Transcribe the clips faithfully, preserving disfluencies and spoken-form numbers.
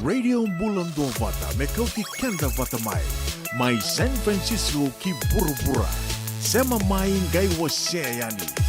Radio Bula Duavata, me kauti keda vata mai. Mai San Francisco ki vuravura. Sema mai, qai wasea yani.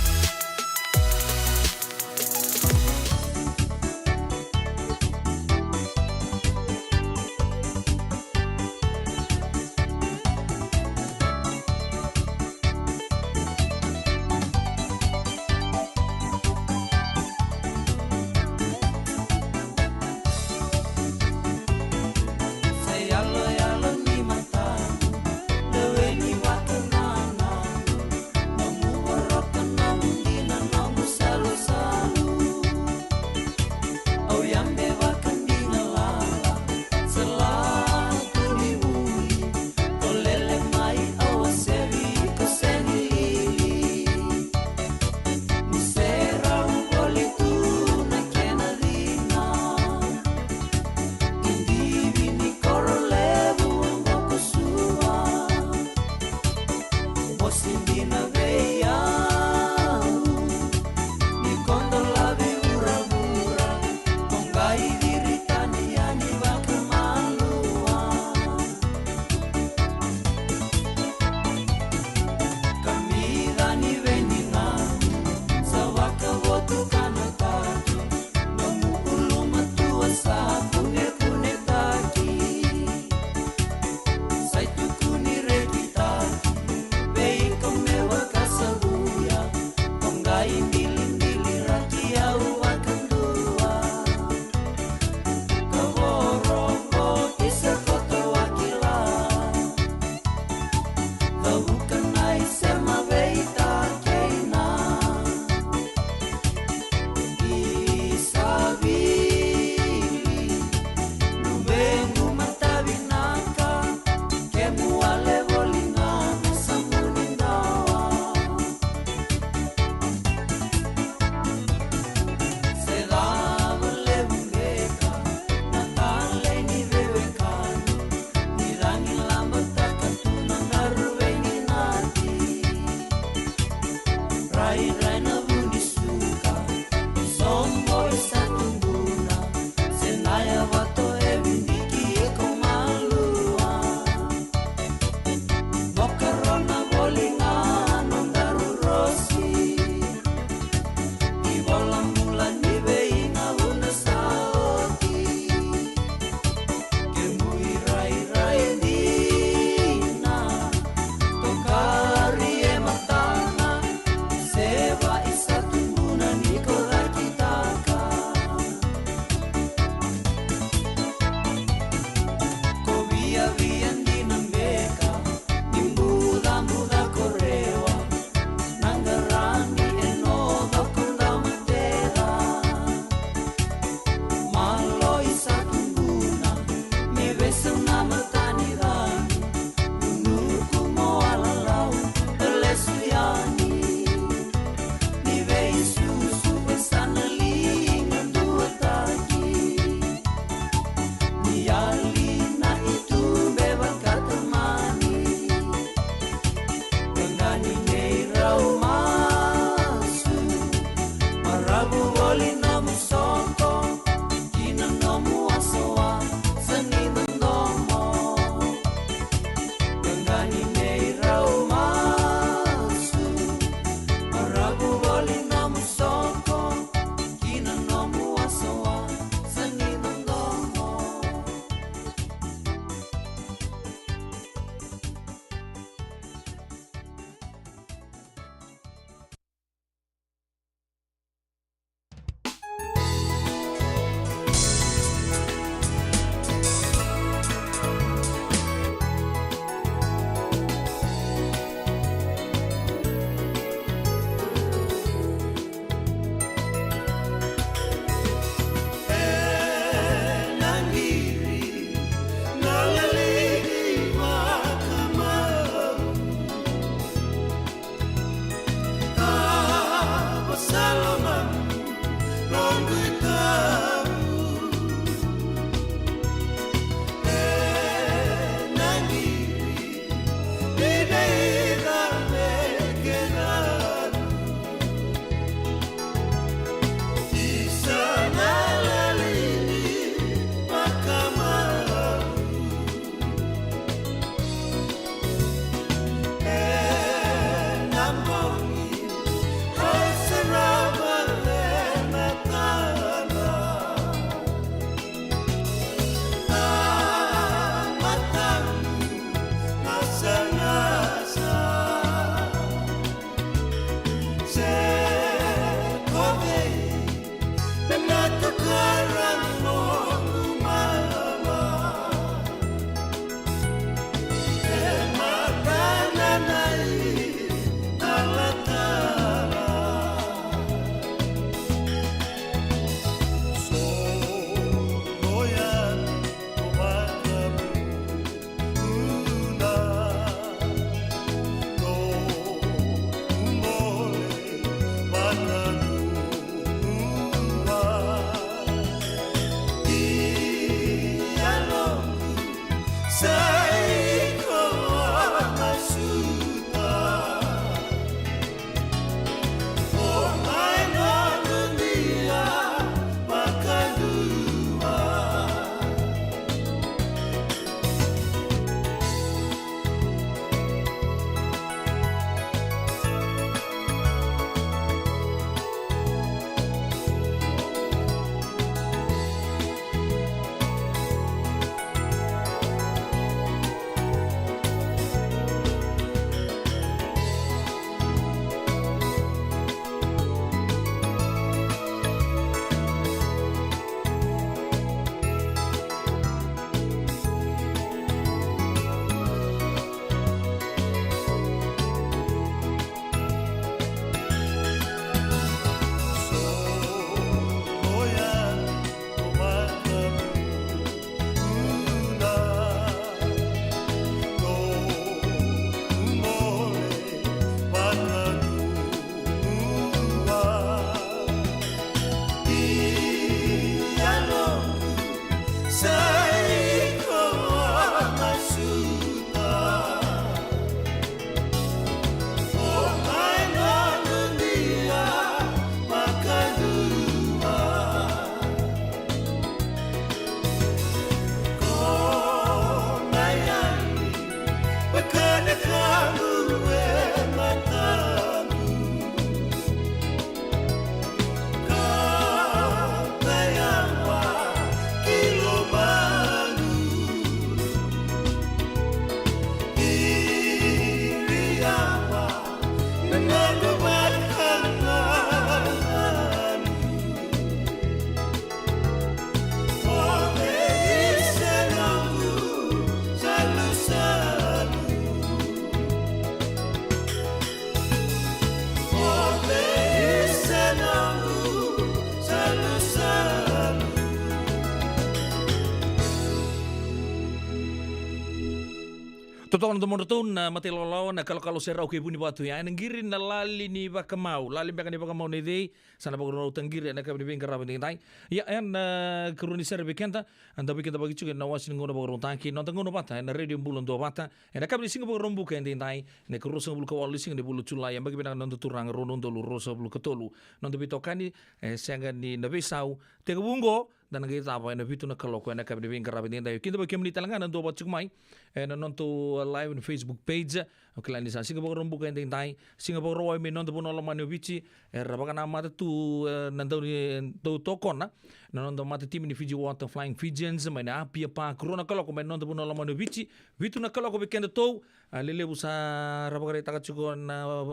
Totoka na domodratou na matai lawalawa, na kalokalo serau kei Vunivatu. Ia, ena qiri na lali ni vakamau, lali beka ni vakamau nei cei, sa na vakarau taqiri ena yakavi ni veiqaravi edaidai. Ia, ena karua ni sere vei keda, eda veikidavaki tiko ena wase ni gauna vakarautaki, noda gauna vata ena Radio Bula Duavata, ena yakavi ni siga Vakaraubuka edaidai, na ikaruasagavulu ka walu ni siga ni vula o Julai. Yabaki vinaka na noda turaga, rua na udolu ruasagavulu ka tolu. Noda veitokani, e sega ni na veisau, tekivu oqo, da na qai cava ena vitu na kaloko ena yakavi ni veiqaravi edaidai. Kidavaki kemuni tale ga na duavata tiko mai ena nodatou, uh, live ni Facebook page. O kila ni sa siga Vakaraubuka edaidai, siga Vakarauwai mai noda vanua lomani o Viti. Era vakanamata tu, eh, na dau ni, dau tokona na noda matatimi ni Fiji Water Flying Fijians mai na Apia Park, rua na kaloko mai noda vanua lomani o Viti, vitu na kaloko vei kedatou. A, lelevu sa ra vakaraitaka tiko na,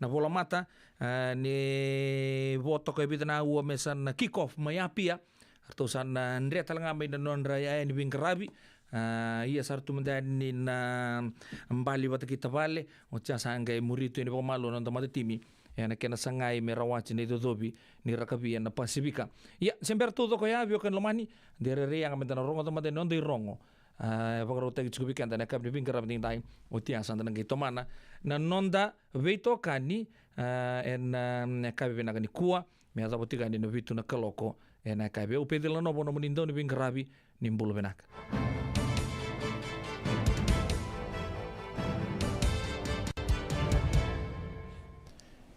na volamata, a, ni vo toka e vica na aua me sa na kick off mai Apia. Ratou sa na dre tale ga mai na nodra iyaya ni veiqaravi. A, ia sa ratou mada yani na bali vata kei tavale, oti ya sa qai muri tu yani vakamalua na noda matatimi ena kena sagai me rawati na icocovi ni rakavi ena Pasifika. Ia, se bera taucoko ya, veiwekani lomani, de rairai yaga meda na rogoca mada na noda irogo. A, e vakarautaki tiko vei keda na yakavi ni veiqaravi edaidai, oti ya sa da na qai tomana na noda veitokani, a, ena, a, yakavi vinaka nikua, me yacova tiko yani na vitu na kaloko ena yakavi. Au Pecila Novo, nomuni dau ni veiqaravi, ni bula vinaka.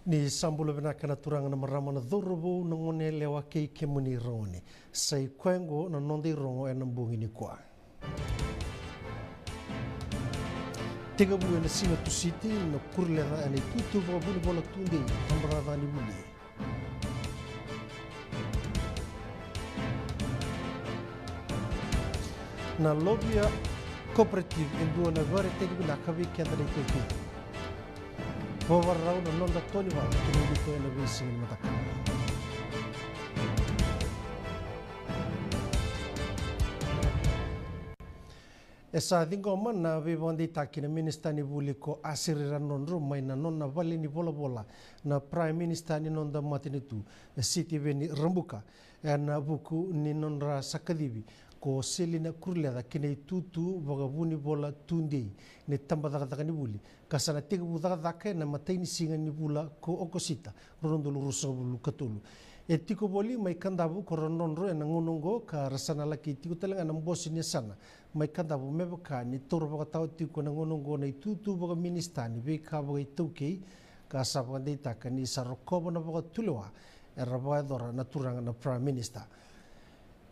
Ni sa bula vinaka na turaga, na marama, na cauravou, na goneyalewa kei kemuni ragone. Sa i koya oqo na noda irogo ena bogi nikua. Tekivu ena siga Tusiti na kuruleca ena itutu vakavunivola tudei, tabacakacaka ni vuli. Na Lovia Cooperative e dua na ivakaraitaki vinaka vei keda na iTaukei. Vavarau na noda tonivala kei na itovo ena veisiga ni mataka. E sa ciqoma na veivakadeitaki na minisita ni vuli ko Asiri Radrodro mai na nona vale ni volavola na Prime Minister ni noda matanitu, Sitiveni Rabuka, ena vuku ni nodra sa kacivi ko Selina Kuruleca ki na itutu vakavunivola tudei ni tabacakacaka ni vuli, ka sa na tekivu cakacaka ena imatai ni siga ni vula ko Okosita, rua na udolu ruasagavulu ka tolu. E tiko voli mai Kadavu ko Radrodro ena gauna oqo, ka ra sa na laki tiko tale ga na bose ni yasana mai Kadavu me vaka ni taura vakatawa tiko ena gauna oqo na itutu vakaminisita ni veika vakaitaukei, ka sa vakadeitaka ni sa rokova na vakatulewa era vakayacora na turaga na Prime Minister.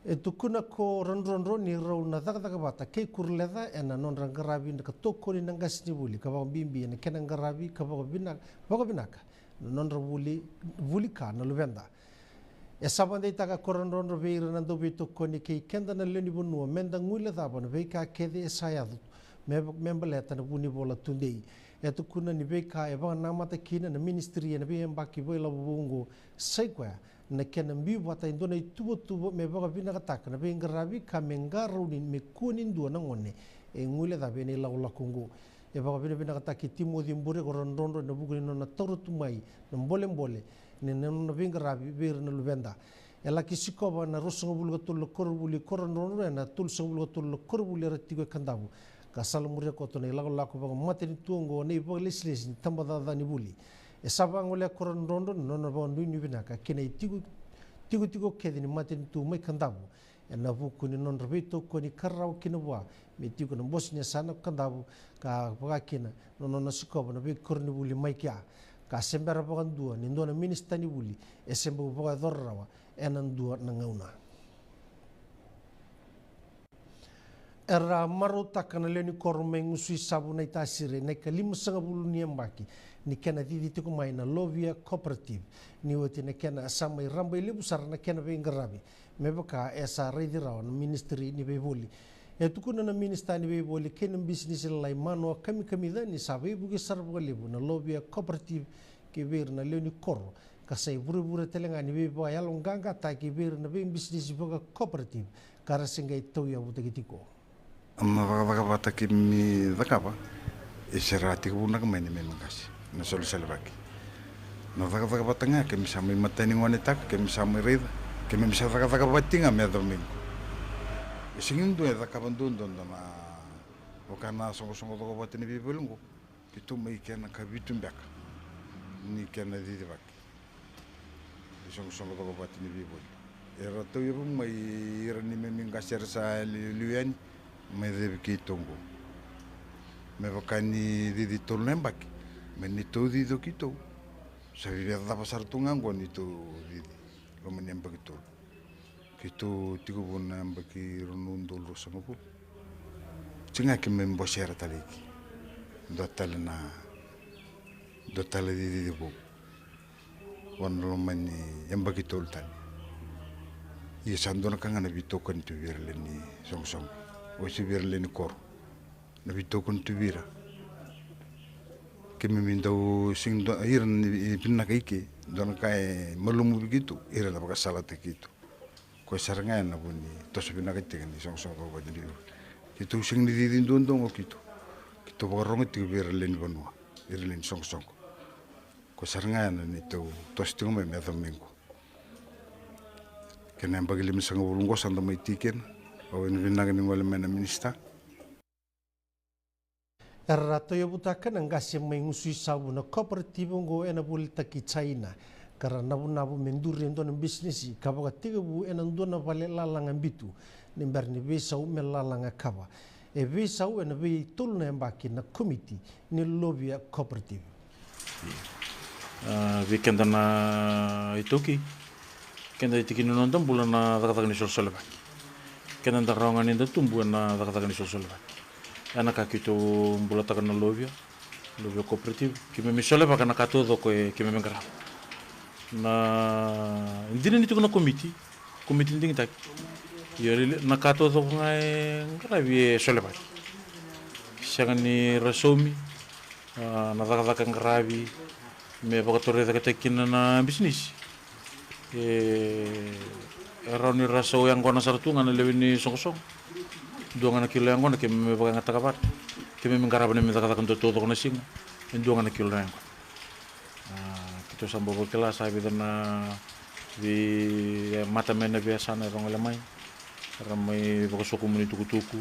E tukuna ko Radrodro ni rau na cakacaka vata kei Kuruleca ena nodra qaravi ka tokoni na qasenivuli, ka vakabibi ena kena qaravi ka vakavina-, vakavinaka na nodra vuli, vuli ka na luveda. E sa vakadeitaka ko Radrodro vei ira na dauveitokoni kei keda na lewe ni vanua meda guilecava na veika kece e sa yaco me, me baleta na vunivola tudei. E tukuna ni veika e vakanamata kina na ministry ena veiyabaki vakailavo vou oqo, sa i koya na kena biu vata e dua na ituvatuva me vakavinakataka na veiqaravi ka me qarauni me kua ni dua na gone e guilecavi ena ilakolako oqo. E vakavinavinakataki Timoci Bure ko Radrodro ena vuku ni nona taura tu mai na bolebole ni nona veiqaravi vei ira na luveda. E laki sikova na ruasagavulu ka tolu na koronivuli ko Radrodro ena tolusagavulu ka tolu na koronivuli era tiko e Kadavu, ka salamuria koto na ilakolako vakamatanitu oqo na ivakalesilesi ni tabacakacaka ni vuli. E sa vagolea ko Radrodro na nona vakanuinui vinaka ki na itiko, tikotiko kece ni matanitu mai Kadavu, ena vuku ni nodra veitokoni ka rawa kina vua me tiko na bose ni yasana ko Kadavu, ka vaka kina na nona sikova na veikoronivuli mai kea, ka se bera vakadua ni dua na minisita ni vuli e se bau vakayacora rawa ena dua na gauna. Era marautaka na lewe ni koro mai Gusuisavu, Naitasiri, na ikalimasagavulu ni yabaki ni kena cici tiko mai na Lovia Cooperative, ni oti na kena sa mai rabailevu sara na kena veiqaravi, me vaka e sa raici rawa na ministry ni veivoli. E tukuna na minisita ni veivoli kei na bisinisi lalai, Manoa Kamikamica, ni sa veivuke sara vakalevu na Lovia Cooperative ki vei ira na lewe ni koro, ka sa ivurevure tale ga ni veivakayaloqaqataki vei ira na veibisinisi vaka-cooperative ka ra se qai tauyavutaki tiko. Na cakacaka vata keimami cakava, e se ra tekivu vinaka mai na neimami qase, na salesalevaki. Na cakacaka vata ga keimami sa mai matanigonetaka, keimami sa mai raica, keimami sa cakacaka vata ga me yacova mai qo. E sega ni dua e cakava duadua na Vaka na soqosoqo cokovata ni veivoli oqo, keitou mai kena ka vitu beka ni kena cicivaki. Ni soqosoqo cokovata ni veivoli era tauyavu mai ira ni memi qase era sa liuliu yani mai cevi keitou oqo. Me vaka ni cici tolu na yabaki me ni tou cici o keitou. Sa via cava sara tu ga oqo ni tou cici loma ni yabaki tolu. Keitou tiko vou na yabaki rua na udolu ruasagavulu. Tsi ga keimami bosea tale iki dua tale na, dua tale cici vou. Vua na loma ni yabaki tolu tale. Ia sa dua na ka ga na veitokani tu vei ira lewe ni soqosoqo, oi, se vei ira lewe ni koro. Na veitokani tu vei ira. Keimami dau sega ni dua, ira na vinaka i ke, dua na ka e malumu vei keitou, ira na vakasalataki keitou. Koya sara ga ya na vu ni toso vinaka tiko ni soqosoqo cokovata ni veivoli. Keitou sega ni cici duadua ga o keitou. Keitou vakarogo tiko vei ira lewe ni vanua, ira lewe ni soqosoqo. Koya sara ga ya na neitou toso tiko mai me yaco mai qo. Kena yabaki limasagavulu oqo sa da mai tiko kina. Au vakavinavinaka ni gole mai na minisita. Era tauyavutaka na qase mai Gusuisavu na cooperative oqo ena volitaki China, ka ra navunavu me duri e dua na bisinisi ka vakatekivu ena dua na vale lalaga bitu ni bera ni veisau me lalaga kava. E veisau ena veitolu na yabaki na komiti ni Lovia Cooperative. A, vei keda na iTaukei, keda e tiki ni noda bula na cakacaka ni solsolevaki. Keda da rawa ga ni da tubu ena cakacaka ni solsolevaki. Ena ka keitou bulataka na Lovia, Lovia Cooperative, keimami solevaka na ka taucoko e keimami qarava. Na dina ni tiko na komiti, komiti ni digitaki. Io, na ka taucoko ga e qaravi e solevaki. Sega ni ra saumi, a, na cakacaka e qaravi me vakatorocaketaki kina na bisinisi. E, e rawa ni ra sau yaqona sara tu ga na lewe ni soqosoqo. Dua ga na kilo yaqona keimami vakayagataka vata. Keimami qarava na neimami cakacaka dua taucoko na siga. E dua ga na kilo na yaqona. A, keitou sa bau vakila sa vica na vei, e, mata mai na veiyasana era gole mai. Era mai vakasokumuni tukutuku.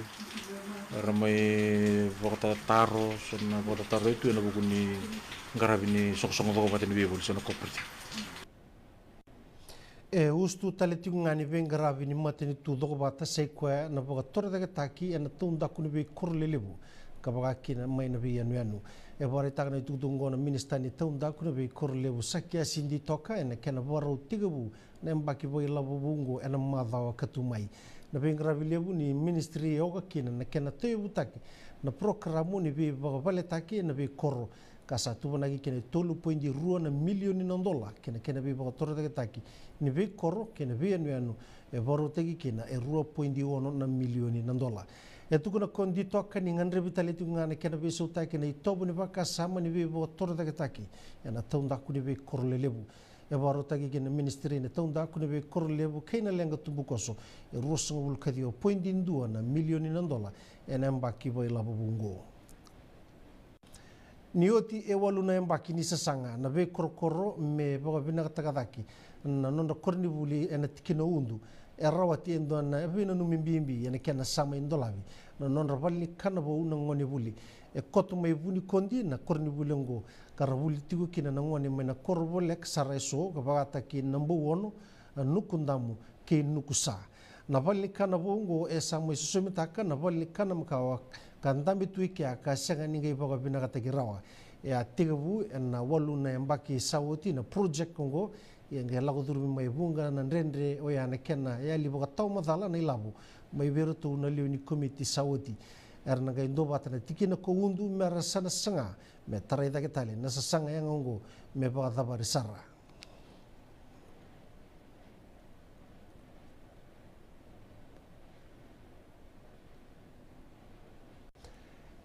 Era mai vakatataro, so na vakatataro e tu ena vuku ni qaravi ni soqosoqo cokovata ni veivoli, so na cooperative. E usutu tale tiko ga ni veiqaravi ni matanitu cokovata sai koya na vakatorocaketaki ena taudaku ni veikoro lelevu ka vaka kina mai na veiyanuyanu. E vakaraitaka na itukutuku oqo na minisita ni taudaku ni veikoro levu Sakiasi Ditoka ena kena vakarau tekivu na yabaki vakailavo vou oqo ena macawa ka tu mai. Na veiqaravi levu ni ministry e oka kina na kena tauyavutaki na porokaramu ni veivakavaletaki ena veikoro ka sa tuvanaki kina e tolu poidi rua na milioni na dola kei na kena veivakatorocaketaki ni veikoro kei na veiyanuyanu e vakarautaki kina e rua poidi ono na milioni na dola. E tukuna ko Ditoka ni gadrevi tale tiko ga na kena veisautaki na itovo ni vakasama ni veivakatorocaketaki ena taudaku ni veikoro lelevu. E vakarautaki kina na ministry na taudaku ni veikoro lelevu kei na leqa tubukoso e ruasagavulu ka ciwa poidi dua na milioni na dola ena yabaki vakailavo vou oqo. Ni oti e walu na yabaki ni sasaga na veikorokoro me vakavinakataka cake na nodra koronivuli ena tikina o Udu, e rawati e dua na veinanumi bibi ena kena sa mai dolavi na nodra valenikana vou na gonevuli. E koto mai Vunikodi na koronivuli oqo ka ra vuli tiko kina na gone mai na koro voleka sara eso ka vakataki Nabouono, Nukudamu kei Nukusa. Na valenikana vou oqo e sa mai sosomitaka na valenikana makawa ka dabe tu i kea ka sega ni qai vakavinakataki rawa. E a tekivu ena walu na yabaki sa oti na project oqo, ia qai lako curumi mai vuqa na dredre oya na kena yali vakatawamacala na ilavo mai vei iratou na lewe ni komiti sa oti. Era na qai duavata na tikina ko Udu me ra sa na saga me tarai cake tale na sasaga yaga oqo me vakacavari sara.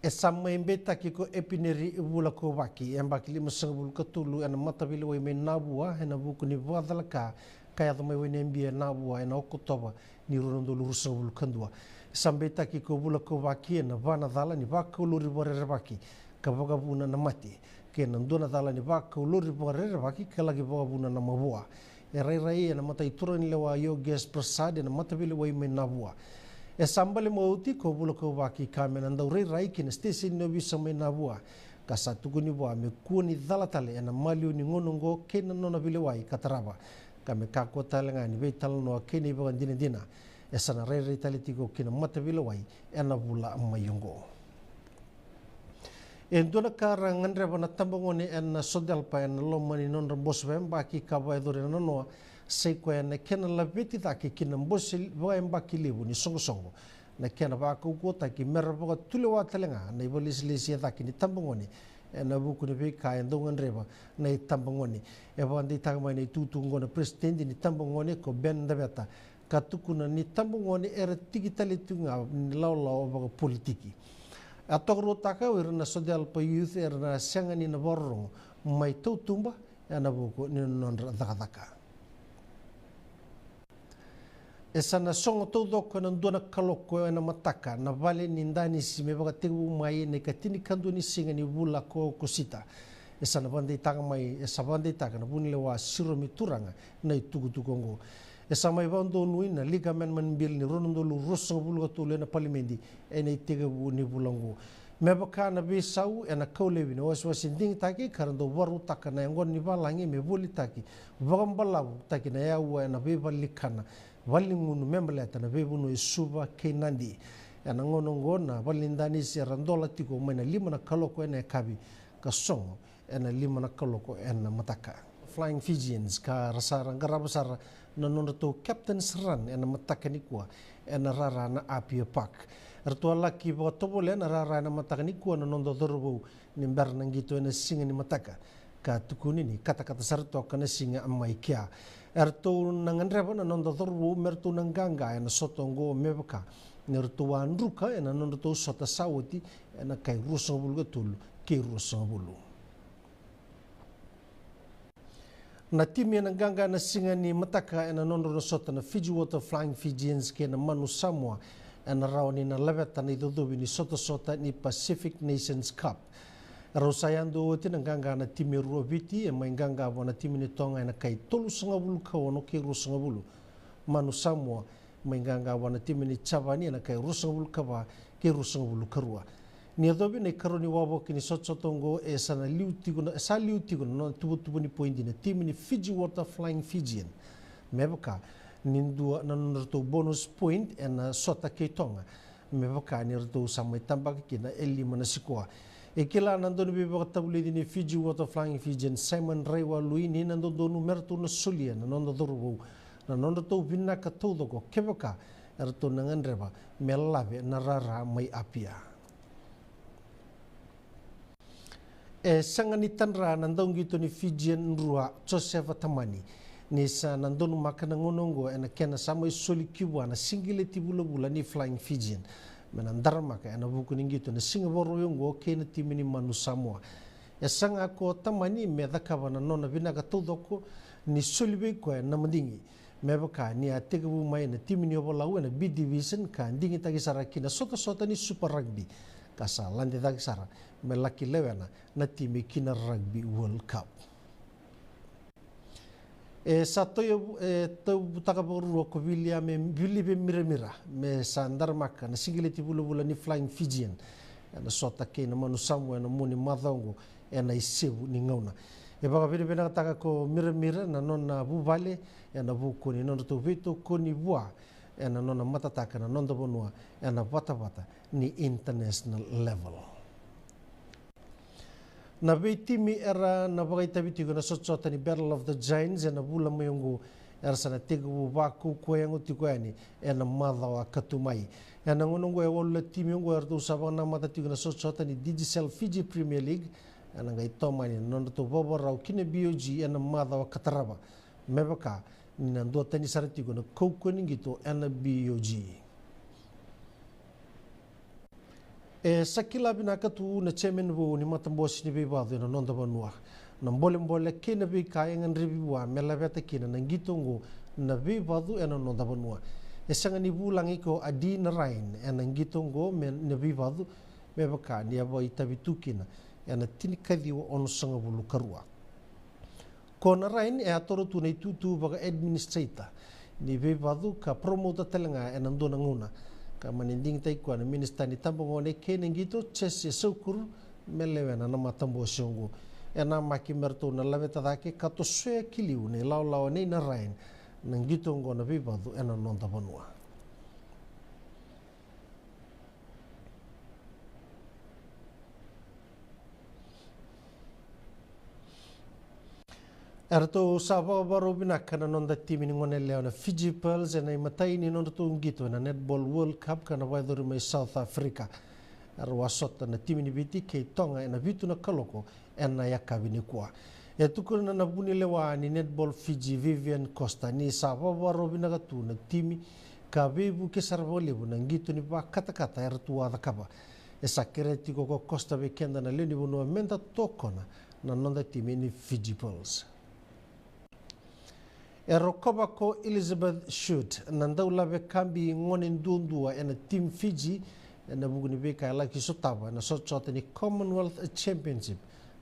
E sa mai beitaki ko Epineri Vulakouvaki, yabaki limasagavulu ka tolu, ena mataveilewai mai Navua ena vuku ni vakacalaka ka yaco mai Wainebi e Navua ena Okotova ni rua na udolu ruasagavulu ka dua. E sa beitaki ko Vulakouvaki ena va na cala ni vakaulori vakarerevaki ka vakavuna na mate kei na dua na cala ni vakaulori vakarerevaki ka laki vakavuna na mavoa. E rairai ena mata i turaganilewa Yogesh Prasad ena mataveilewai mai Navua. E sa bale mai oti ko Vula Kauvaki ka me na dau rairai ki na siteseni ni ovisa mai Navua, ka sa tukuni vua me kua ni cala tale ena maliwa ni gauna oqo kei na nona veilewai ka tarava, ka me kakua tale ga ni veitalanoa kei na ivakadinadina. E sa na rairai tale tiko ki na mataveilewai ena vula mai oqo. E dua na ka ra gadreva na tabagone ena SODELPA ena loma ni nodra bose vakayabaki ka vakayacori ena noa, sa i koya na kena laveti cake ki na bose vakayabaki levu ni soqosoqo, na kena vakaukauwataki me ra vakatulewa tale ga na ivakalesilesi e cake ni tabagone ena vuku ni veika e dau gadreva na itabagone. E vakadeitaka mai na itukutuku oqo na peresitedi ni tabagone ko Ben Daveta, ka tukuna ni tabagone era tiki tale tu ga ni lawalawa vakapolitiki. A tokaruataka o ira na SODELPA Youth era na sega ni na vakarorogo mai tautuba ena vuku ni nodra cakacaka. E sa na sogo taucoko ena dua na kaloko ena mataka na vale ni danisi me vakatekivu mai na ikatinikadua ni siga ni vula ko Okosita. E sa na vakadeitaka mai, e sa vakadeitaka na vunilewa Siromi Turaga na itukutuku oqo. E sa mai vakadonui na League Amendment Bill ni rua na udolu ruasagavulu ka tolu ena palimedi ena itekivu ni vula oqo. Me vaka na veisau ena kau laivi na wasewase digitaki ka ra dau vakarautaka na yaqona ni valagi me volitaki vakabalavutaki na yaua ena veivalenikana, valenigunu me baleta na veivanua e Suva kei Nadi. Ena gauna oqo na vale ni danisi era dola tiko mai na lima na kaloko ena yakavi ka sogo ena lima na kaloko ena mataka. Flying Fijians ka ra sa ra qarava sara na nodratou captain's run ena mataka nikua ena rara na Apia Park. Eratou a laki vakatovolea na rara ena mataka nikua na noda cauravou ni bera na qito ena siga ni mataka, ka tukuni ni katakata sara toka na siga mai kea. Eratou na gadreva na noda cauravou me ratou na qaqa ena sota oqo me vaka ni ratou a druka ena nodratou sota sa oti ena kai ruasagavulu ka tolu kei ruasagavulu. Na timi ena qaqa ena siga ni mataka ena nodrau na sota na Fiji Water Flying Fijians kei na Manu Samoa ena rawa ni na laveta na icocovi ni sotasota ni Pacific Nations Cup. Rau sa yadua oti na qaqa na timi e rua Viti, e mai qaqa vua na timi ni Toga ena kai tolusagavulu ka ono kei ruasagavulu. Manu Samoa mai qaqa vua na timi ni Japani ena kai ruasagavulu ka va kei ruasagavulu ka rua. Ni yacovi na ikarua ni wavoki ni sotasota oqo, e sa na liu tiko na, e sa liu tiko na nona tuvatuva ni poidi na timi ni Fiji Water Flying Fijian, me vaka ni dua na nodratou bonus point ena sota kei Toga, me vaka ni ratou sa mai tabaka kina e lima na sikoa. E kila na dauniveivakatavulici ni Fiji Water Flying Fijian, Simon Raiwalui, ni na dodonu me ratou na solia na noda cauravou na nodratou vinaka taucoko kevaka eratou na gadreva me lave na rara mai Apia. E sega ni tadra na dauqito ni Fijian rua, Josefa Tamani, ni sa na donumaka na gauna oqo ena kena sa mai soli ki vua na sigileti vulavula ni Flying Fijian me na daramaka ena vuku ni qito ena siga Vakarauwai oqo kei na timi ni Manu Samoa. E saga ko Tamani me cakava na nona vinaka taucoko ni soli vei koya na madigi, me vaka ni a tekivu mai na timi ni Ovalau ena B Division ka digitaki sara ki na sotasota ni Super Rugby, ka sa lade cake sara me laki lewena na timi ki na Rugby World Cup. E sa toya, e tauyavutaka vakarua ko Viliame Vilive Miramira me sa daramaka na sigileti vulavula ni Flying Fijian ena sota kei na Manu Samoa ena mua ni macawa oqo ena isevu ni gauna. E vakavinavinakataka ko Miramira na nona vuvale ena vuku ni nodratou veitokoni vua ena nona matataka na noda vanua ena vatavata ni international level. Na veitimi era na vakaitavi tiko ena sotasota ni Battle of the Giants ena vula mai oqo era sa na tekivu vakaukauwa yago tiko yani ena macawa ka tu mai. Ena gauna oqo e walu na timi oqo eratou sa vakanamata tiko ena sotasota ni Digicel Fiji Premier League, ena qai tomani na nodratou vakavakarau ki na B O G ena macawa ka tarava, me vaka ni na duatani sara tiko na kaukauwa ni qito ena B O G. E sa kila vinaka tu na chairman vou ni matabose ni veivacu ena noda vanua na bolebole kei na veika e gadrevi vua me laveta kina na qito oqo na veivacu ena noda vanua. E sega ni vulagi ko Adi Narain ena qito oqo me na veivacu, me vaka ni a vakaitavi tu kina ena tinikaciwa onosagavulu ka rua. Ko Narain e a toro tu na itutu vaka-administrator ni veivacu ka promoter tale ga ena dua na gauna. ka mani digitaki koya na minisita ni tabagone kei na qito, Jesse Saukuru, me lewena na matabose oqo. E namaki me ratou na laveta cake ka tosoya ki liu na ilawalawa nei Narayan na qito oqo na veivacu ena noda vanua. E ratou sa vakavakarau vinaka na noda timi ni gone yalewa na Fiji Pearls ena imatai ni nodratou qito ena Netball World Cup ka na vakayacori mai South Africa. Era a sota na timi ni Viti kei Toga ena vitu na kaloko ena yakavi nikua. E tukuna na vunilewa ni Netball Fiji, Vivian Costa, ni sa vakavakarau vinaka tu na timi ka veivuke sara vakalevu na qito ni vakatakata eratou a cakava. E sa kerea tiko ko Costa vei keda na lewe ni vanua meda tokona na noda timi ni Fiji Pearls. E rokova ko Elizabeth Shute na daulave kabi gone duadua ena timi Fiji ena vuku ni veika e laki sotava ena sotasota ni Commonwealth Championship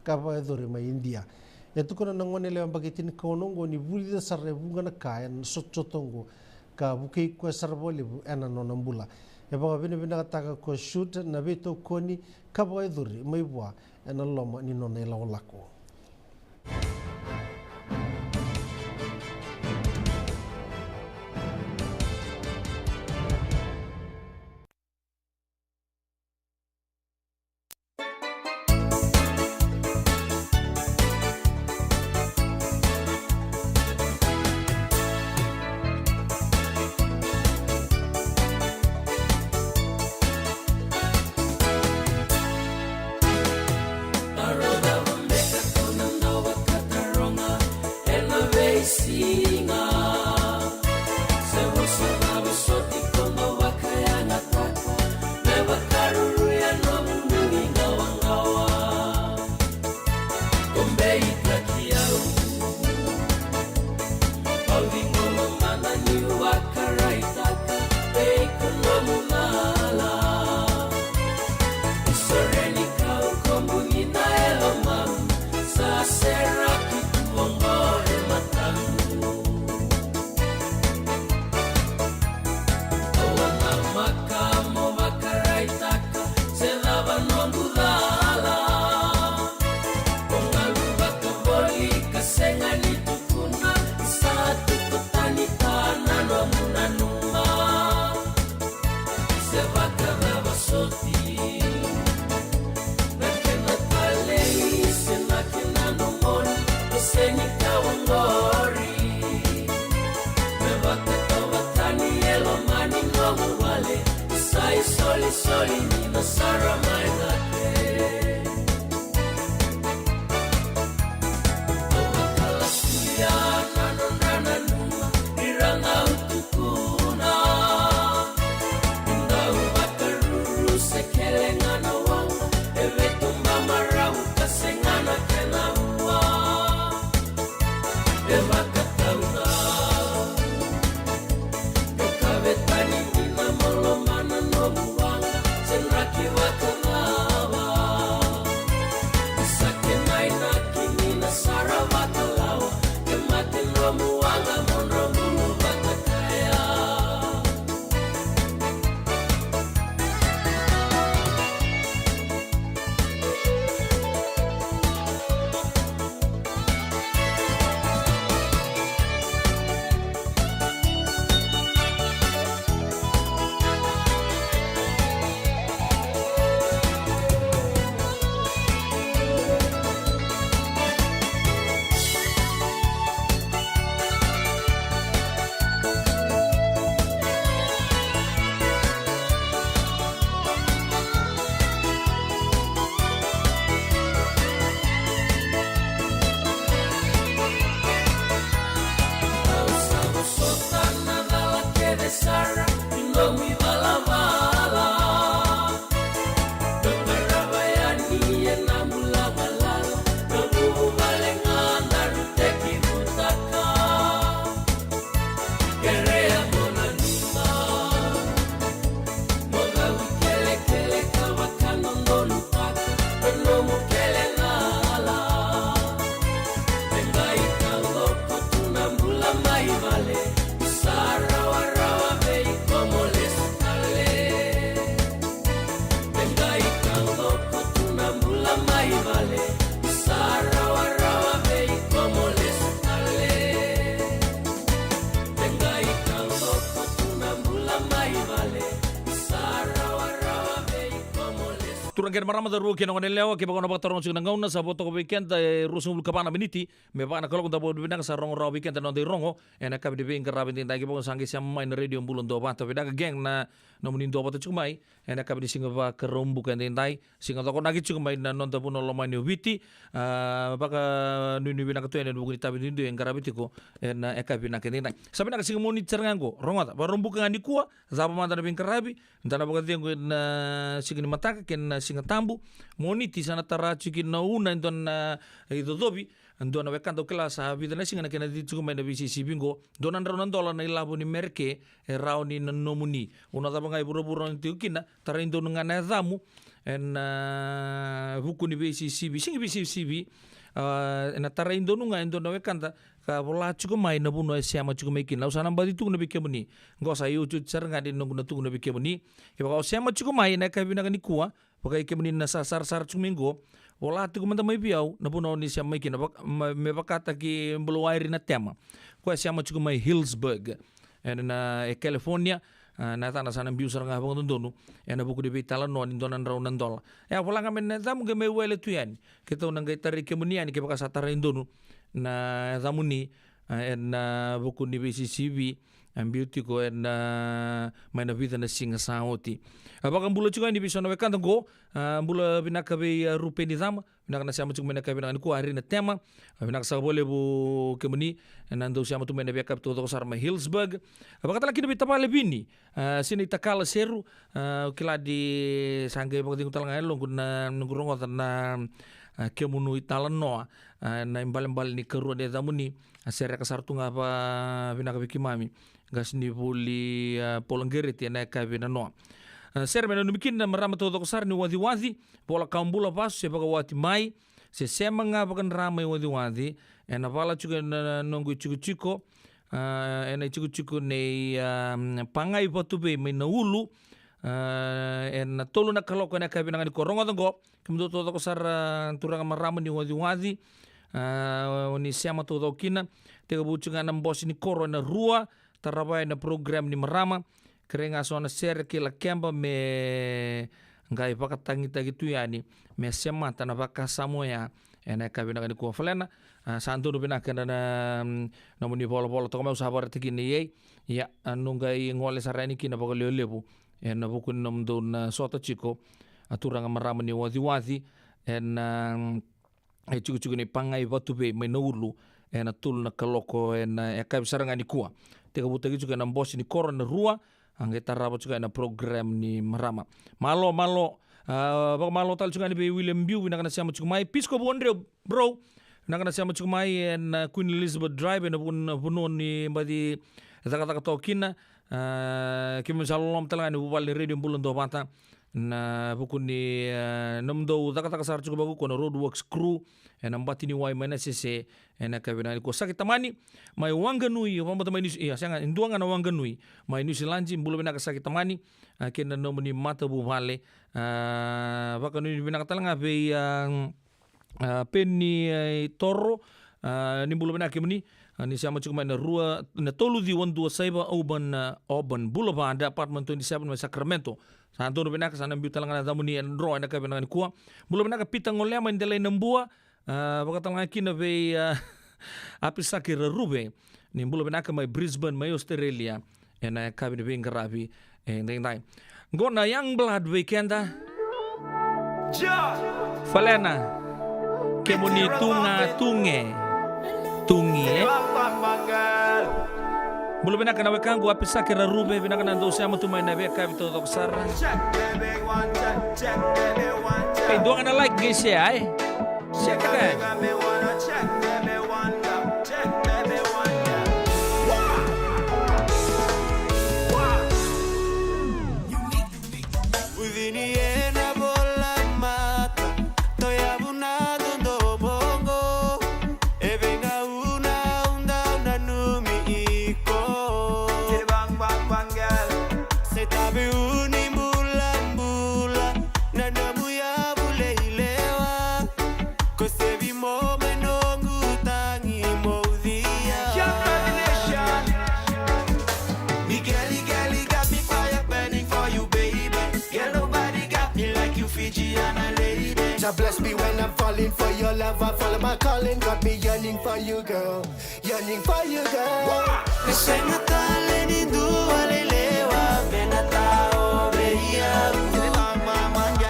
ka vakayacori mai Idia. E tukuna na gone lewe yabaki tinikaono oqo ni vulica sara e vuqa na ka ena sotasota oqo ka vukei koya sara vakalevu ena nona bula. E vakavinavinakataka ko Shute na veitokoni ka vakayacori mai vua ena loma ni nona ilakolako. Ena veisiga, se vosa na vosoti ko dau vakayagataka me vakaruru ya nomu nuiqawaqawa. Ko beitaki au, au ciqoma mada niu vakaraitaka vei iko nomu cala. Isore ni kau ko buni na yalomamu, sa seraki tu oqo e matamu. Au a namaka mo vakaraitaka se cava noqu cala. O galu vakavoli ka sega ni tukuna, sa tiko tani ta na nomu nanuma. Se vakacava soti na kena talei se na kena nomoni, o se ni kau oqori. Me vakatauvatani e loma ni nomu vale, sa isolisoli ni na sara mai cake. Au vakalasu ya na nodra nanuma, ira na utu kuna. Dau vakaruru se kele ga na waqa, e vetuba marau ka sega na kena vua. E vakatau ga, e kavetani ni na moloma na nomu waqa, se draki vakacava. Turaga kei na marama, cauravou kei na goneyalewa, kevaka o na vakataroga tiko na gauna, sa vo toka vei keda e ruasagavulu ka va na miniti me va na kaloko. Da vakavinavinaka sa rogo rawa vei keda na noda irogo ena yakavi ni veiqaravi edaidai. Kevaka o sa qai sema mai na Radio Bula Duavata, vinaka gang na nomuni duavata tiko mai ena yakavi ni siga Vakaraubuka edaidai. Siga cokonaki tiko mai na noda vanua lomani o Viti. A, vakanuinui vinaka tu yani ena vuku ni itavi duidui e qaravi tiko ena yakavi vinaka edaidai. Sa vinaka, siga Moniti sara ga qo. Rogoca, Vakaraubuka ga nikua, cava mada na veiqaravi da na vakacegu ena siga ni mataka kei na Siga Tabu. Moniti sa na tara tiko kina na Una e dua na icocovi, e dua na wekada, au kila sa vica na siga na kena cici tiko mai na veisisivi qo. Dua na drau na dola na ilavo ni Mereke e rawa ni na nomuni. Una cava ga e vuravura o na tiko kina, tarai donu ga na yacamu ena vuku ni veisisivi, siga ni veisisivi. A, ena tarai donu ga e dua na wekada ka vola tiko mai na vanua e sema tiko mai kina. Au sa na baci tukuna vei kemuni. Qo sa iotioti sara ga ni noqu na tukuna vei kemuni. Kevaka o sema tiko mai ena yakavi vinaka nikua, vaka i kemuni na sa sarasara tiko mai qo, vola tiko mada mai vei au na vanua o ni sema mai kina, vak-, ma-, me vakataki Bulawayo Rinatema. Koya e sema tiko mai Hillsburg, ena, e California. A, na yacana sa na biu sara ga vakadodonu ena vuku ni veitalanoa ni dua na drau na dola. E a vola ga mai na yacamu, qai mai wele tu yani. Keitou na qai tarai kemuni yani kevaka sa tarai donu na yacamuni, a, ena vuku ni veisisivi a biu tiko ena, a, mai na vica na siga sa oti. A, vakabula tiko yani vei so na wekada qo. A, bula vinaka vei, a, Rupeni Cama. Vinaka na sema tiko mai na yakavi vinaka nikua, Rinatema. A, vinaka saka vakalevu kemuni na dau sema tu mai na veiyakavi taucoko sara mai Hillsburg. A, vakatalega kina vei tavale Vini, a, sinai Takala Seru. A, au kila ni sa qai vakacegu tale ga e yaloqu na noqu rogoca na, a, kemunu italanoa, a, na ibalebale ni karua ni yacamuni. A, sereka sara tu ga vakavinaka vei keimami, qasenivuli, a, Paula Qereti, ena yakavi nanoa. A, sere me nanumi kina na marama taucoko sara ni Waciwaci. Vola ka bula, vasu se vakawati mai, se sema ga vakadra mai Waciwaci. Ena vala tiko ena noqu itikotiko, a, ena itikotiko nei, a, Pagai Vatuvei mai Naulu. A, ena tolu na kaloko ena yakavi vinaka nikua. Rogoca qo, kemudou taucoko sara, a, turaga marama ni Waciwaci. A, o ni sema taucoko kina. Tekivu tiko ga na bose ni koro ena rua, tarava ena program ni marama. Kerei ga so na sere kei Lakeba me qai vakatagitaki tu yani me semata na vakasama oya ena yakavi vinaka nikua. Falena, a, sa donu vinaka na, na, mm, nomuni volavola toka mai, au sa vakaraitaka kina i ei. Ia, a, au qai gole sara yani kina vakalevulevu ena vuku ni nomudou na sota tiko, a, turaga marama ni Waciwaci, ena, mm, e tikotiko nei Pagai Vatuvei mai Naulu, ena tolu na kaloko ena yakavi sara ga nikua. Tekivutaki tiko ena bose ni koro ena rua, a qai tarava tiko ena program ni marama. Malo, malo, a, vakamalo tale tiko yani vei William Biu, vinaka na sema tiko mai. Pisco Vuadreu, bro, vinaka na sema tiko mai ena, a, Queen Elizabeth Drive, ena vun-, vanua ni baci cakacaka toka kina. A, keimami sa loloma tale ga ni vuvale ni Radio Bula Duavata, na vuku ni, e, nomudou cakacaka sara tiko vakaukauwa na Roadworks crew ena bati ni wai mai Nasese ena yakavi vinaka nikua. Saki Tamani mai Wanganui, au vakabauta mai Niu-, ia, sega, e dua ga na Wanganui mai Niusiladi. Bula vinaka Saki Tamani, a, kei na nomuni matavuvale. A, vakanuinui vinaka tale ga vei, a, a, Peni, e, Toro, a, ni bula vinaka kemuni. A, ni sema tiko mai na rua, na tolu ciwa dua saiva Auburn, a, Auburn Boulevard, apartment twenty-seven mai Sacramento. Sa donu vinaka, sa na biu tale ga na yacamuni ena draw ena yakavi vinaka nikua. Bula vinaka Pita Golea mai Delainabua, a, vaka tale ga kina vei, a, Apisaki Raruve, ni bula vinaka mai Brisbane mai Australia ena yakavi ni veiqaravi edaidai. Qo na Young Blood vei keda. Falena, kemuni tu ga, tu ge, tu ge, e. Bula vinaka na wekaqu Apisaki Raruve, vinaka na dou sema tu mai na veiyakavi taucoko sara. Kei dua ga na like, qai share, e. Share, e. Ucini ena vola mata, toya vuna dodo bongo. E veigauna au dau nanumi iko. Se tavi uni bulabula, na nomu yavu leilewa. Ko sevi mo me noqu Bless me when I'm falling for your love. I follow my calling, got me yearning for you, girl. Yearning for you, girl. Na sega tale ni dua lelewa me na tao vei au.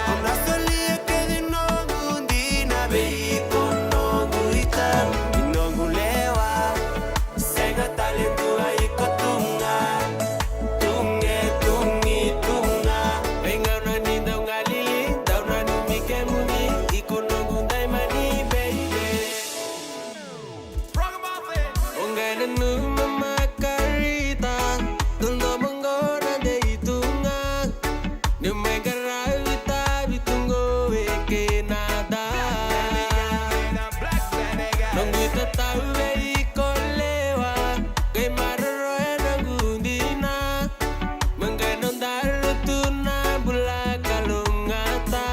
Au na solia kece noqu dina vei iko noqu itavi, noqu lewa. Sega tale dua, iko tu ga. Tu ga, tu ga, tu ga. Veigauna ni dau galili, dau nanumi kemuni, iko noqu daimani, baby. O qai nanuma makarita, dodomo qo na dei tu ga. Niu mai qaravi tavi tu qo e kena da. Noqu itatau vei iko lewa, qai maroroya noqu dina. Maqai noda lutu na bula kalougata.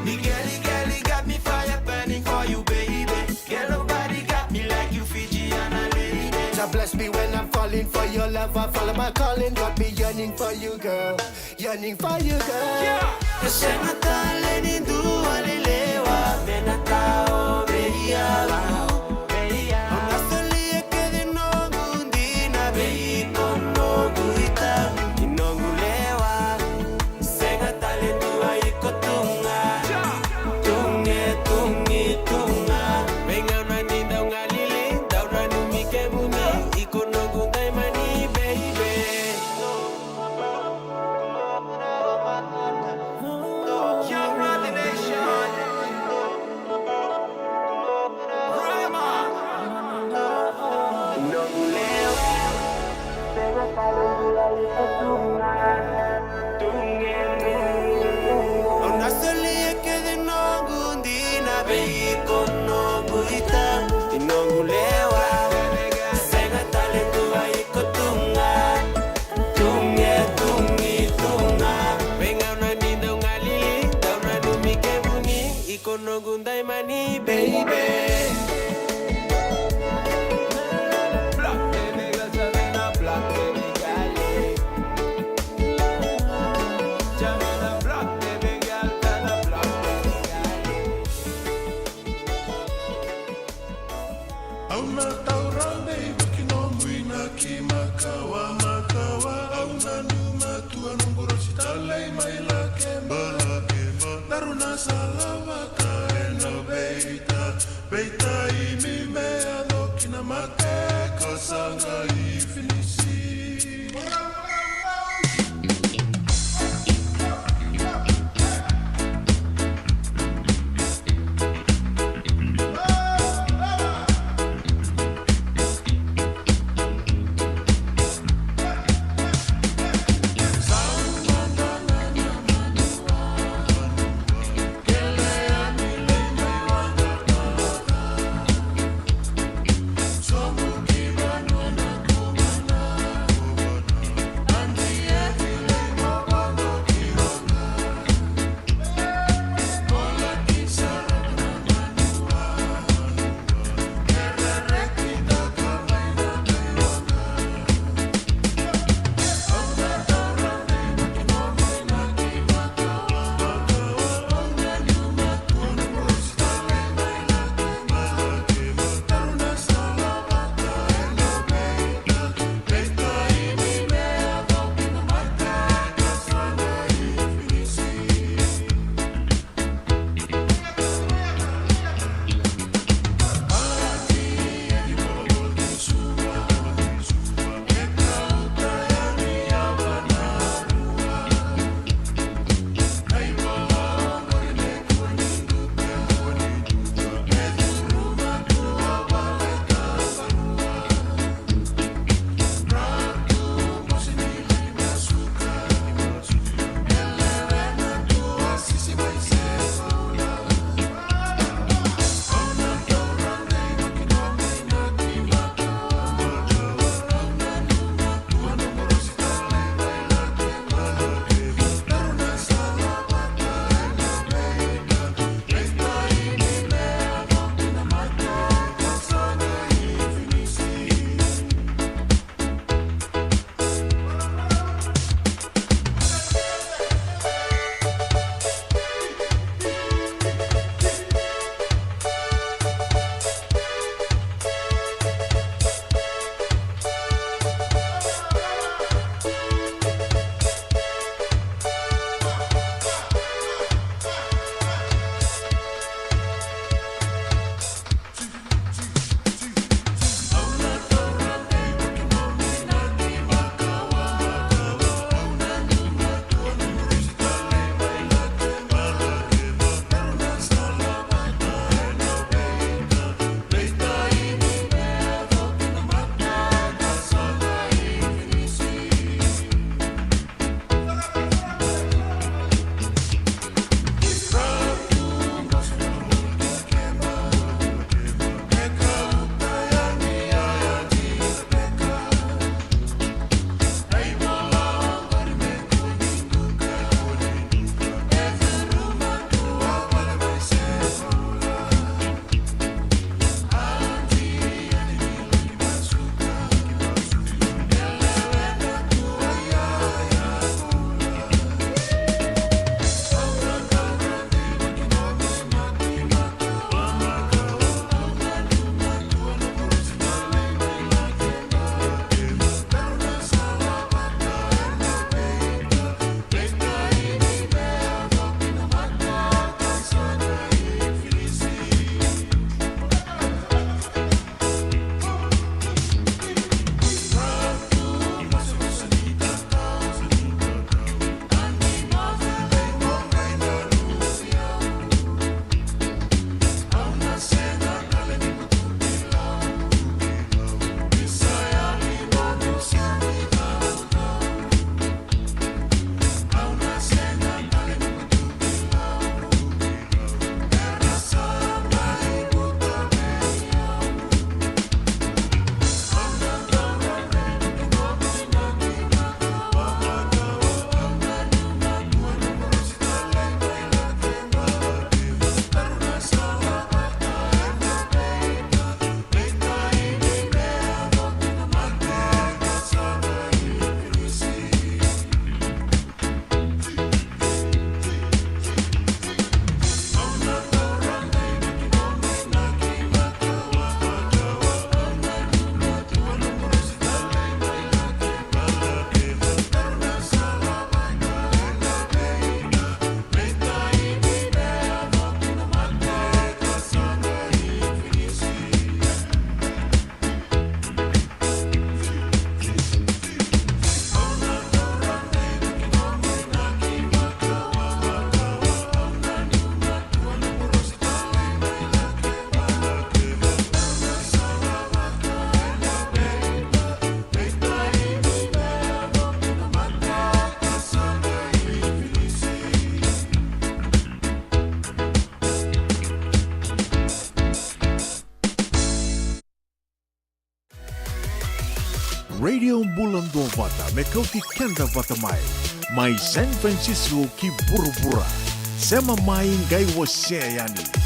Miguel, Miguel, got me fire burning for you, baby. Girl, nobody got me like you, Fijiana lady. Jah bless me when I'm falling for your love. I follow my calling, got me yearning for you, girl. Yearning for you, girl. Yeah. Na sega tale ni dua lelewa me na tao vei au. Au na solia kece noqu dina vei iko noqu itavi, noqu lewa. Sega tale dua, iko tu ga. Tu ga, tu ga, tu ga. Veigauna ni dau galili, dau nanumi kemuni, iko noqu daimani, baby. Young Brother Nation. Rema. Au na solia kece noqu dina vei iko noqu itavi, noqu lewa. Sega tale dua, iko tu ga. Tu ga, tu ga, tu ga. Veigauna ni dau galili, dau nanumi kemuni, iko noqu daimani, baby. Black baby girl, tell me na black baby girl, yeah. Tell me na black baby girl, tell me na black baby girl, yeah. Au na taura vei vaki nomu inaki makawa, makawa. Au nanuma tu a noqu rosi talei mai Lakeba, Lakeba. Daru na sala vaka ena veita, veita i mi me yaco ki na mate ka sa qai finisi. Io, bula duavata me kauti keda vata mai, mai San Francisco ki vuravura. Sema mai, qai wasea yani.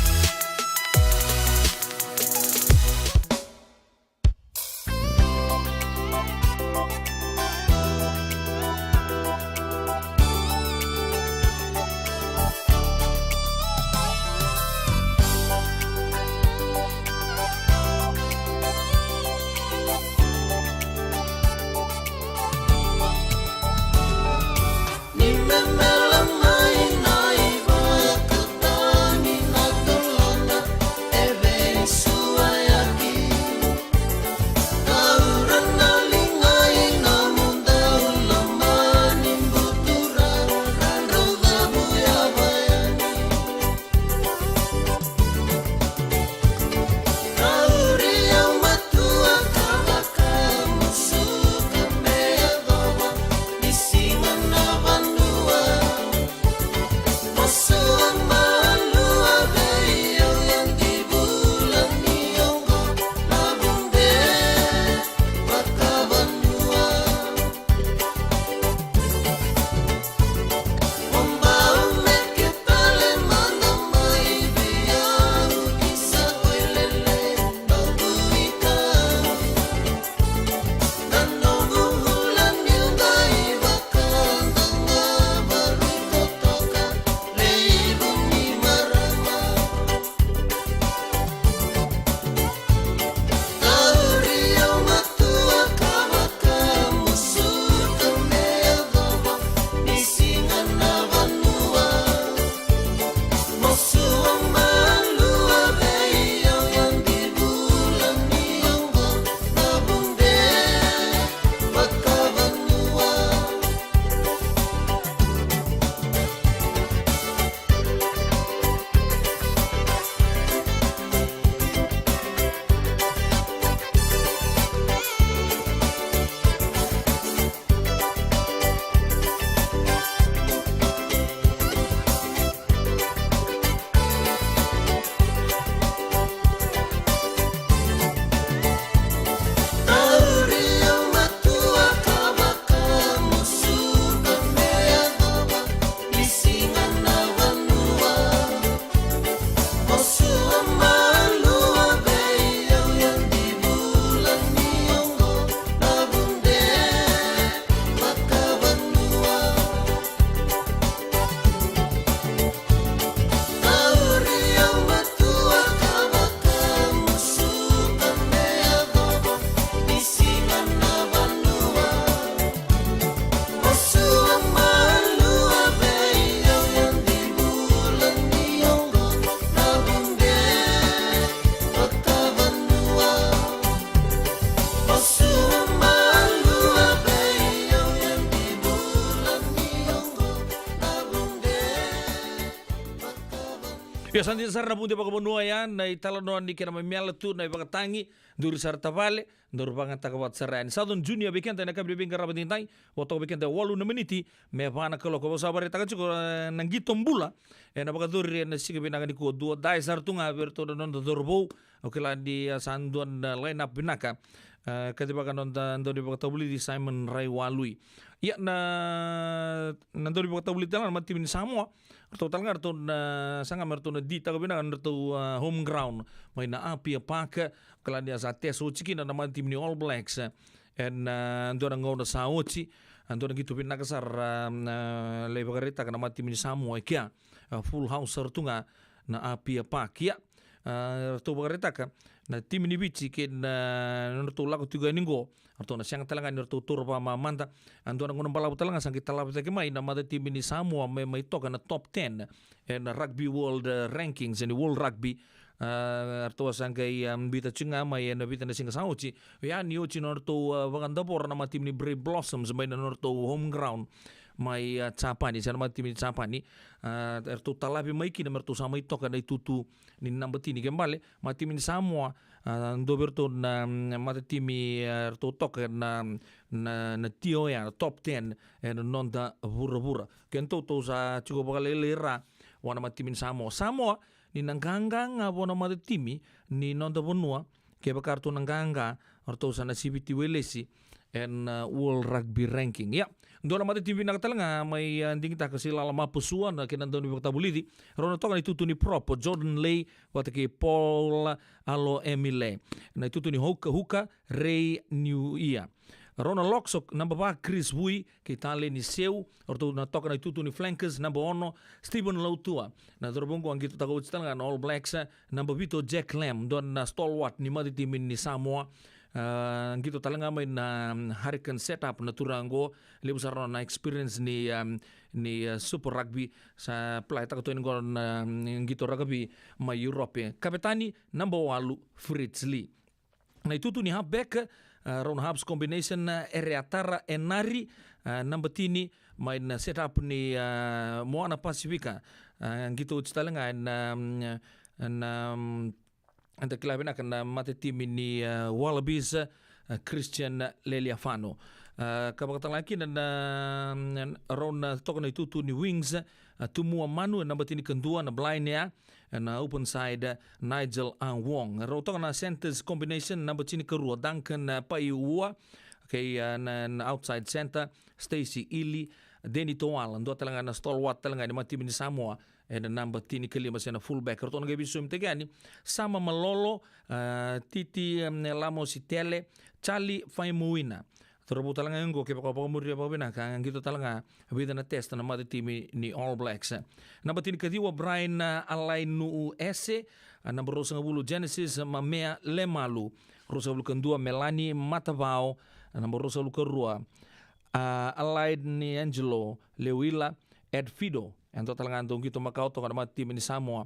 Io, sa dina sara na vude vakavanua ya, na italanoa ni kena mai mela tu na ivakatagi, duri sara tavale, daru vakayagataka vata sara yani. Southern Junior vei keda ena kabi ni veiqaravi edaidai, vo toka vei keda e walu na miniti me va na kaloko. Vou sa vakaraitaka tiko, e, na qito bula ena vakayacori ena siga vinaka nikua, dua dai sara tu ga vei iratou na noda cauravou. Au kila ni, a, sa dua na line-up vinaka, a, kacivaka noda daunivakatavulici Simon Raiwalui. Ia na, na daunivakatavulici tale ga na matatimi ni Samoa, ratou tale ga ratou na saga me ratou na ditaka vinaka na ratou, a, home ground mai na Apia Park. Au kila ni a sa test oti kina na matatimi ni All Blacks, e, ena, a, dua na gauna sa oti. A, dua na qito vinaka sara, a, na lai vakaraitaka na matatimi ni Samoa e kea. A, full house sara tu ga na Apia Park. Ia, a, ratou vakaraitaka na timi ni Viti kei na nodratou lako tiko yani qo, ratou na sega tale ga ni ratou taura vakamamada. A, dua na gauna balavu tale ga sa qai talavi cake mai na matatimi ni Samoa me mai toka na top ten ena Rugby World, e, Rankings ni World Rugby. A, ratou a sa qai, a, biuta tiko ga mai ena vica na siga sa oti. Oya ni oti na nodratou, a, vakadavora na matatimi ni Brave Blossoms mai na nodratou home ground mai, a, Japani, se na matatimi ni Japani. A, eratou talavi mai kina me ratou sa mai toka na itutu ni naba tini. Ke bale, matatimi ni Samoa, a, dua vei iratou na, mm, matatimi, a, ratou toka na, na, na tier oya, na top ten ena noda vuravura. Kedatou tou sa tiko vakalailai ra vua na matatimi ni Samoa. Samoa ni na qaqa ga vua na matatimi ni noda vanua, kevaka ratou na qaqa, ratou sa na siviti Welesi ena, a, World Rugby Ranking. Ia, dua na matatimi vinaka tale ga mai, a, digitaka se lala mapusua na kena dau ni vakatavulici. Rau na toka na itutu ni prop, o Jordan Lay vata kei Paul Alo Emile. Na itutu ni hooker, hooker, Ray New Year. Rau na locks, o namba va Chris Vui kei Taleni Seu, o ratou na toka na itutu ni flankers, namba ono Stephen Lautua. Na cauravou oqo a qitotaka oti tale ga na All Blacks, namba vitu o Jack Lam, dua na stalwart ni matatimi ni Samoa. A, qito tale ga mai na, um, Hurricane setup na turaga oqo, levu sara na experience ni, um, ni, uh, Super Rugby, sa playtaka tu yani oqo na, um, qito rakavi mai Europe. Kapetani, namba walu, Fritz Lee. Na itutu ni halfback, a, rau na halves combination, a, Ereatara Enari, a, namba tini, mai na setup ni, a, Moana Pasifika. A, qito oti tale ga na, mm, na, mm, eda kila vinaka na matatimi ni, a, Wallabies, a, Christian Lealiifano. A, ka vakatalega kina na, mm, rau na toka na itutu ni wings, a, Tumua Manu, e namba tinikadua, na Blainea, ena open side, Nigel A. Wong. Rau toka na centres combination, namba tinikarua, Duncan, a, Paiua, kei, a, na, na outside centre, Stacey Ili, Denny Towala, dua tale ga na stalwart tale ga ni matatimi ni Samoa, ena namba tinikalima se na fullback. Ratou na qai veisosomitaki yani, Sama Malolo, a, Titi, em, Lamositele, Charlie Faimouina. Cauravou tale ga oqo, kevaka o vakamuria vakavinaka, a qito tale ga vica na test na matatimi ni All Blacks. Namba tinikaciwa, Brian, a, Alainuuese, a, namba ruasagavulu, Genesis Mamea Lemalu, ruasagavulu ka dua, Melani Matavao, a, namba ruasagavulu ka rua, a, Alaid ni Angelo Leuila, Ed Fido, e dua tale ga dau qito makawa toka na matatimi ni Samoa,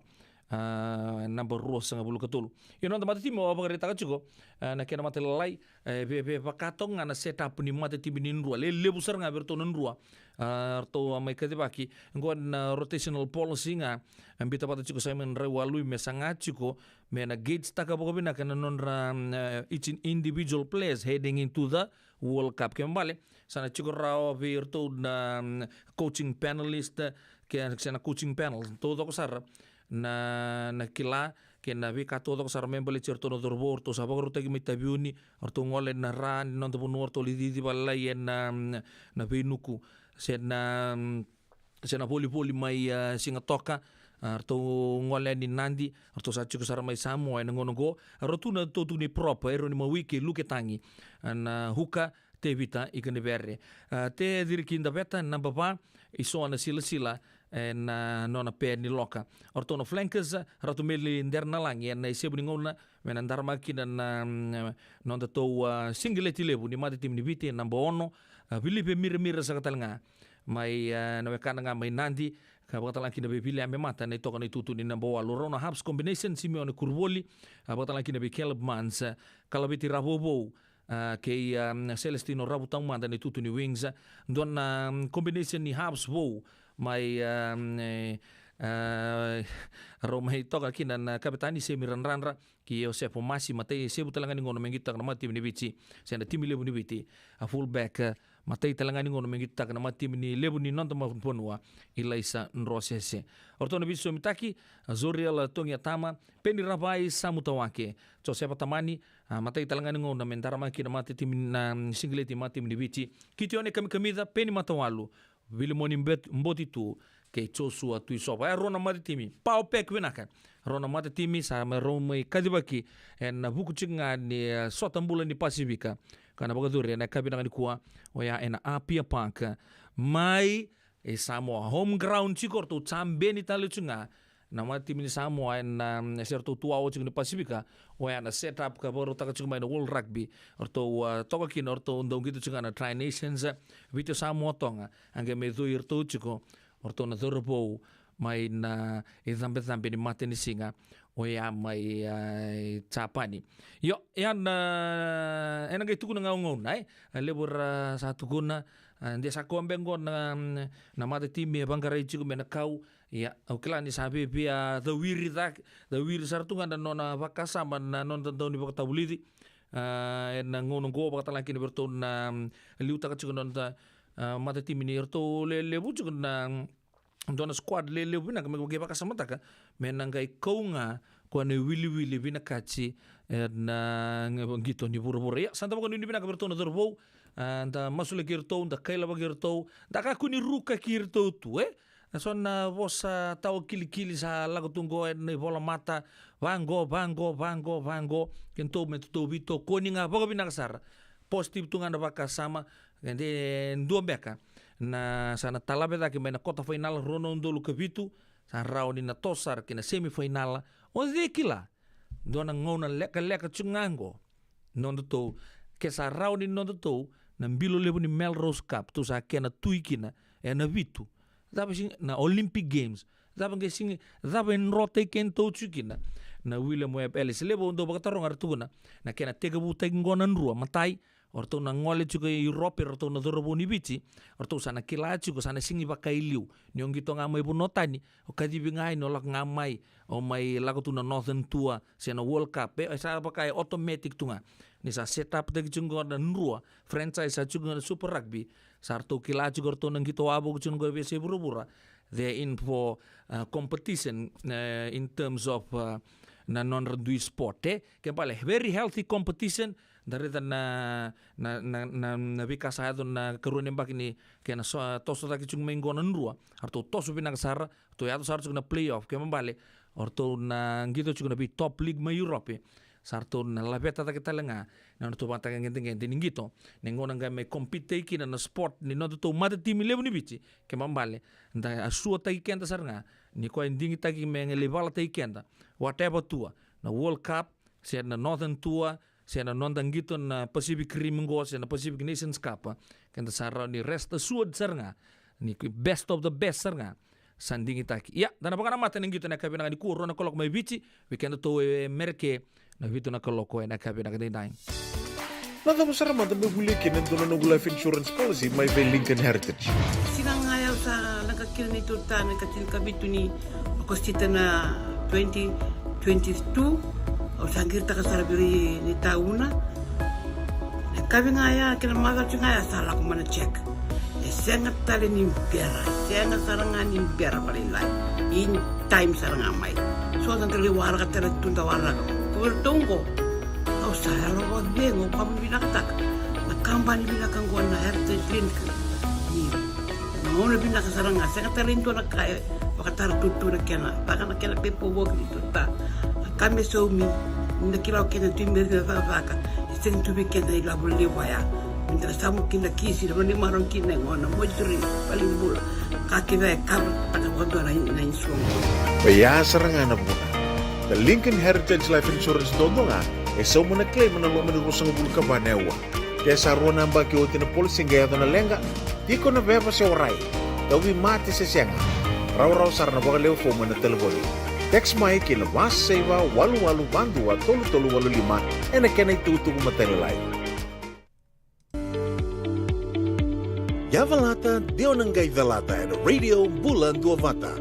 a, namba ruasagavulu ka tolu. Ia na noda matatimi au a vakaraitaka tiko, a, na kena matalalai, e, ve, ve, vaka toka ga na setup ni matatimi ni drua. Le, levu sara ga vei ratou na drua. A, ratou a mai kacivaki. Oqo na rotational policy ga, a, biuta vata tiko Simon Raiwalui me saga tiko, me na gauge-taka vakavinaka na nodra, mm, e, each individual players heading into the World Cup. Kena ibalebale, sa na tiko rawa vei iratou na, mm, coaching panelist, ke, se na coaching panel taucoko sara, na, na kila, kei na veika taucoko sara me baleti iratou na cauravou, ratou sa vakarautaki mai Taveuni, ratou gole na ra ni noda vanua, ratou lai cici vakalailai ena, mm, na veinuku, se na, mm, se na volivoli mai, a, Sigatoka, a, ratou gole yani Nadi, ratou sa tiko sara mai Samoa ena gauna oqo. A, ratou tu na itutu ni prop, Eroni Maui kei Luke Tagi, a, na hooker, Tevita Ikanivere. A, Te Ciriki Daveta, naba va, Isoana Silasila, ena nona pair ni loka. O ratou na flankers, Ratu Meli Derenalagi, ena isevu ni gauna me na daramaka kina na, mm, nodatou, a, sigileti levu ni matatimi ni Viti, naba ono, a, Vilive Miramira saka tale ga mai, a, na wekana ga mai Nadi, ka vakatalega kina vei Viliame Mata na itoka na itutu ni naba walu. Rau na halves combination, Simeone Kuruvoli, a, vakatalega kina vei Caleb Mans, a, Kalaviti Ravouvou, a, kei, a, Celestino Ravutaumada na itutu ni wings, a, dua na, mm, combination ni halves vou mai, a, mm, e, a, rau mai toka kina na kavetani Semi Radradra, kei Josefa Masi, matai isevu tale ga ni gauna me qitotaka na matatimi ni Viti, se na timi levu ni Viti, a fullback, a, matai tale ga ni gauna me qitotaka na matatimi ni levu ni noda ma-, vanua, Ilaisa Drosese. O ratou na veisosomitaki, a, Zoriela Togiatama, Peni Ravai, Samu Tawake, Josefa Tamani, a, matai tale ga ni gauna me daramaka kina matatimi na, mm, sigileti matatimi ni Viti, Kitione Kamikamica, Peni Matawalu, Vilimoni Bet-, Botitu, kei Joshua Tuisova. E rua na matatimi, power pack vinaka. Rua na matatimi sa mai rau mai kacivaki ena vuku tiko ga ni, e, sota bula ni Pasifika. Ka na vakacuri ena yakavi vinaka nikua, oya ena Apia Park. Mai, e Samoa, home ground tiko, ratou jabeni tale tiko ga na matatimi ni Samoa ena, e, se ratou tuwawa tiko ni Pasifika, oya na set up ka vakarautaka tiko mai na World Rugby. O ratou, a, toka kina, o ratou dau qito tiko ga na Tri Nations, a, Viti, Samoa, Toga. A qai mai coi iratou tiko o ratou na cauravou mai na icabecabe ni matanisiga, oya mai, a, Japani. Io, ia na, ena qai tukuna ga o gauna, e, a levu era sa tukuna, a, de sa koya beka oqo na, na matatimi e vaqarai tiko me na kau. Ia, au kila ni sa viavia cawiri cake, cawiri sara tu ga na nona vakasama na noda dau ni vakatavulici. A, ena gauna oqo vakatalega kina vei iratou na, mm, liutaka tiko na noda, a, matatimi ni ratou le-, levu tiko na, mm, dua na squad le-, levu vinaka me qai vakasamataka me na qai kau ga koya na iwiliwili vinakati ena qito ni vuravura. Ia, sa da vakanuinui vinaka vei iratou na cauravou, A, da masulaki iratou, da kailavaki iratou, da kakua ni rukaki iratou tu, e? Na so na vosa tawa kilikili sa lako tu qo ena ivolamata, vaqo, vaqo, vaqo, vaqo. Kedatou me datou veitokoni ga vakavinaka sara. Positive tu ga na vakasama. E de dua beka na sa na talave cake mai na quarter final rua na udolu ka vitu, sa rawa ni na toso sara ki na semi final. O cei kila? Dua na gauna lekaleka tiko ga qo. Nodatou, ke sa rawa ni nodatou na bilo levu ni Melrose Cup, tou sa kena tui kina ena vitu. Cava sigi na Olympic Games? Cava qai sigi, cava e drotaki kedatou tiko kina na William Webb Ellis? Levu au dau vakataroga, ra tukuna na kena tekivutaki qo na drua. Matai, o ratou na gole tiko i Europe, o ratou na cauravou ni Viti, o ratou sa na kila tiko, sa na sigi vakailiu. Ni o qito ga mai vanua tani, o kacivi ga yani, o lako ga mai, o mai lako tu na Northern Tour se na World Cup, e, e sa vaka e automatic tu ga. Ni sa set up taki tiko qo na drua, franchise sa tiko qo na Super Rugby, sa ratou kila tiko ratou na qito wavoki tiko qo e veiyasai vuravura. They're in for, uh, competition, uh, in terms of, uh, na nodra dui sport, e. Ke bale, very healthy competition. Da raica na, na, na, na, na veika sa yaco na karua ni baki ni kena so, toso cake tiko mai qo na drua. A ratou toso vinaka sara, ratou yaco sara tiko na playoff. Ke bale, o ratou na qito tiko na vei top league mai Europe. Sa ratou na laveta cake tale ga na nodratou vakataka gedegede ni qito. Ni gauna qai mai compete kina na sport ni nodatou matatimi levu ni Viti. Ke bale, da a suataki keda sara ga. Ni koya e digitaki me qai lai valataki keda. Whatever tour, na World Cup, se na Northern Tour, se na noda qito na Pacific Rim qo, se na Pacific Nations Cup, keda sa rawa ni rest assured sara ga ni best of the best sara ga sa digitaki. Ia, da na vakanamata na qito ena yakavi vinaka nikua, rua na kaloko mai Viti, vei kedatou e Mereke, na vitu na kaloko ena yakavi vinaka edaidai. Na cava sara mada me volia kina e dua na noqu life insurance policy mai vei Lincoln Heritage? Siga ga ya au sa leqa kina neitou ta na ika tinikavitu ni Okosita na twenty twenty-two, au sa qiritaka sara vei ira ni tauna. Na yakavi ga ya kei na macawa ga ya sa lako mai na check. E sega tale ni bera, sega sara ga ni bera vakalailai. In time sara ga mai. So da qai waraka tale tu, da waraka. Ko vei ratou qo, au sa yalo vakacegu, au vakavinavinakataka na kabani vinaka qo na Heritage Link. Ni na gauna vinaka sara ga, sega tale ni dua na ka e vakatara tutu na kena, vaka na kena paperwork ni tuta. Na ka me saumi, ni na kila o keda tu i Merika na cakacaka, e sega tu vei keda na ilavo levu ya. Me da na samu kina kisi, na vanua ni marau kina, e gona, moituri, valenibula. Ka kece e cover taka vakadua na, na insurance. Oya sara ga na vuna. Na Lincoln Heritage Life Insurance duadua ga e sauma na claim ena loma ni ruasagavulu ka va na aua. Ke sa rua na yabaki oti na policy qai yaco na leqa, tiko na veva se warai, tauvimate se sega, rawarawa sara na vakalewe fomu ena talevoni. Text mai ki na va saiva walu walu va dua tolu tolu walu lima ena kena itukutuku matailalai. Yavalata, de o na qai calata ena Radio Bula Duavata.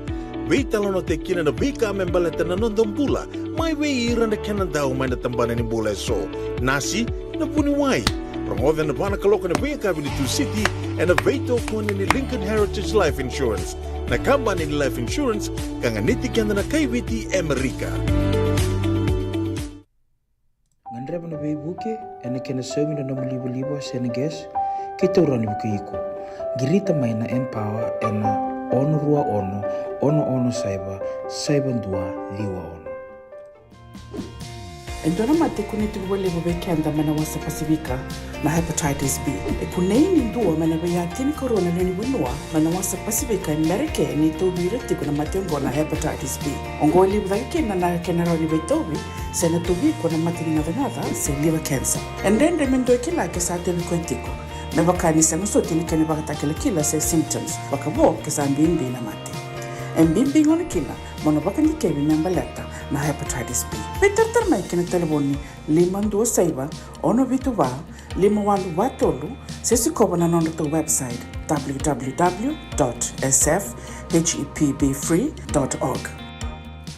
Veitalanoataki kina na veika me baleta na noda bula, mai vei ira na kena dau mai na tabana ni bula eso. Nasi, na vuniwai. Rogoca ena va na kaloko ena veiyakavi ni Tusiti, ena veitokoni ni Lincoln Heritage Life Insurance, na kabani ni life insurance ka ganiti keda na kai Viti e Amerika. Gadreva na veivuke ena kena saumi na nomu livaliva se na gas, keitou rawa ni vukei iko. Qirita mai na Empower ena ono rua ono, ono ono saiva, saiva dua ciwa ono. E dua na mate e kunei tiko vakalevu vei keda mai na wasa Pasifika, na hepatitis B. E kunei ni dua mai na veiyatini karua na lewe ni vanua mai na wasa Pasifika e Merika ni tauvi ira tiko na mate oqo na hepatitis B. Oqo e levu cake kina na kena rawa ni veitauvi se na tauvi iko na mate ni gacagaca se liver cancer. E dredre me dua e kila ke sa tauvi koya tiko, me vaka ni sega soti na kena ivakatakilakila se symptoms, vakavo ke sa bibi na mate. E bibi gona kina mo na vakadikevi me baleta na hepatitis B. Veitaratara mai ki na talevoni lima dua saiva, ono vitu va, lima walu va tolu, se sikova na nodratou website, w w w dot s f h e p b free dot org.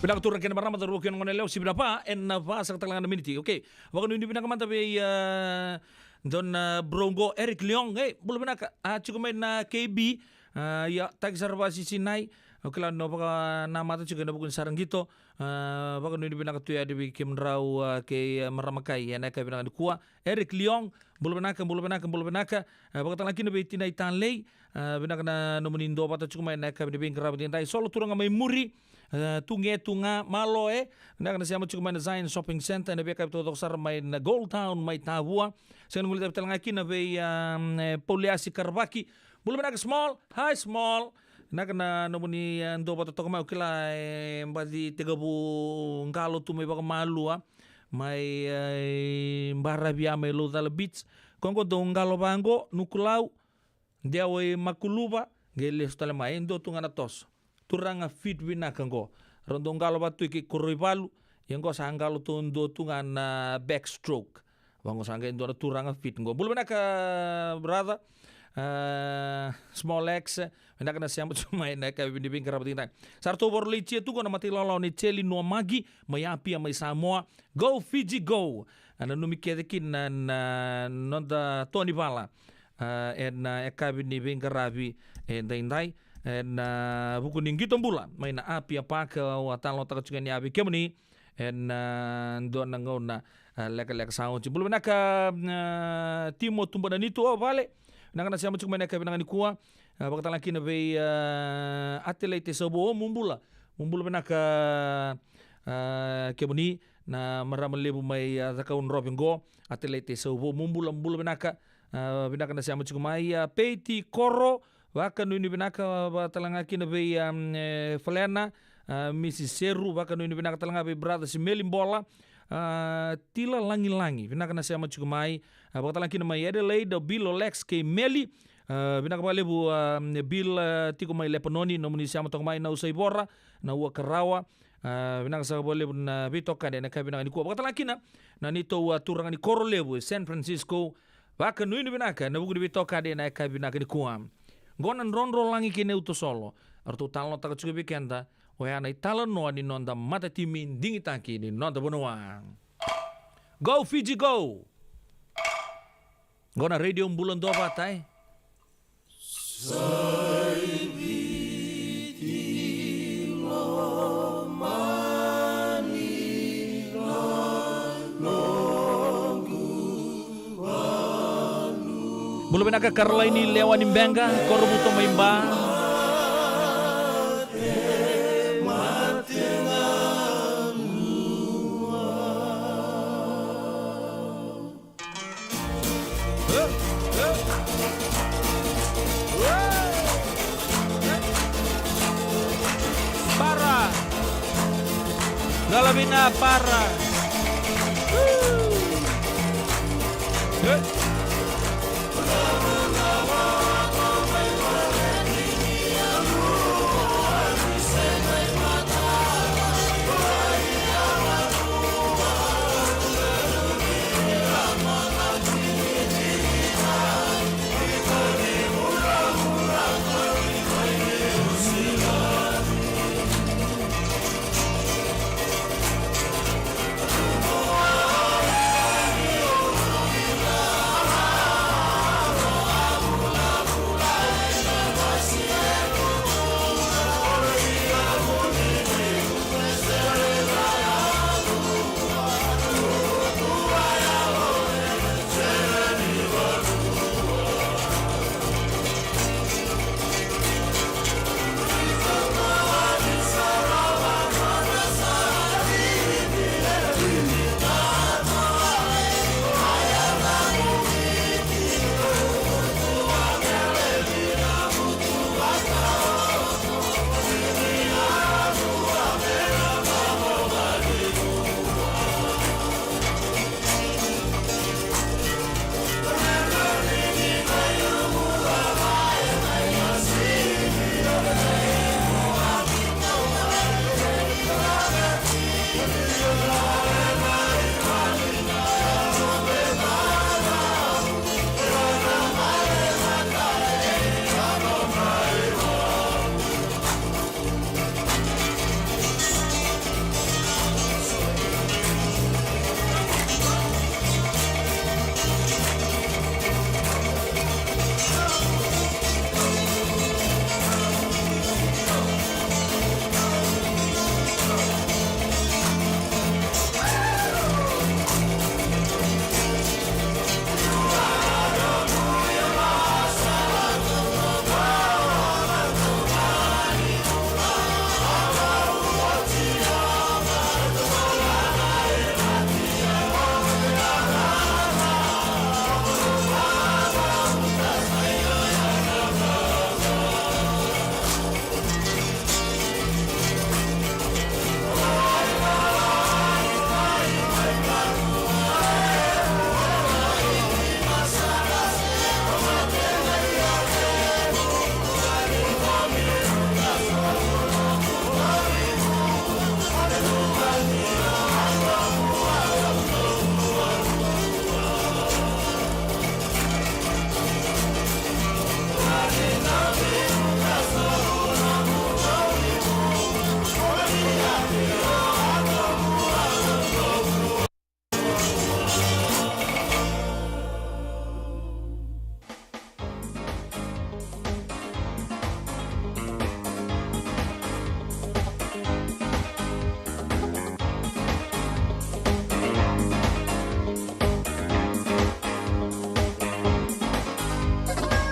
Vinaka turaga kei na marama, cauravou kei na goneyalewa, sivi na va ena va saka tale ga na miniti. Okay, vakanuinui vinaka mada vei, e, dua na, e, bro qo, Eric Leong. Ei, bula vinaka, a, tiko mai na K B. A, ia, taki sara vakasisina. Au kila ni o vakanamata tiko ena vuku ni sa ra qito. A, vakanuinui vinaka tu yani vei kemudrau, a, kei, a, marama kai ena yakavi vinaka nikua. Eric Leong, Bula vinaka, bula vinaka, bula vinaka. E, vakatalaki na vei tinai talei. E, vinaka na nomuni dua vata tiko mai na yakavi ni veiqaravi daidai. Solo turaga mai muri. E, tu ge tu ga, malo e. Vinaka na sema tiko mai na Zion Shopping Center, na veiyakavi taucoko sara mai na Gold Town mai Tavua. Sega ni guilecavi tale ga kina vei, a, e, Pauliasi Karavaki. Bula vinaka Small, hi Small. Vinaka na nomuni, e, dua vata toka mai, au kila e baci tekivu qalo tu mai vakamalua. Mai, e, baravi a mai Laucala Beach. Koya qo dau qalo vaqo, Nukulau. Dewa i Makuluva, qai lesu tale mai, e dua tu ga na toso. Turaga fit vinaka qo. Rau dau qalo vata tu i ke Koroivalu, ia qo sa qalo tu dua tu ga na backstroke. Vaqo sa qai dua na turaga fit qo. Bula vinaka, brother. A, Small X, vinaka na sema tu mai na yakavi ni veiqaravi daidai. Sa ratou vakarolaitia tu qo na matailawalawa ni Teli Nuamaki, mai Apia, mai Samoa. Go Fiji, go! A, nanumi kece kina na, na noda tonivala. A, ena, a, yakavi ni veiqaravi edaidai. Ena, a, vuku ni qito bula mai na Apia Park, au a talanoataka tiko yani vei kemuni. Ena, a, dua na gauna, a, lekaleka sa oti. Bula vinaka, a, Timo Tubananitu, o vale. Vinaka na sema tiko mai na yakavi vinaka nikua. A, vakatalaki na vei, a, Atelaite Sauvou, o, mo bula. Mo bula vinaka, a, kemuni na marama levu mai, a, Cakaudrove qo, Atelaite Sauvou, mo bula, bula vinaka. A, vinaka na sema tiko mai, a, Peiti Koro, vakanuinui vinaka, a, vaka tale ga kina vei, a, e, Falena, a, Misi Seru, vakanuinui vinaka tale ga vei brother Simeli Bola, a, Tila Lagilagi, vinaka na sema tiko mai, a, vaka tale ga kina mai Adelaide, o Bill, o Lex kei Meli, a, vinaka vakalevu, a, Bill, a, tiko mai Lepanoni, nomuni sema toka mai na Usaivora, na Ua Karawa, a, vinaka saka vakalevu na veitokani ena yakavi vinaka nikua. Vaka tale ga kina na neitou, a, turaga ni koro levu e San Francisco, vakanuinui vinaka ena vuku ni veitokani ena yakavi vinaka nikua. Qo na Drodrolagi kei Neu Tosolo, eratou talanoataka tiko vei keda, oya na italanoa ni noda matatimi digitaki ni noda vanua. Go Fiji, go! Qo na Radio Bula Duavata, e. Bula vinaka Karolaini Lewa ni Beqa, Korovuto mai Ba. Para. Galavina para.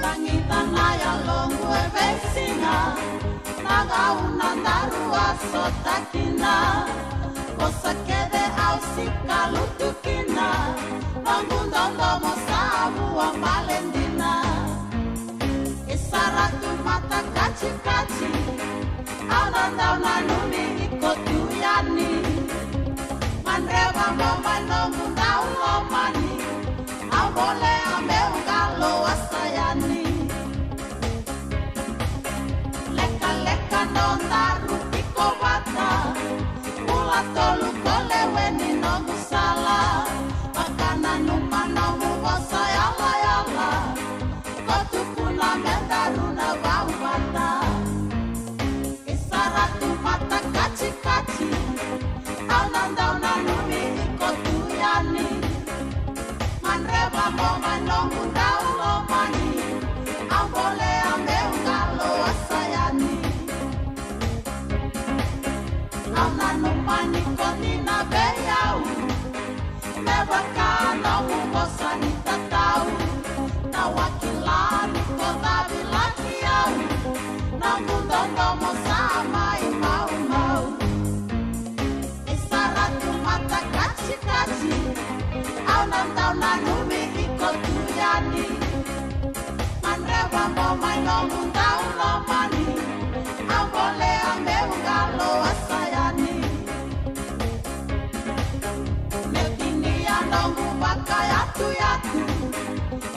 Tagita na yaloqu e veisiga, na gauna daru a sota kina. Vosa kece au sika lutu kina, noqu dodomo sa vua bale dina. Isa Ratu Matakatikati, au na dau nanumi iko tu yani. Gadreva mo mai noqu dau lomani, au bolea meu qalo a sa yani. Lekaleka nodaru tiko vata, bula tolu ko lewe ni noqu sala. Vakananuma noqu vosa yalayala, ko tukuna me daru na vauvata. Isa Ratu Matakatikati, au na dau nanumi iko tu yani. Gadreva mo mai noqu dau lomani, au bolea meu qalo a sa yani. Au nanuma ni ko dina vei au, me vaka noqu vosa ni tatau. Au a kila ni ko cavilaki au, noqu dodomo sa mai maumau. Isa Ratu Matakatikati, au na dau nanumi iko tu yani. Gadreva mo mai noqu dau lomani, au bolea meu qalo a sa yani. Meu tinia noqu vakayatuyatu,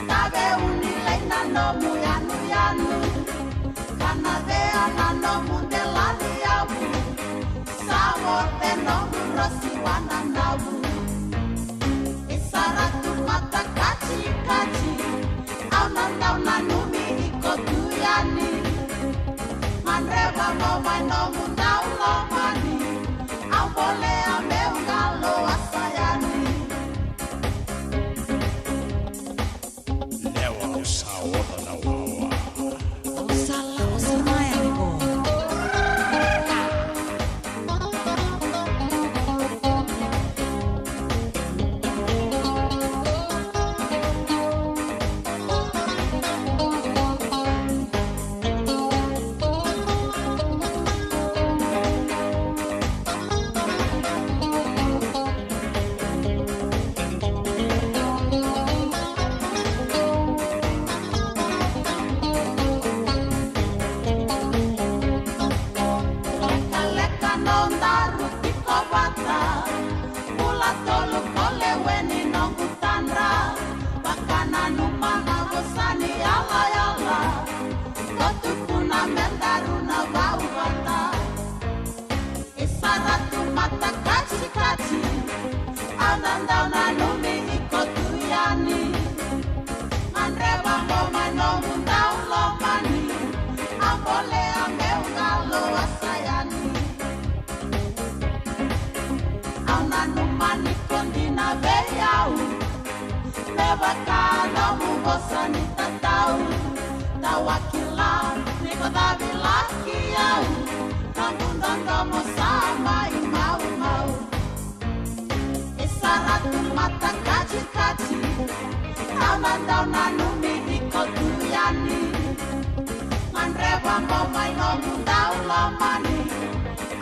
tave uni lai na nomu yanuyanu. Kana cea na nomu dela ni yavu, sa vote noqu rosi wananavu. Isa Ratu Matakatikati, au na dau nanumi iko tu yani. Gadreva mo mai noqu dau lomani, au bolea meu qalo a sa yani. Lewa, au sa oca na wawa. Au sa la, au sa maya ni vo. Lekaleka nodaru tiko vata, bula tolu ko lewe ni noqu tadra. Vakananuma na vosa ni yalayala, ko tukuna me daru na vauvata. Isa Ratu Matakatikati, au na dau nanumi iko tu yani. Gadreva mo mai noqu dau lomani, au bolea meu qalo a sa yani. Au nanuma ni ko dina vei au, me vaka nomu vosa ni tatau. Au a kila ni ko cavilaki au, noqu dodomo sa mai maumau. Isa Ratu Matakatikati, au na dau nanumi iko tu yani. Gadreva mo mai noqu dau lomani,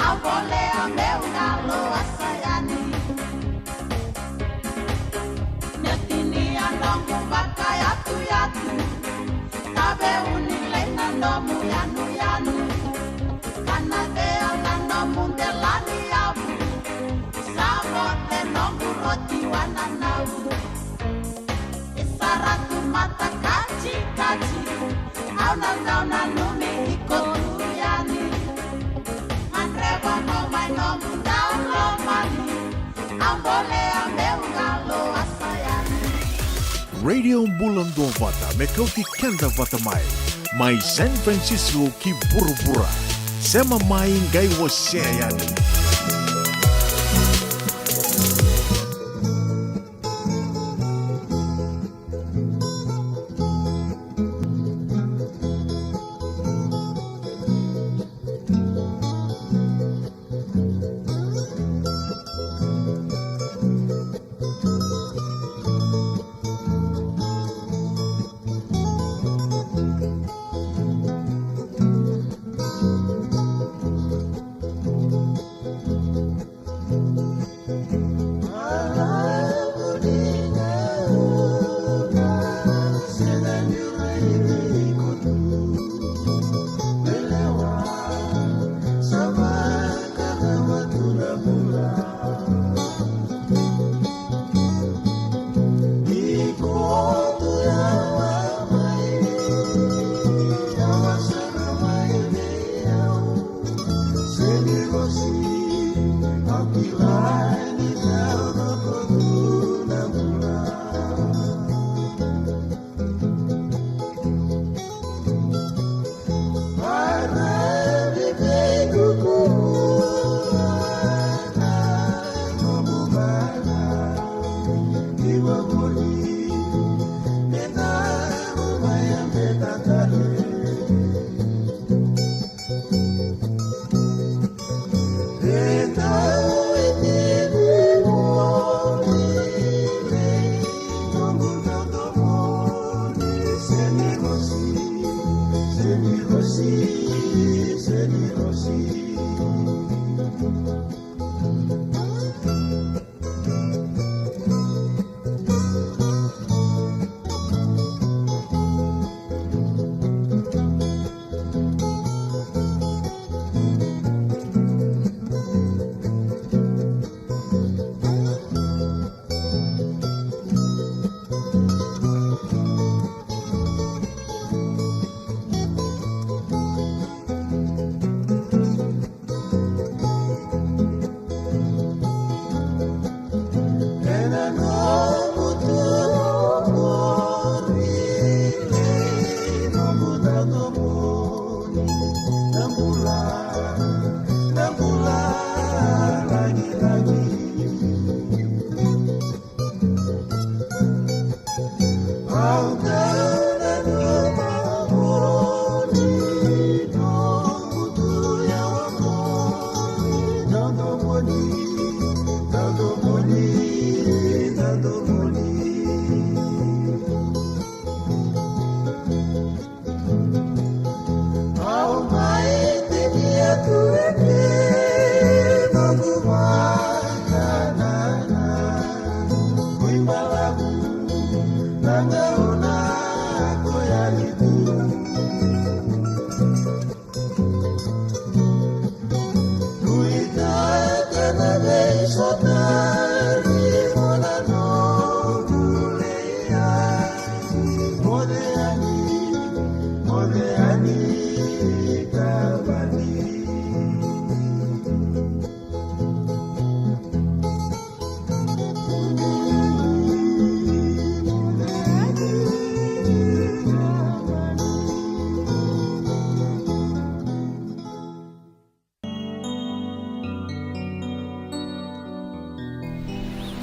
au bolea meu qalo a sa yani. Meu tinia noqu vakayatuyatu, tave uni lai na nomu yanuyanu. Kana cea na nomu dela ni yavu, sa vote noqu roti wananavu. Isa Ratu Matakatikati, au na dau nanumi iko tu yani. Gadreva mo mai noqu dau lomani, au bolea meu qalo a sa yani. Radio Bula Duavata, me kauti keda vata mai. Mai San Francisco ki vuravura. Sema mai, qai wasea yani.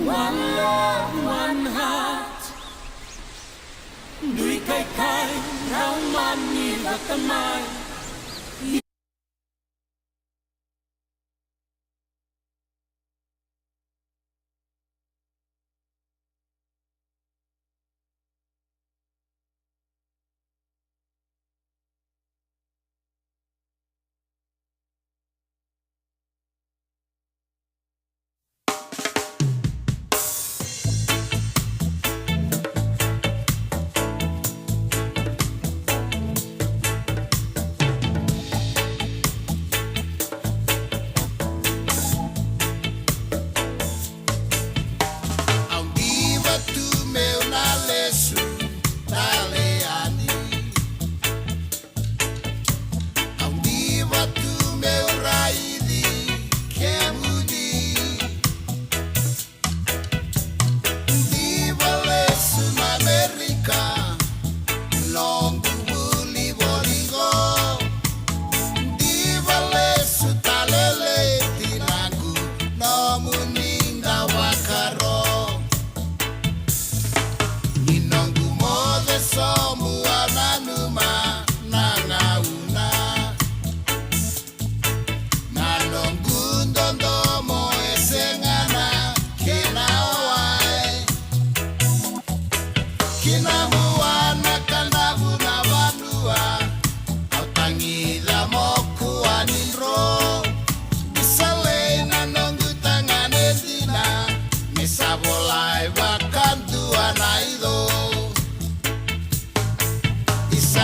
One love, one heart. Dui kaikai, rau mani vata mai.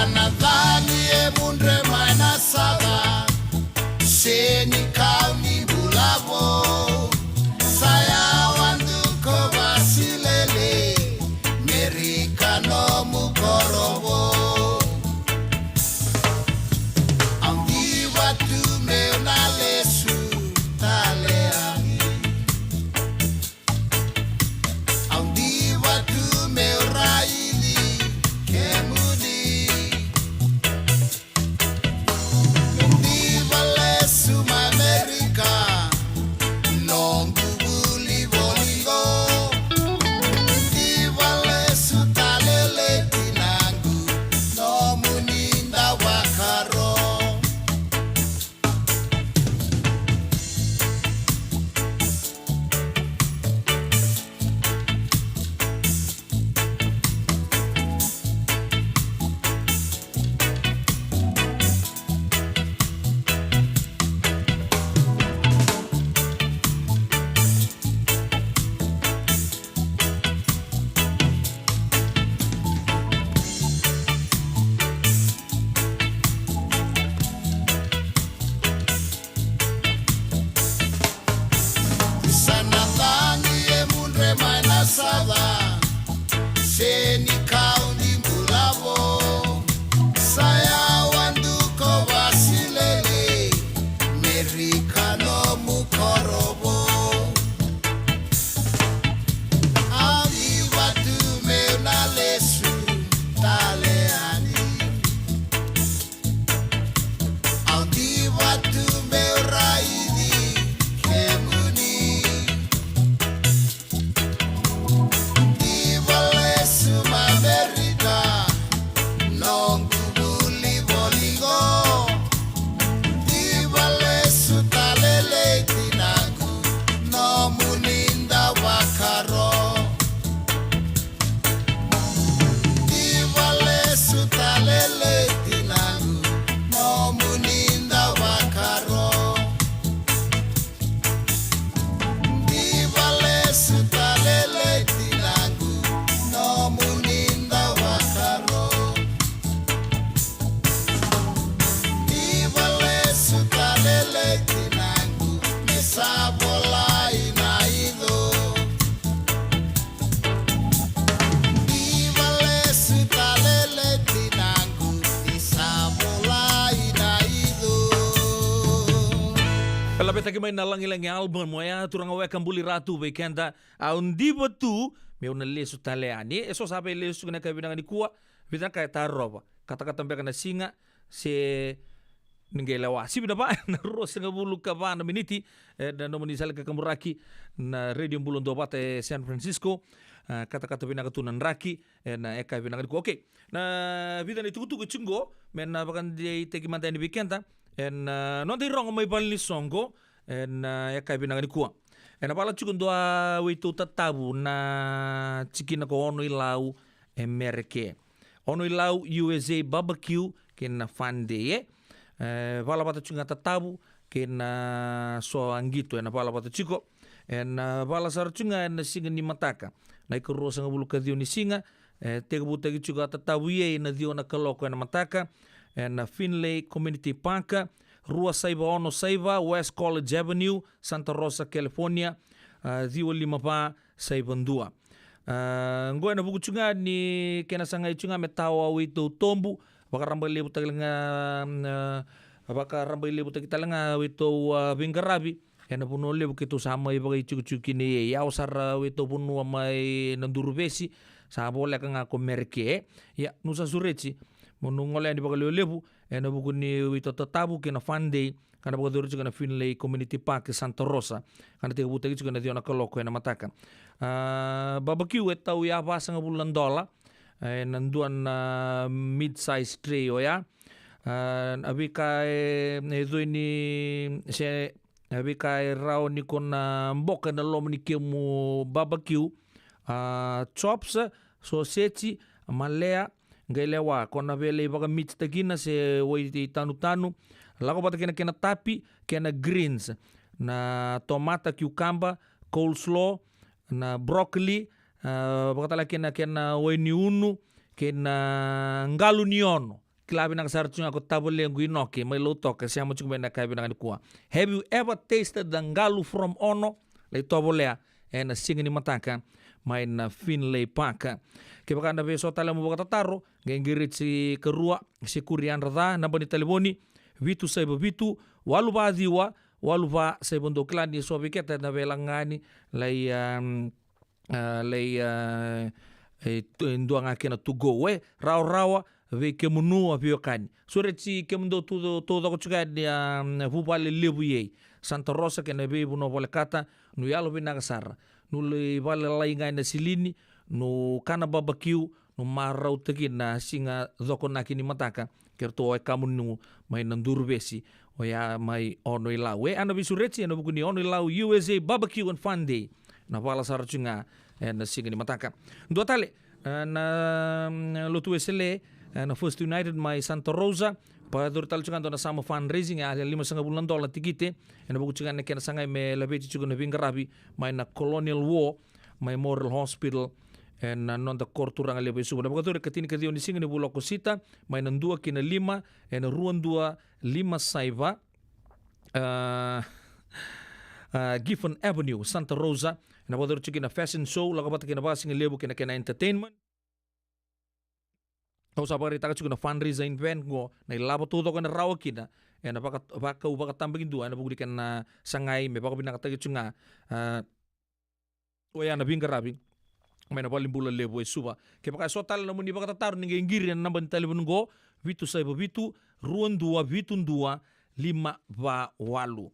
Na cagi e mudre mai na sala, se ni kau ni bula vou. Sa yawa duko vasilele, Merika nomu koro vou. Au diva tu meu na lesu tale yani. Au diva tu meu raici kemuni. Diva lesu mai Merika, noqu vuli voli qo. Diva lesu tale lei tinaqu, nomuni dau vakaro. Sa na cagi e mudre mai na sala, se ni kau ni bula vou. Sa yawa duko vasilele, Merika nomu koro vou. Au diva tu meu na lesu tale yani. Au diva tu meu raici kemuni. Diva lesu mai Merika, noqu vuli voli qo. Diva lesu tale lei tinaqu, nomuni dau vakaro. Diva lesu tale lei tinaqu, nomuni dau vakaro. Diva lesu tale lei tinaqu, nomuni dau vakaro. Diva lesu tale lei tinaqu, me sa volai na ido. Diva lesu tale lei tinaqu, ni sa volai na ido. E laveta mai na Lagilagi album oya, turaga weka Buli Ratu vei keda, Au diva tu meu na lesu tale yani. E so sa vei lesu na ka vinaka nikua, vica na ka e tarova. Katakata beka na siga, se ni qai lewa. Sivi na va, na ruasagavulu ka va na miniti, e, na nomuni sala ka kaburaki, na Radio Bula Duavata e San Francisco, e, katakata vinaka tu na draki, e, na eka vinaka nikua. Okay, na vica na itukutuku e tiko qo, me na vakadeitaki mada yani vei keda, e, na noda irogo mai Valenisoqo, e, na eka vinaka nikua. E na vala tiko dua weitou tatavu na tikina ko Ono i Lau e Mereke. Ono i Lau U S A Barbecue kei na Fun Day, e. E, vala vata tiko ga tatavu kei na so a qito e na vala vata tiko. E na vala sara tiko ga e na siga ni mataka. Na ikaruasagavulu ka ciwa ni siga, e, tekivutaki tiko a tatavu i e na ciwa na kaloko e na mataka. E na Finlay Community Park, rua saiva ono saiva West College Avenue, Santa Rosa, California, a, ciwa lima va saiva dua. A, qo e na vuku tiko ga ni kena sagai tiko ga me tawa weitou tobu, vakarabailevutaki tale ga, a, vakarabailevutaki tale ga weitou, a, veiqaravi e na vanua levu keitou sa mai vakaitikotiko kina i e. Yawa sara weitou vanua mai Naduruvesi, sa voleka ga ko Mereke. Ia, niu sa sureti mo ni gole yani vakalevulevu e na vuku ni weitou tatavu kei na Fun Day, ka na vakayacori tiko na Finlay Community Park e Santa Rosa, ka na tekivutaki tiko e na ciwa na kaloko e na mataka. A, barbecue e tau ya vasagavulu na dola e na dua na mid-size tray oya. A, a veika e, e dui ni se, a veika e rawa ni ko na boka e na loma ni kemu barbecue, a, chops, soseti, malea, qai lewa, ko na vei lai vakamititaki kina se wai tanutanu, lako vata kei na kena tapi kei na greens, na tomata, cucumber, coleslaw, na broccoli, a, vakatale kei na kena wai ni unu kei na qalu ni ono. Kila vinaka sara tu ga ko tavalequ Inoke mai Lautoka, sema tiko mai na ka vinaka nikua. Have you ever tasted the galu from Ono? Lai tovolea ena siga ni mataka mai na Finlay Park. Kevaka na vei so tale mo vakatataro, qai qiriti karua, se kuri yadra ca, naba ni talevoni, vitu saiva vitu, walu va ciwa, walu va saiva dua. Kila ni so vei keda na vei lagani, lai, um, a, lai, a, e, tu, e dua ga kena to go, e, rawarawa vei kemunu a veiwekani. Sureti kemudou tu, tu, taucoko tiko yani, a, vuvale levu i ei. Santa Rosa kei na veivanua volekata, nu yalo vinaka sara. Nu lai vale lalai ga ena silini, nu kana babakiu, nu marautaki na siga cokonaki ni mataka. Kei ratou o e kamunu mai na Duruvesi, oya mai Ono-i-Lau. E, a na veisureti ena vuku ni Ono-i-Lau U S A Barbecue and Fun Day. Na vala sara tu ga ena siga ni mataka. Dua tale, e, na, mm, Lotu Wesele, e, na First United mai Santa Rosa. Vakayacori tale tu ga dua na summer fundraising, e a limasagavulu na dola tikite. Ena vuku tu ga na kena sagai me laveti tu ga na veiqaravi mai na Colonial War Memorial Hospital. Ena noda koro turaga levu e Suva. Na vakayacori ka tinikaciwa ni siga ni vula o Okosita, mai na dua ki na lima, ena rua dua lima saiva, a, a, Gifford Avenue, Santa Rosa. Ena vakayacori tiko na fashion show, lako vata kei na vakasigalevu kei na kena entertainment. Au sa vakaraitaka tiko na fundraiser event qo, na ilavo taucoko ena rawa kina, ena vaka, vakau vakatabakidua, ena vuku ni kena sagai me vakavinakataki tiko ga, a, oya na veiqaravi mai na valenibula levu e Suva. Kevaka e so tale na nomuni vakatataro, ni qai qiri ena naba ni talevoni qo, vitu saiva vitu, rua dua vitu dua, lima va walu.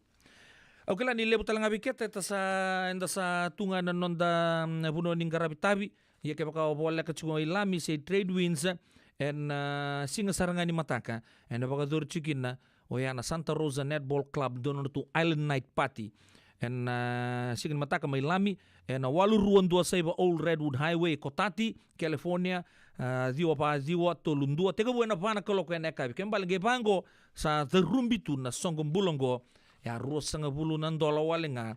Au kila ni levu tale ga vei keda, eda sa, eda sa tu ga ena noda, mm, vanua ni qaravi tavi. Ia kevaka o voleka tiko i Lami se Trade Winds, ena, a, siga sara ga ni mataka, ena vakayacori tiko kina oya na Santa Rosa Netball Club, dua na nodratou Island Night Party. Ena, a, siga ni mataka mai Lami, ena walu rua dua saiva Old Redwood Highway, Cotati, California, a, ciwa va ciwa tolu dua. Tekivu ena va na kaloko ena yakavi. Kena ibalebale qai vaqo, sa carubi tu na soqo bula qo. E a ruasagavulu na dola wale ga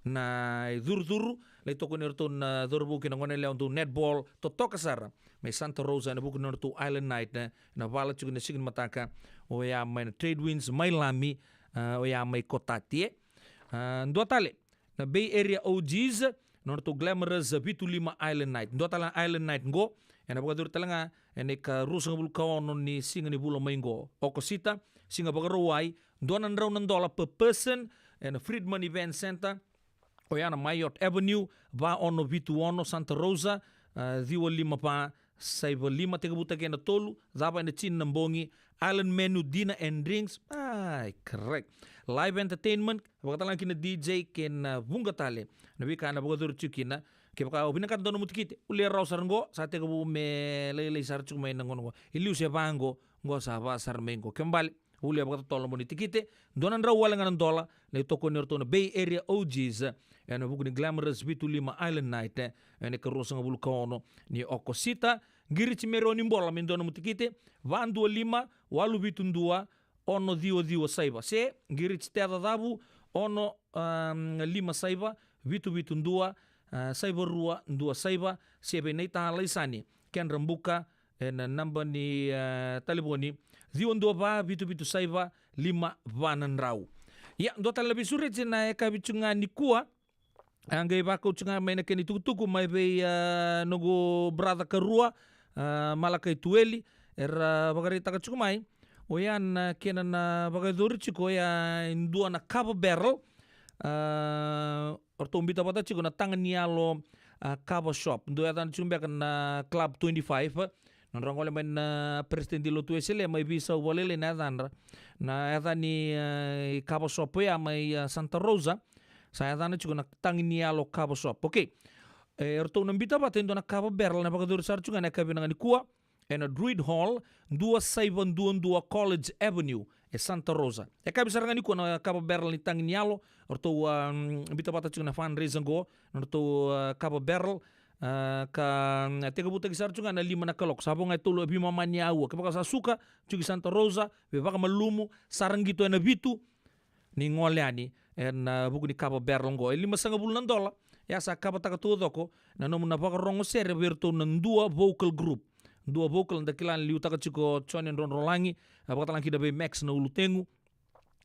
na icurucuru, lai tokoni iratou na cauravou kei na goneyalewa dau netball totoka sara mai Santa Rosa, ena vuku ni nodratou Island Night, e, na vala tiko ena siga ni mataka, oya mai na Trade Winds mai Lami, a, oya mai Cotati, e. A, dua tale, na Bay Area O Gs, na nodratou Glamorous vitu lima Island Night. Dua tale na Island Night qo, ena vakayacori tale ga ena ikaruasagavulu ka ono ni siga ni vula mai qo, Okosita, siga Vakarauwai, dua na drau na dola per person, ena Friedman Event Center, oya na Mayotte Avenue, va ono vitu ono, Santa Rosa, a, ciwa lima va saiva lima, tekivutaki ena tolu, cava ena tini na bogi, island menu, dinner and drinks. Ai, correct. Live entertainment, vakatalega kina D J kei na vuqa tale na veika ena vakayacori tiko kina. Kevaka o vinakata dua nomu tikite, volia rawa sara qo, sa tekivu me lailai sara tiko mai na gauna qo. I liu se vaqo, qo sa va sara mai qo. Kena ibalebale, volia vakatotolo nomuni tikite, dua na drau wale ga na dola, lai tokoni iratou na Bay Area O Gs, ena vuku ni Glamorous vitu lima Island Night, ena ikaruasagavulu ka ono ni Okosita. Qiriti Mereoni Bola me dua nomu tikite, va dua lima, walu vitu dua, ono ciwa ciwa saiva. Se qiriti Teca Cavu, ono, am, lima saiva, vitu vitu dua, a, saiva rua dua saiva, se vei Naita Laisani, kedra buka, ena naba ni, a, talevoni, ciwa dua va, vitu vitu saiva, lima va na drau. Ia, dua tale na veisureti ena yakavi tu ga nikua, a qai vakau tiko ga mai na kena itukutuku mai vei, a, noqu brother karua, a, Malakai Tueli, era vakaraitaka tiko mai. Oya na kena na vakayacori tiko oya e dua na kava barrel, a, o ratou bita vata tiko na Taga ni Yalo, a, Kava Shop. Dua yacana tiko beka na Club twenty-five. Nodra gole mai na President Lotu Wesele mai Veisau vakalailai na yacadra. Na yaca ni, e, kava shop oya mai, e, Santa Rosa. Sa yacana tiko na Taga ni Yalo Kava Shop. Okay. E, eratou na bita vata e dua na kava barrel na vakayacori sara tiko ga na yakavi vinaka nikua. Ena Druid Hall, dua saiva dua dua College Avenue, e Santa Rosa. E yakavi sara ga nikua na kava barrel ni Taga ni Yalo, eratou, um, bita vata tiko na fundraiser qo, na nodratou, uh, kava barrel, a, ka, mm, tekivutaki sara tiko ga na lima na kaloko. Sa vo ga e tolu e veimama ni aua. Kevaka sa suka tiko i Santa Rosa, veivakamalumu, sara qito ena vitu, ni gole yani ena, a, vuku ni kava barrel qo. E limasagavulu na dola, ia sa kavataka taucoko na nomu na vakarogo sere vei iratou na Dua Vocal Group. dua vocal, da kila ni liutaka tiko o Jone Drodrolagi, a, vakatalega kina vei Max na Ulutegu.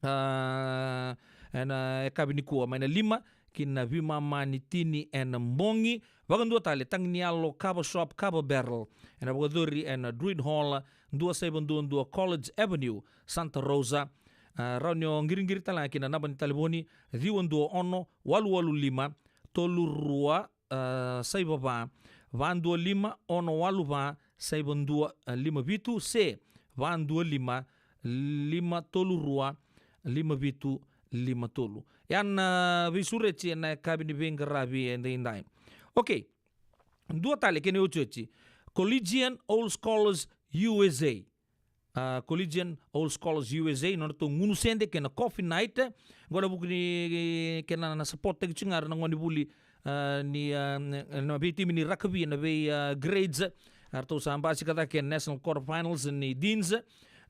A, ena yakavi nikua mai na lima ki na veimama ni tini ena bogi. Vakadua tale, Tagi ni Yalo Kava Shop, Kava Barrel, ena vakayacori ena Druid Hall, dua saiva dua dua College Avenue, Santa Rosa. A, rawa ni o qiriqiri tale ga ki na naba ni talevoni, ciwa dua ono, walu walu lima, tolu rua, a, saiva va, va dua lima, ono walu va, saiva dua, a, lima vitu, se va dua lima, lima tolu rua, lima vitu, lima tolu. Ia na veisureti ena yakavi ni veiqaravi edaidai. Okay. Dua tale kena iotioti. Collegian Old Scholars U S A. A, Collegian Old Scholars U S A, nodratou gunu sede kei na coffee night. Qo ena vuku ni kena na support-taki tiko ga na gonevuli, a, ni, a, na veitimi ni rakavi ena vei, a, grades. A, ratou sa basika cake ena National Quarter Finals ni Deans,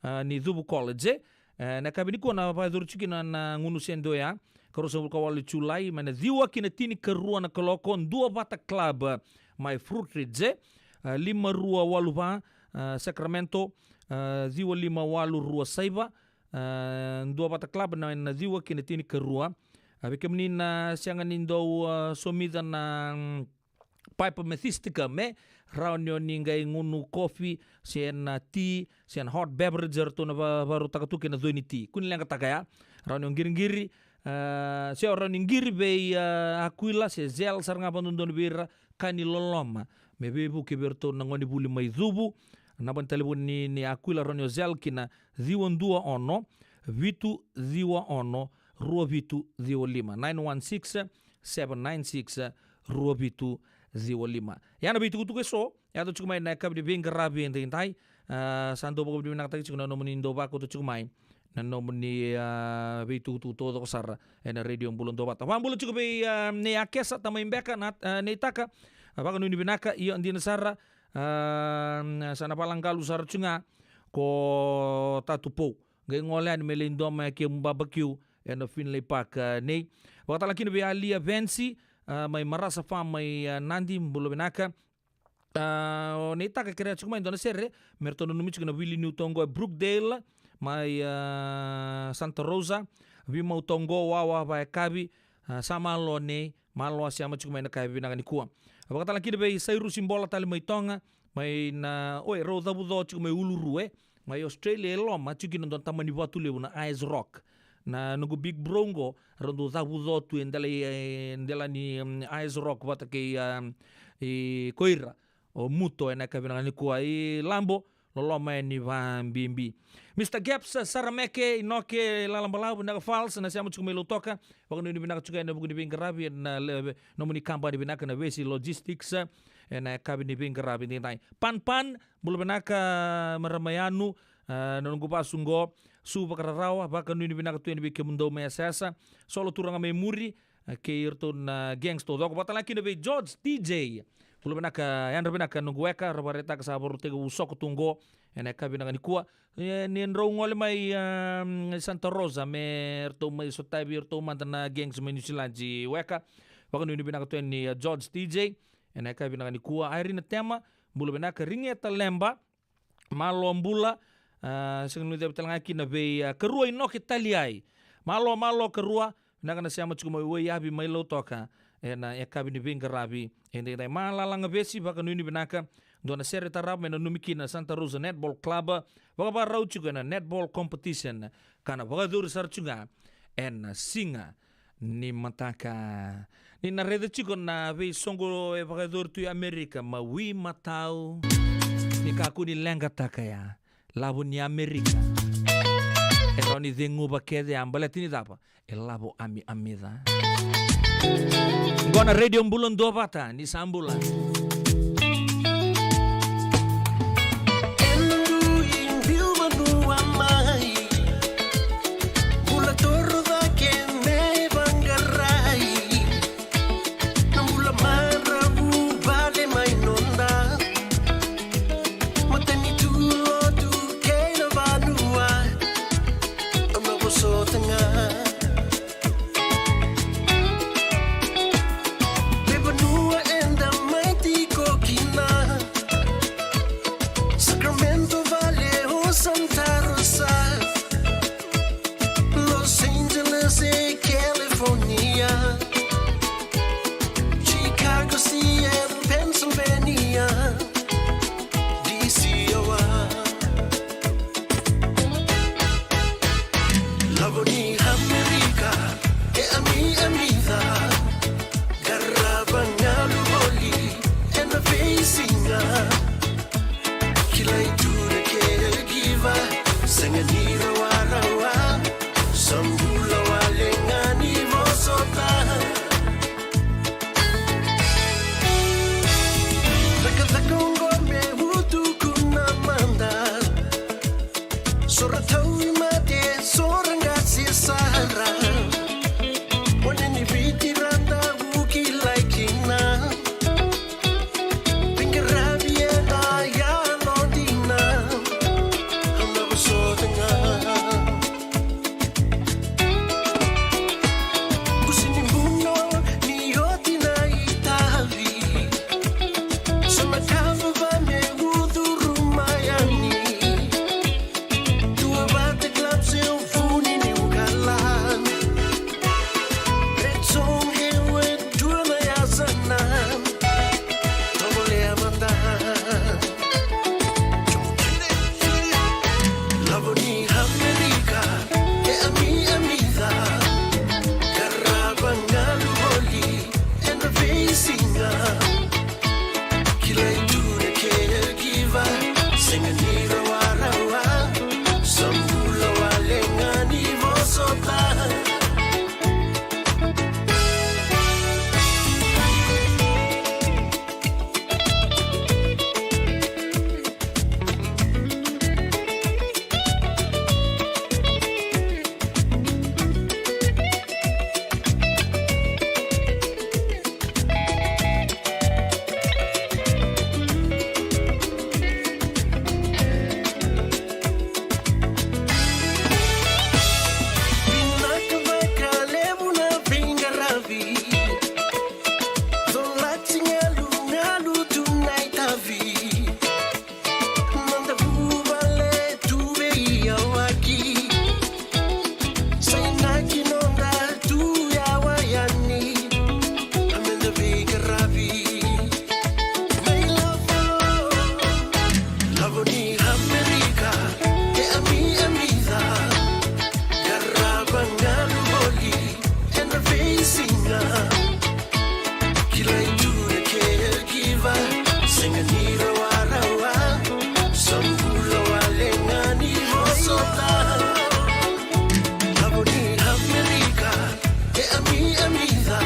a, ni Cuvu College, e. E, na yakavi nikua na vakayacori tiko kina na gunu sede oya, ka ruasagavulu ka walu ni Julai, mai na ciwa ki na tinikarua na kaloko, Duavata Club, mai Fruitridge, e. A, lima rua walu va, a, Sacramento, a, ciwa lima walu rua saiva, a, Duavata Club na, na ciwa ki na tinikarua. A, vei kemuni na sega ni dau, a, somica na, mm, Piper Methysticum, me rawa ni o ni qai gunu coffee, se na tea, se na hot beverage, eratou na va-, vakarautaka tu kei na coi ni tea. Kua ni leqataka ya. Rawa ni o qiriqiri, a, se o rawa ni qiri vei, a, Aquila, se Zell sara ga vakadodonu vei ira, ka ni loloma me veivuke vei iratou na gonevuli mai Cuvu. Naba ni talevoni ni, ni Aquila, rawa ni o Zell ki na ciwa dua ono, vitu ciwa ono, rua vitu ciwa lima, nine one six, seven nine six, rua vitu ciwa lima. Ya na veitukutuku eso e yaco tiko mai na yakavi ni veiqaravi edaidai. A, sa dau vakavinavinakataki tiko na nomuni dau vakauta tiko mai na nomuni, a, veitukutuku taucoko sara ena Radio Bula Duavata. Vakabula tiko vei, a, nei Akesa, tamai Beka, na, a, nei Taka. A, vakanuinui vinaka, io, dina sara. A, sa na valaqalu sara tiko ga ko Tatu Pou. Qai gole yani me lai doma e kemu babakiu ena Finlay Park, a, nei. Vakatalega kina vei Alia Vensi, a, mai Marasa Farm mai, a, Nadi, bula vinaka. A, o nei Taka kerea tiko mai dua na sere me ratou nanumi tiko na wili niu toqo e Brookdale mai, a, Santa Rosa. Vimau toqo wawa vayakavi, a, sa malo nei, malo a sema tiko mai na ka e vinaka nikua. Vakatalega kina vei Sairusi Bola tale mai Toga, mai na, oi, rau cavuco tiko mai Uluru, e. Mai Australia e loma tiko kina dua na tamani vatu levu na Ayers Rock. Na noqu big bro qo, rau dau cavuco tu e dela, e dela ni, mm, Ayers Rock vata kei, um, i ko ira o Muto ena yakavi vinaka nikua. I Labo, loloma yani vabibi. Mister Gaps, Sarameke, Inoke, Lalabalavu, Niagara Falls, na sema tiko mai Lautoka. Vakanuinui vinaka tiko ena vuku ni veiqaravi ena le-, nomuni kabani vinaka na Vesi Logistics, ena yakavi ni veiqaravi edaidai. Pan Pan, bula vinaka, marama yanu, a, na noqu vasu qo, Su Vakararawa, vakanuinui vinaka tu yani vei kemudou mai Yasayasa. Solo Turaga mai Muri, a, kei iratou na gangs taucoko. Vakatalega kina vei George D J. Bula vinaka, yadra vinaka noqu weka, ra vakaraitaka sa vakarau tekivu soko tu qo ena yakavi vinaka nikua. E, ni drau gole mai, a, Santa Rosa me ratou mai sotavi iratou mada na gangs mai Niusiladi, weka. Vakanuinui vinaka tu yani, a, George D J ena yakavi vinaka nikua. Irina Tema, bula vinaka. Rigeta Leba, malo bula. A, sega ni nuidavi tale ga kina vei, a, Karua Inoke Taliai. Malo, malo Karua. Vinaka na sema tiko mai Waiyavi mai Lautoka ena yakavi ni veiqaravi edaidai. Malalaga Vesi, vakanuinui vinaka. Dua na sere tarava me nanumi kina na Santa Rosa Netball Club, vakavakarau tiko ena netball competition ka na vakayacori sara tiko ga ena siga ni mataka. Ni na raica tiko na veisoqo e vakayacori tu i Amerika, mawi matau. Ni kakua ni leqataka ya. Lavo ni Amerika. E rawa ni ceguva kece ya, baleta ni cava? E lavo amiamica. Qo na Radio Bula Duavata, ni sa bula. Ena dui biu vanua mai, bula toro cake me vaqarai. Na bula maravu vale mai noda. Matanitu, lotu kei na vanua, au na vosota ga. Me vanua eda mai tiko Rawarawa, sa bula wale ga ni vosota. Cakacaka oqo me utuku na mada. Sora tauvimate, sora qase sara. One ni Viti ra dau kilai kina. Veiqaravi ena yalo dina. Au na vosota ga. Kusi ni buno ni oti na itavi. So na kava va me ucuru mai yani. Dua vata gloves e vuni ni ukalan. Red zone e we dua na yasanan. Tovolea mada. Lavo ni Amerika, e ami ami ca. Qarava galu voli, ena veisiga. Kilai tu na caregiver, sega ni rawarawa, sa bula wale ga ni vosota. Vinaka vakalevu na veiqaravi. Colati galugalu tu na itavi. Noda vuvale tu veiyawaki. Sa inaki noda tu yawa yani. A meda veiqaravi. Mai lavo. Lavo ni Amerika, e ami ami ca. Qarava galu voli, ena veisiga. Kilai tu na caregiver, sega ni rawarawa, sa bula wale ga ni vosota. Lavo ni Amerika, e ami ami ca.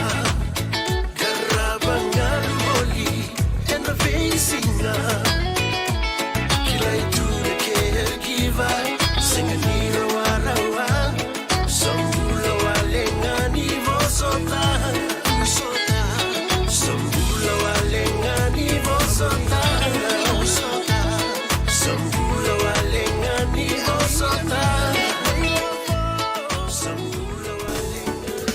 Qarava galu voli, ena veisiga. Kilai tu na caregiver, sega ni rawarawa, sa bula wale ga ni vosota. Sa bula wale ga ni vosota. Sa bula wale ga ni vosota. Sa bula wale ga ni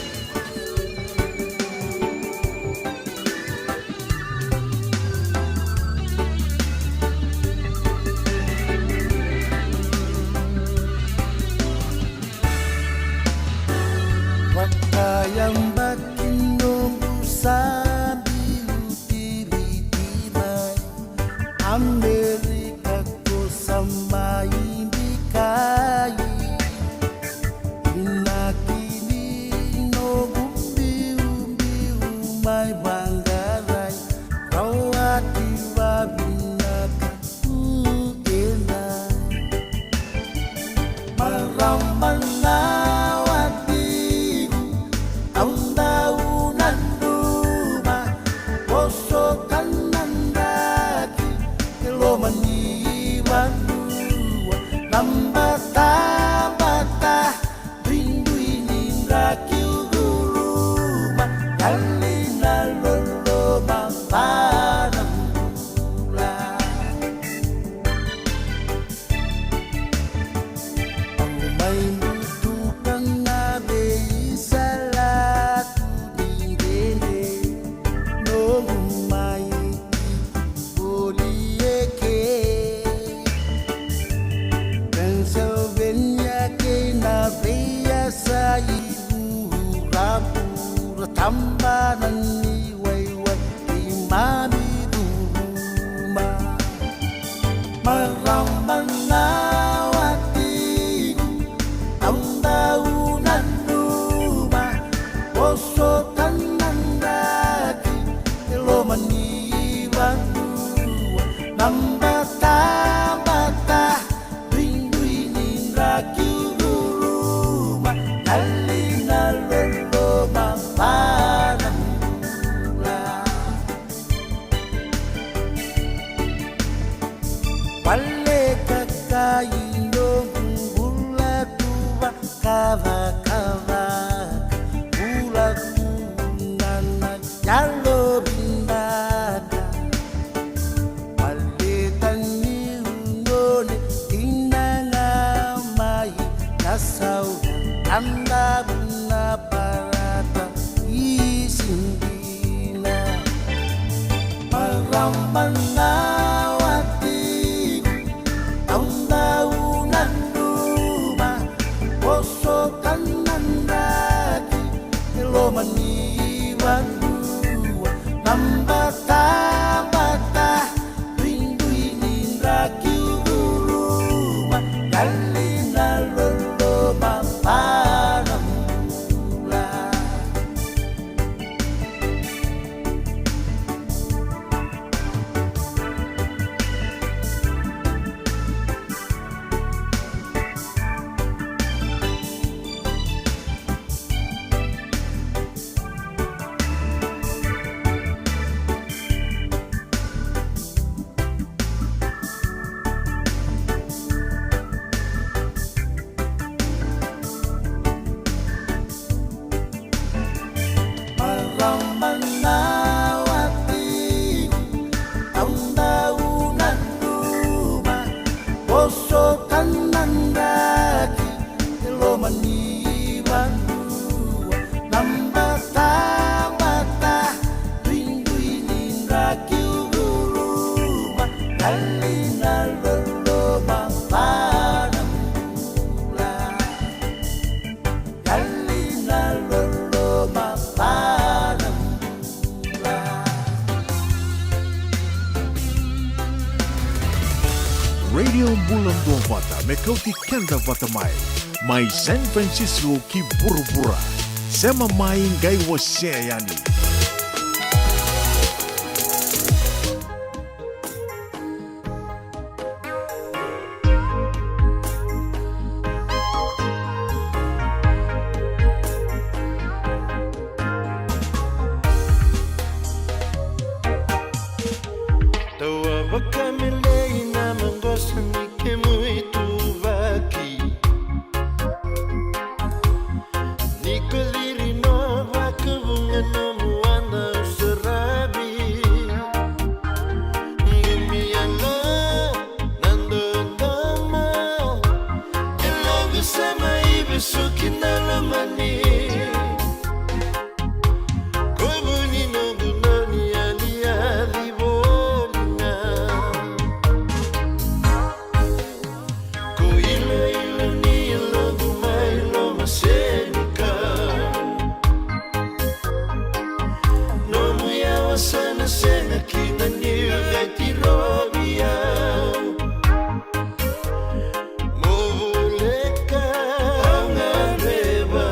Vakayabaki noqu sa biu tiri mai Amerika ko sa mai bikai. Inaki ni noqu biubiu mai vaqarai, rawati vavinaka tu ena. Marama na watiqu, au dau nanuma, vosota na draki e loma ni vanua, na batabata, duidui ni draki curuma, yali na loloma, vana bula. Au mai butuka na veisala tu ni dede, noqu mai voli eke. Pennsylvania kei na veiyasai vuravura, tabana ni waiwai keimami curuma. Marama na watiqu, au dau nanuma, vosota na draki e loma ni vanua, na batabata, duidui ni draki Davu na parata i sidina. Marama na watiqu, au dau nanuma. Voso ka na draki e loma ni vanua. Na batabata, duidui ni draki curuma, yali na loloma va na bula. Marama na watiqu, au dau nanuma. Voso ka na draki e loma ni vanua. Na batabata, duidui ni draki curuma, yali na loloma va na bula. Yali na loloma va na bula. Radio Bula Duavata, me kauti keda vata mai. Mai San Francisco ki vuravura. Sema mai qai wasea yani. Tawa vakamelei na maqosa ni kemu ituvaki. Ni ko ciri no vakavuqa nomu ana saravi. Ni mi ana na dodoma. E loqu sa mai vesuki na lomani. Ko vuni noqu nani aliali voli ga. Ko iloilo ni yaloqu mai loma senikau. Nomu yawa sa na sega kina ni vakaitirovi au. Mo voleka au gadreva.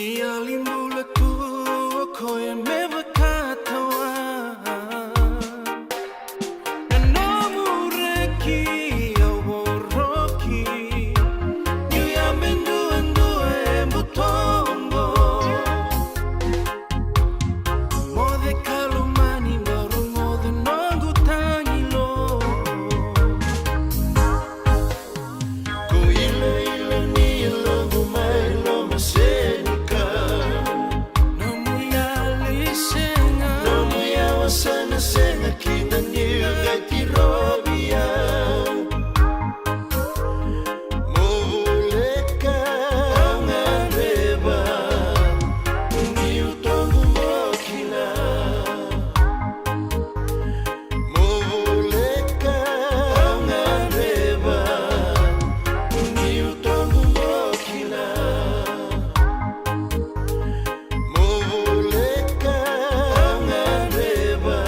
Ni yali bula tu o koya me vakatawa. Na nomu reki au voroki. Niu yabe duadua e butoqo. Moce ka lomani, mo rogoca noqu tagilo. Ko ilaila ni yaloqu mai loma Senegal. Nomu yali sega. Nomu yawa sa na sega kina ni qai tirovi au. Mo voleka au gadreva, niu toqu mo kila. Mo voleka au gadreva, niu toqu mo kila. Mo voleka au gadreva,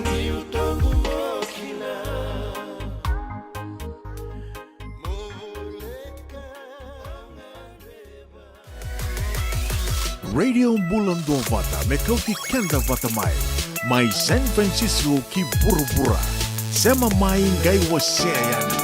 niu toqu mo kila. Mo voleka au gadreva. Radio Bula Duavata, me kauti keda vata mai. Mai San Francisco ki vuravura. Sema mai qai wasea yani.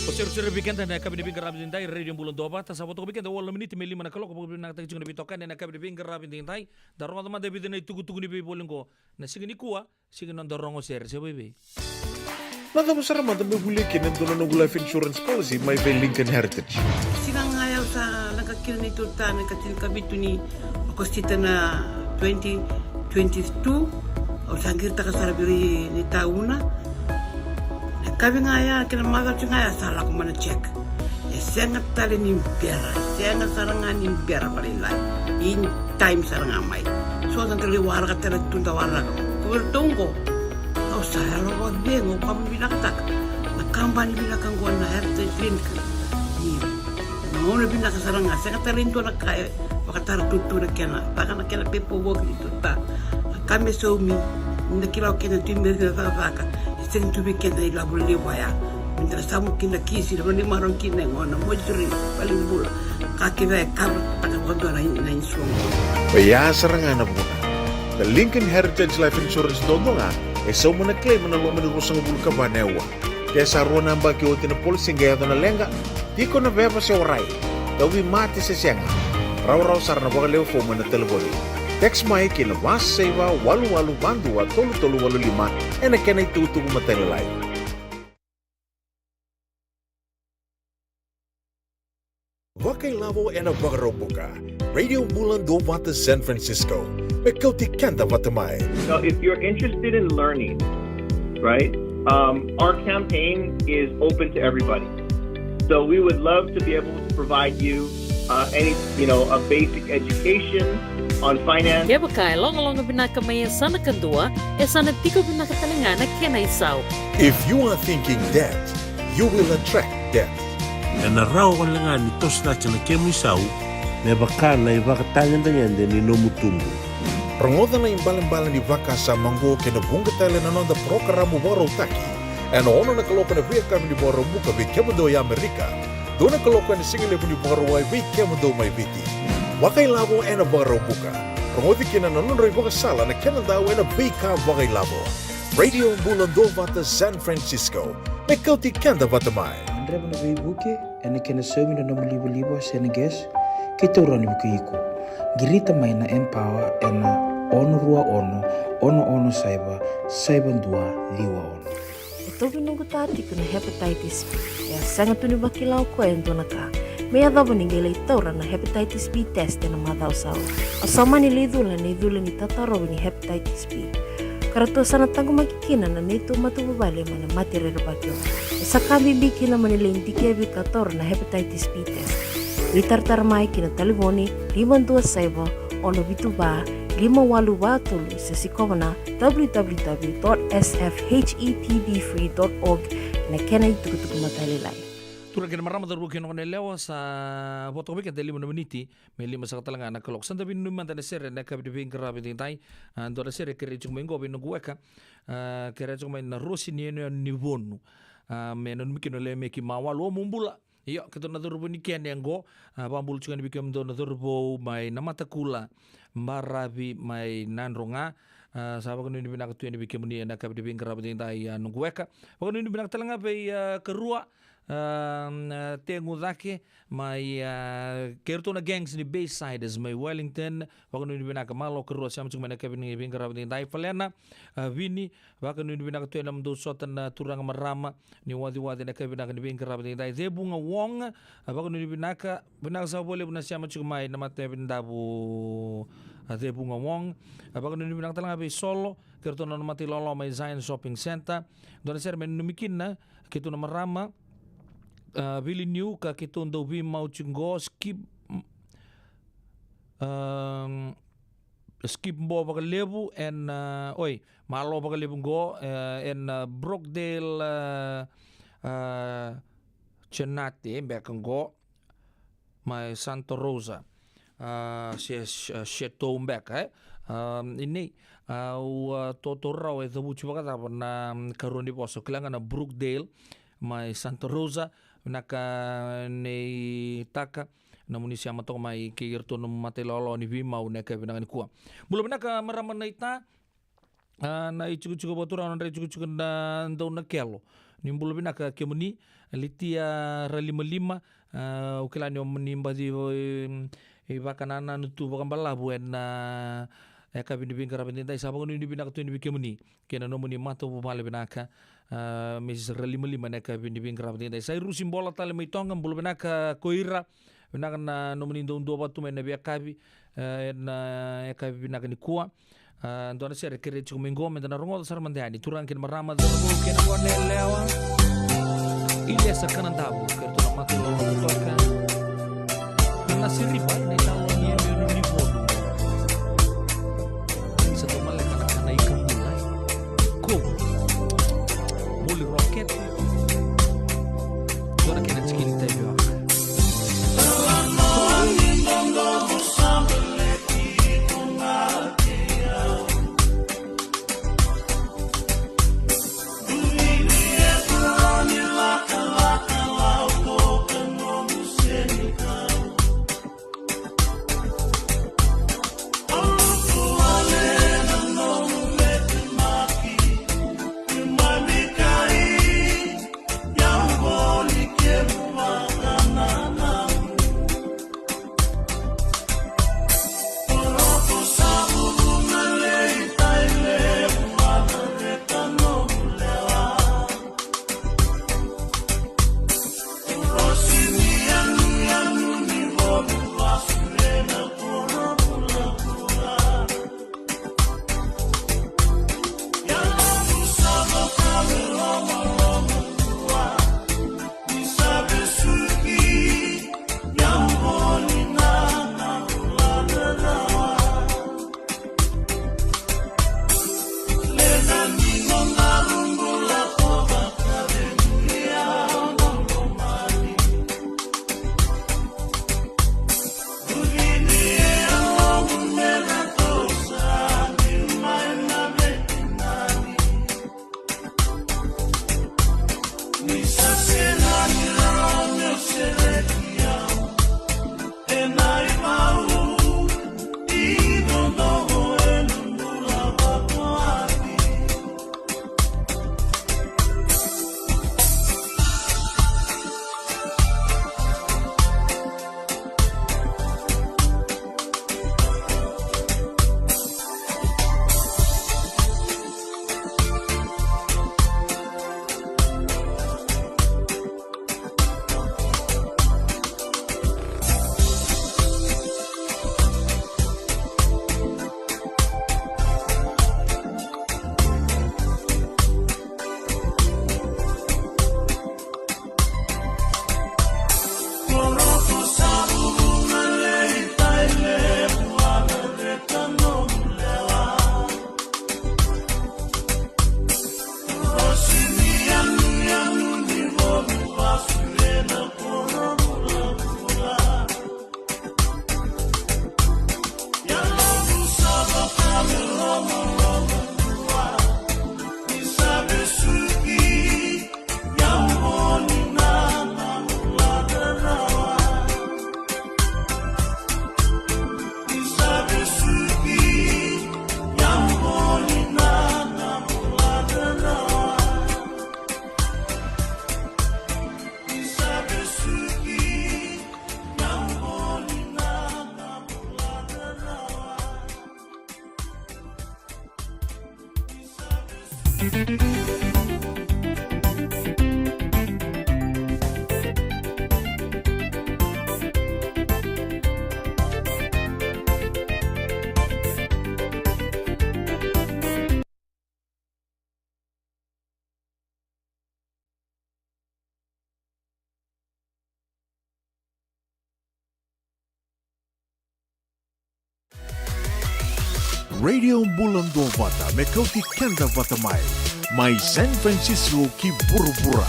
O serusere vei keda ena yakavi ni veiqaravi edaidai, Radio Bula Duavata, sa vo toka vei keda walu na miniti me lima na kaloko, vakavinavinakataki tiko na veitokani ena yakavi ni veiqaravi edaidai. Da rogoca mada e vica na itukutuku ni veivoliti oqo. Na siga nikua, siga ni noda rogo sere, se vaivei. Na cava sara mada me volia kina e dua na noqu life insurance policy mai vei Lincoln Heritage? Siga ga ya au sa leqa kina neitou ritaya na ikatinikavitu ni Okosita na twenty twenty-two. Au sa qiritaka sara vei ira na itauna. Kavi ga ya kei na macawa tiko ga ya sa lako mai na check. E sega tale ni bera, e sega sara ga ni bera vakalailai. In time sara ga mai. So sa da lai waraka tale tu da waraka. Ko vei ratou oqo. Au sa yalo vakacegu, au ka vinakataka. Na kabani vinaka oqo na Heritage Link. Ni na gauna vinaka sara ga, sega tale ni dua na ka e vakatara tutu na kena, vaka na kena pepa voki ni tuta. A ka me saumi, ni na kila o kena tu me na cakacaka, e sega tu vei kena ilavo levu ya. Me da na samu kina kisi, na vanimaro kina e gona, moituri, valenibula. Ka kece e kavara taka vakadua na, na insurance. Oya sara ga na vuna. Na Lincoln Heritage Life Insurance dodonu ga, e sauma na claim na loma ni ruasagavulu ka va na aua. Ke sa rua na yabaki oti na policy qai yaco na leqa, tiko na veva se warai. Tauvimate se sega. Rawarawa sara na vakalewe fomu ena talevoni. Text mai ki na va saiva walu walu va dua tolu tolu walu lima ena kena itukutuku matailalai. Vakailavo ena Vakaraubuka. Radio Bula Duavata San Francisco. Me kauti keda vata mai. Now, if you're interested in learning, right, um, our campaign is open to everybody. So we would love to be able to provide you, uh, any, you know, a basic education on finance. Kevaka e logaloga vinaka mai e sa na kadua, e sa na tiko vinaka tale ga na kena isau. If you are thinking debt, you will attract debt. Ena rawa wale ga ni toso cake na kemu isau me vaka na ivakatagedegede ni nomu tubu. Rogoca na ibalebale ni vakasama oqo kei na vuqa tale na noda parokaramu vakarautaki ena ono na kaloko ena veiyakavi ni Vakaraubuka vei kemudou e Amerika, dua na kaloko ena sigalevu ni Vakarauwai vei kemudou mai Viti. Vakailavo ena Vakaraubuka. Rogoci kina na nodrau ivakasala na kenadau ena veika vakailavo. Radio Bula Duavata San Francisco. Me kauti keda vata mai. Gadreva na veivuke ena kena saumi na nomu livaliva se na gas, keitou rawa ni vukei iko. Qirita mai na Empower ena ono rua ono, ono ono saiva, saiva dua ciwa ono. E tauvi noqu ta tiko na hepatitis B. E a sega tu ni vakila o koya e dua na ka. Me yacova ni qai lai taura na hepatitis B test ena macawa sa oti. O sa mani lai cula na icula ni tatarovi ni hepatitis B. Ka ratou sa na taqomaki kina na neitou matavuvale mai na mate rerevaki oqo. E sa ka bibi kina mo ni lai dikevi ka taura na hepatitis B test. Veitaratara mai ki na talevoni lima dua saiva, ono vitu va, lima walu va tolu, se sikova na w w w dot s f h e p b free dot org, na kena itukutuku matailalai. Turaga kei na marama, cauravou kei na goneyalewa, sa vo toka vei keda e lima na miniti me lima saka tale ga na kaloko. Sa da veinanumi mada ena sere ena yakavi ni veiqaravi edaidai. A, dua na sere e kerei tiko mai oqo vei noqu weka. A, kerei tiko mai na Rosi ni Yanuyanu ni Vonu. A, me nanumi kina o Lemeki Mawalu, o mu bula. Io, keitou na cauravou ni kena oqo. A, vakabula tiko yani vei kemudou na cauravou mai Namatakula, Baravi, mai Nadroga. A, sa vakanuinui vinaka tu yani vei kemuni ena yakavi ni veiqaravi edaidai, a, noqu weka. Vakanuinui vinaka tale ga vei, a, Karua, a, a, Tegucake, mai, a, kei iratou na gangs ni Baysiders mai Wellington. Vakanuinui vinaka, malo Karua, sema tiko mai ena yakavi ni veiqaravi edaidai. Falena, a, Vini, vakanuinui vinaka tu yani na nomudou sota na turaga marama ni Waciwaci ena yakavi vinaka ni veiqaravi edaidai. Cevuga Wong, a, vakanuinui vinaka, vinaka saka vakalevu na sema tiko mai na mata ni Davu, a, Cevuga Wong. A, vakanuinui vinaka tale ga vei Solo, kei iratou na nona mata ilawalawa mai Zion Shopping Centre. Dua na sere me nanumi kina keitou na marama, a, Vili Niu, ka keitou dau veimau tiko qo, Skip, a, Skip Bo vakalevu, ena, a, oi, malo vakalevu qo, e, ena, a, Brookdale, a, a, Chenate, e, beka qo, mai Santa Rosa. A, se, se, Chateau beka, e. A, inei, a, au, a, totoru rawa e cavuti vakacava na, mm, karua ni vosa. Au kila ga na Brookdale, mai Santa Rosa, vinaka nei Taka, nomuni sema toka mai kei iratou na mata ilawalawa ni veimau ena yakavi vinaka nikua. Bula vinaka marama naita, a, na itikotiko vakaturaga, nodra itikotiko na Daunakelo. Ni bula vinaka kemuni, Litia Ralimalima, a, au kila ni o ni baci, e, e vakanananu tu vakabalavu ena, a, yakavi ni veiqaravi edaidai, sa vakanuinui vinaka tu yani vei kemuni kei na nomuni matavuvale vinaka, a, Misis Ralimalima, ena yakavi ni veiqaravi edaidai. Sa i Rusi Bola tale mai Toga, bula vinaka ko ira, vinaka na nomuni dau duavata tu mai ena veiyakavi, e, ena yakavi vinaka nikua. A, dua na sere kerei tiko mai qo, meda na rogoca sara mada yani. Turaga kei na marama, cauravou kei na goneyalewa. Ilesa Kanadavu, kei ratou na matalotu toka. Na siriva, na italo ni Emeni ni Volu. Sa dau maleka na kana i kabula. Kovu. Moli rokete. Dua na kena tikini taivi vaka. Radio Bula Duavata, me kauti keda vata mai. Mai San Francisco ki vuravura.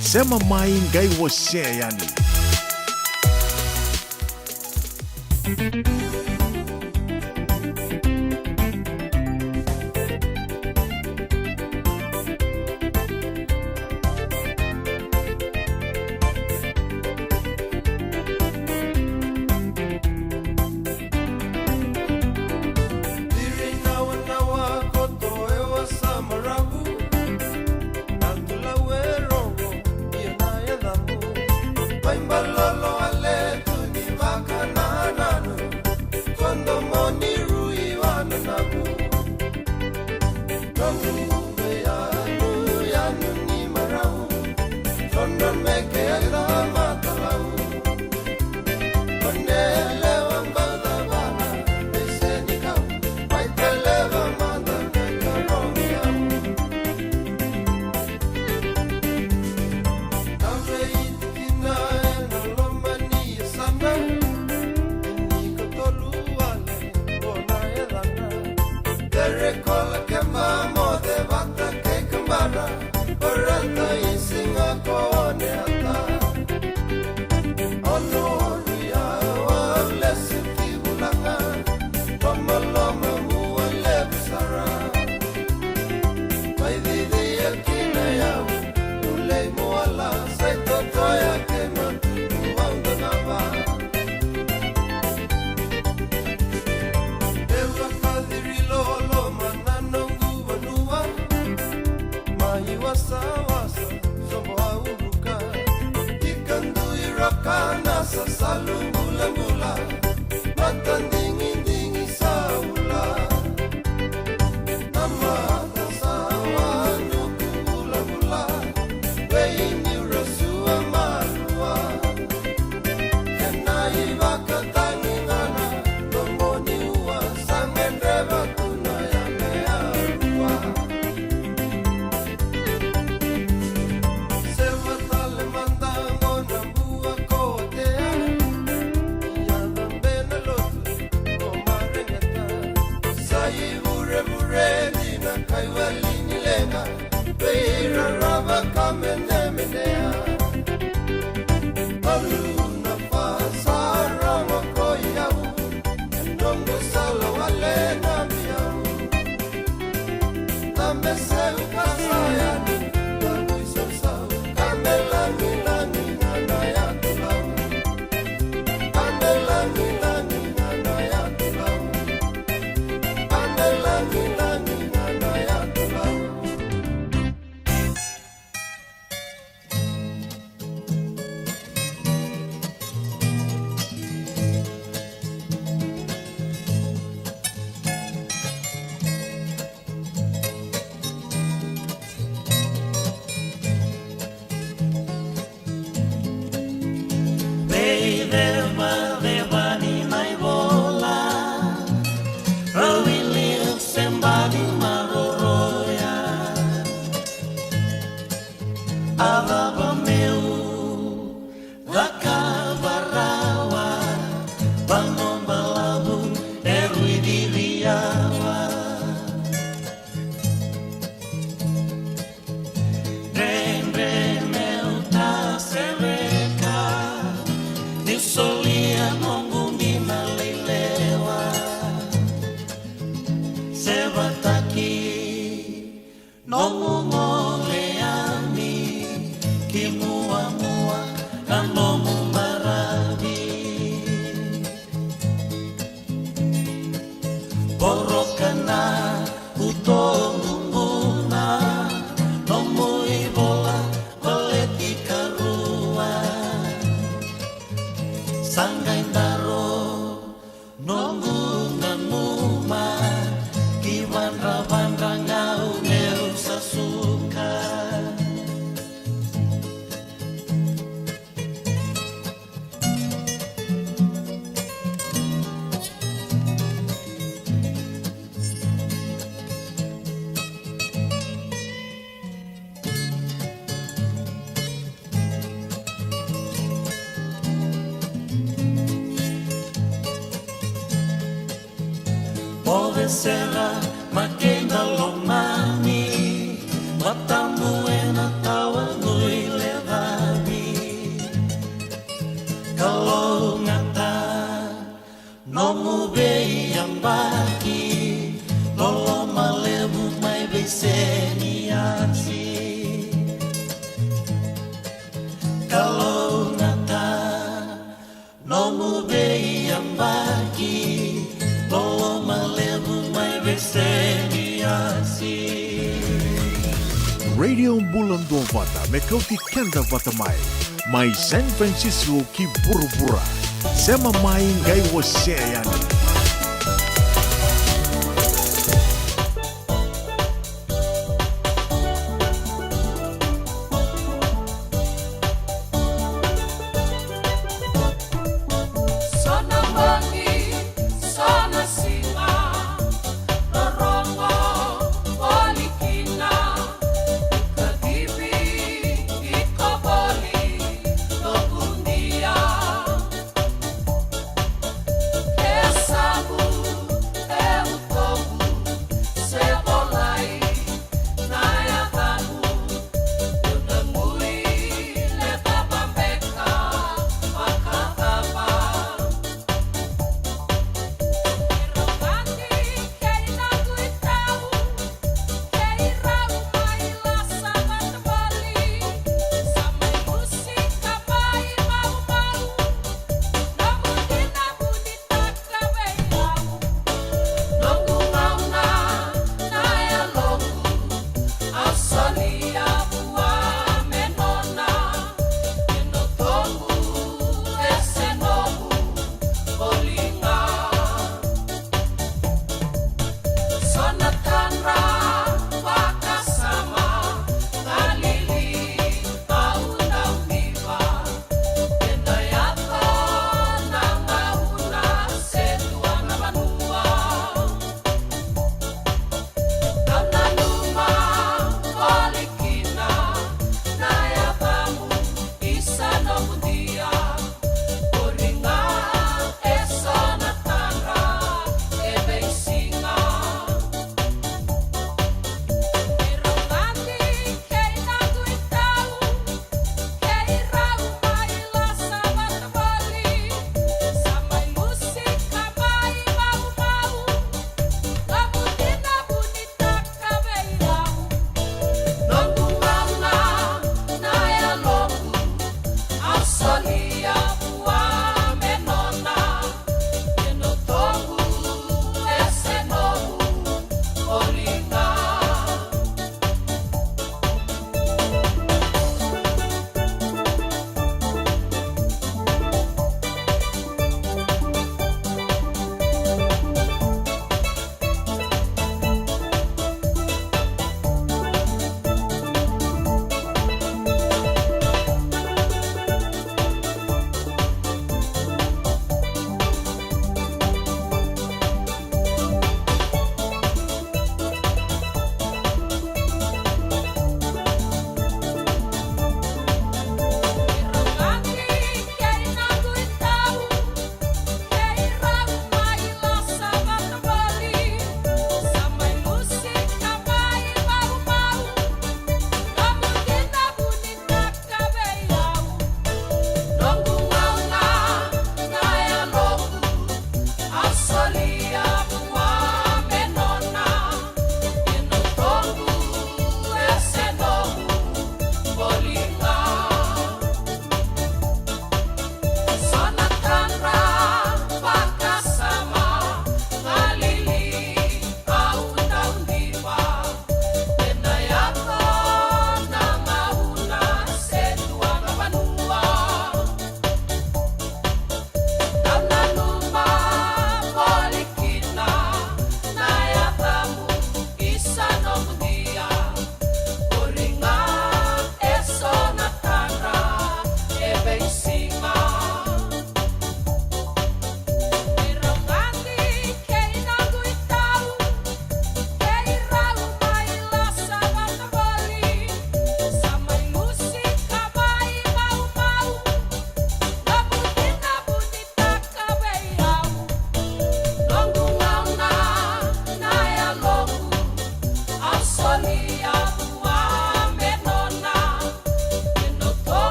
Sema mai, qai wasea yani. Iwasawasa, sobo a uruka, ika dui roka na sasalu bulabula, mata digidigi sa ula, na mata sa wanuku bulabula, vei ni rasua malua. Ena ivakatagigana, nomuni ua sa gedreva tu na yame a rua. Seva tale mada qo na bua ko Watea, ia na bena lotu ko Mareqeta. Sa ivurevure dina kai wali ni leqa, vei ira rava ka menemene. Malu na fa sa rogo ko i au, e noqu sala wale na vei au. Dabe seu ka sa yani, na vui sausau, ka me lagilagi ga na yatu lau. Ka me lagilagi ga na yatu lau. Ka me lagilagi ga na yatu lau. Veicevaceva ni na ivola, rau i liu se bali maroroya. A cava meu cakava rawa, vanua balavu e rui ciriawa. Dredre meu tasereka, niu solia noqu dina lailewa. Sevataki nomu gole yani, ki muamua na nomu maravi. Voroka na uto guguna, nomu ivola baleti karua. Sa qai daro noqu nanuma, ki vadravadra ga au meu sa suka. Bove sera ma keda lomani, matamu ena tawa gui lecavi. Kalougata nomu veiyabaki, loloma levu mai Veiseniasi. Kalougata nomu veiyabaki, loloma levu mai Veiseniasi. Radio Bula Duavata me kauti keda vata mai, mai San Francisco ki vuravura. Sema mai qai wasea yani. So na bogi, so na siga, rorogo voli kina, kacivi iko voli, noqu dia. E sa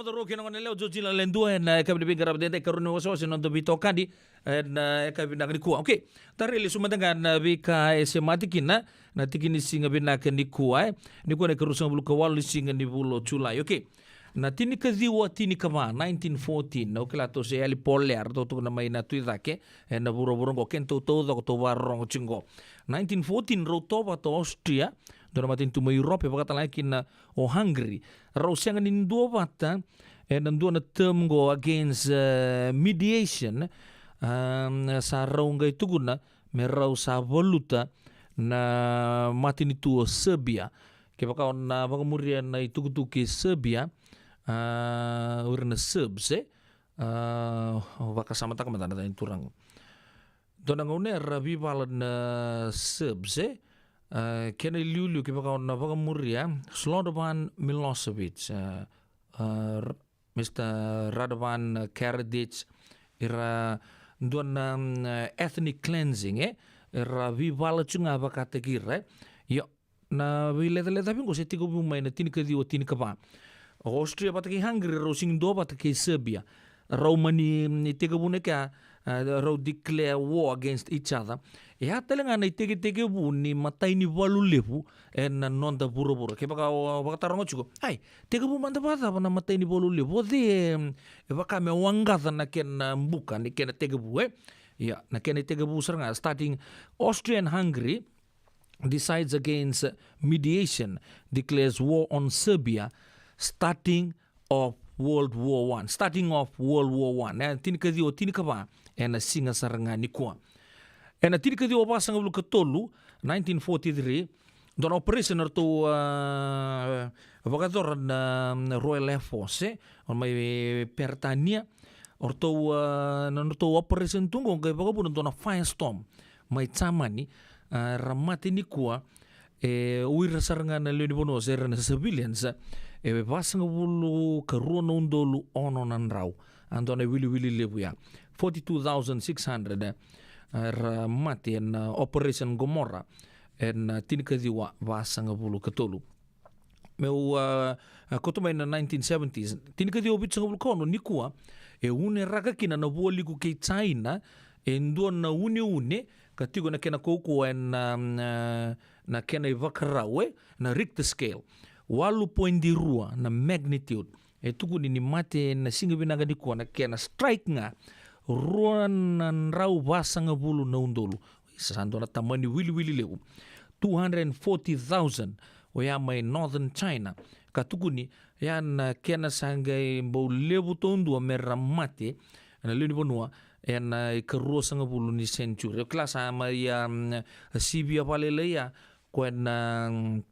Taro kei na gone lewa Georgina Ledua ena yakavi ni veiqaravi edaidai, karua ni wasewase na noda veitokani ena yakavi vinaka nikua. Okay, da rai lesu mada ga na veika e semati kina na tiki ni siga vinaka nikua, e. Nikua na ikarua sagavulu ka walu ni siga ni vula o Julai. Okay. Na tinikaciwa tinikava, nineteen fourteen, au kila tou se yali polea, ratou tukuna mai na Tui Cake ena vuravura oqo, kena tou taucoko tou vakarorogo tiko oqo. Nineteen fourteen, rau tovata o Austria, dua na matanitu mai Europe, e vakatalega kina o Hungary. Rau sega ni duavata ena dua na term oqo against, eh, mediation. Am, sa rau qai tukuna me rau sa valuta na matanitu o Serbia. Kevaka o na vakamuria na itukutuku kei Serbia, ah, o ira na Serbs, e? Ah, au vakasamataka mada na turaga. Dua na gauna era veivala na Serbs, e? Ah, kena iliuliu kevaka o na vakamuria, Slobodan Milosevic, ah, ah, R-, Mister Radovan Karadzic, era dua na, mm, ethnic cleansing, e? Era veivala tu ga vakataki ira, e? Io, na veilecalecavi oqo se tekivu mai na tinikaciwa tinikava. O Austria vata kei Hungary, rau sega ni duavata kei Serbia. Rau mani, mm, tekivu na kea, ah, rau declare war against each other. E a tale ga na itekitekivu ni matai ni valu levu ena noda vuravura. Kevaka o vakataroga tiko, ai, tekivu mada vakacava na matai ni valu levu? O cei e, e vaka me waqaca na kena buka ni kena tekivu, e? Ia, na kena itekivu sara ga, starting Austria and Hungary decides against mediation, declares war on Serbia, starting of World War One. Starting of World War One. E, tinikaciwa tinikava, ena siga sara ga nikua. Ena tinikaciwa vasagavulu ka tolu, nineteen forty-three, dua na operation na ratou, ah, vakayacora na, na Royal Air Force, e, o mai Peritania. O ratou, ah, na nodratou operation tu oqo qai vakavuna dua na firestorm mai Jamani, ah, ra mate nikua, e, o ira sara ga na lewe ni vanua se ra na civilians, e, vasagavulu ka rua na udolu ono na drau. A dua na iwiliwili levu ya. Forty-two thousand six hundred, e, ra mate ena Operation Gomorrah, ena tinikaciwa vasagavulu ka tolu. Meu, ah, ah, kauta mai na nineteen seventies. Tinikaciwa vitusagavulu ka ono nikua, e uneraka kina na vualiku kei China e dua na uneune ka tiko na kena kaukauwa ena, ah, na kena ivakarau, e, na Richter scale. Walu poidi rua na magnitude. E tukuni ni mate ena siga vinaka nikua na kena strike ga rua na drau vasagavulu na udolu. Sa dua na tamani wiliwili levu. Two hundred forty thousand oya mai Northern China. Ka tukuni, ya na kena sa qai bau levu taudua me ra mate na lewe ni vanua ena ikaruasagavulu ni century. O kila sa mai, um, sivia vakalailai ya, koya na, um,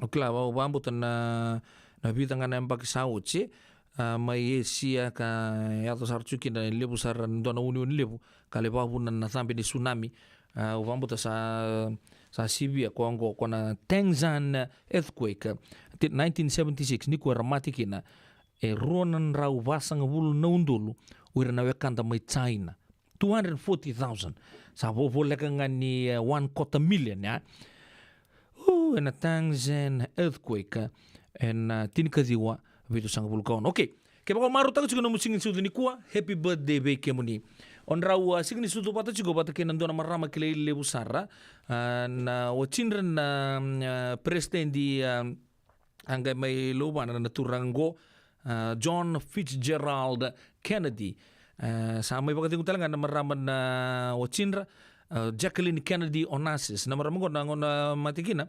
o kila, au vakabauta na, na vica ga na yabaki sa oti, a, mai Esia ka yaco sara tu kina, levu sara, dua na uneune levu ka lai vakavuna na cabe ni tsunami. A, au vakabauta sa, sa sivia koya oqo, koya na Tangshan earthquake, ti-, nineteen seventy-six, ni koya era mate kina e rua na drau vasagavulu na udolu o ira na wekada mai China. Two hundred forty thousand. Sa vovoleka ga ni, e, one quarter million, ya. U, ena Tangshan earthquake, e, ena, a, tinikaciwa vitusagavulu ka ono. Okay. Kevaka o marautaka tiko na nomu siga ni sucu nikua, happy birthday vei kemuni. O drau, a, siga ni sucu vata tiko vata kei na dua na marama kilai levu sara, a, na watidra na, a, peresitedi, a, a qai mai luvena na turaga oqo, a, John Fitzgerald Kennedy. A, sa mai vakacegu tale ga na marama na watidra, a, Jacqueline Kennedy Onassis. Na marama oqo na gauna mate kina,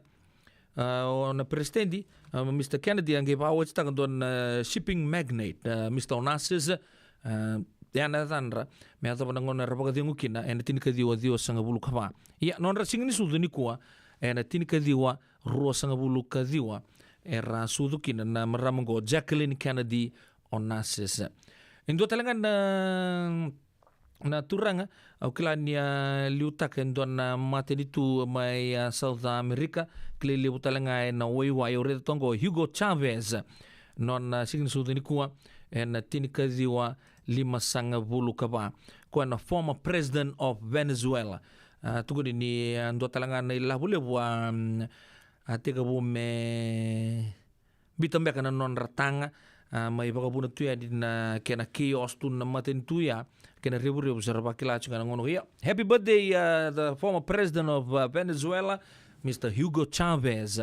a, o na peresitedi, a, Mister Kennedy, a qai vakawatitaka dua na, a, shipping magnate, a, Mister Onassis, a, ya na yacadra me yacova na gauna era vakacegu kina ena tinikaciwa ciwasagavulu ka va. Ia, nodra siga ni sucu nikua ena tinikaciwa ruasagavulu ka ciwa, era sucu kina na marama oqo Jacqueline Kennedy Onassis. E dua tale ga na, na turaga, au kila ni a liutaka e dua na matanitu mai, a, South America, kilai levu tale ga ena waiwai, au raica toka oqo, Hugo Chavez. Nona siga ni sucu nikua ena tinikaciwa limasagavulu ka va. Koya na former president of Venezuela. A, tukuni ni, a, dua tale ga na ilavo levu a, mm, a tekivu me biuta beka na nodra taga, a, mai vakavuna tu yani na kena chaos tu na matanitu ya, kena revurevu sa ra vakila tiko ga na gauna ko ya. Happy birthday, a, the former president of, a, Venezuela, Mister Hugo Chavez.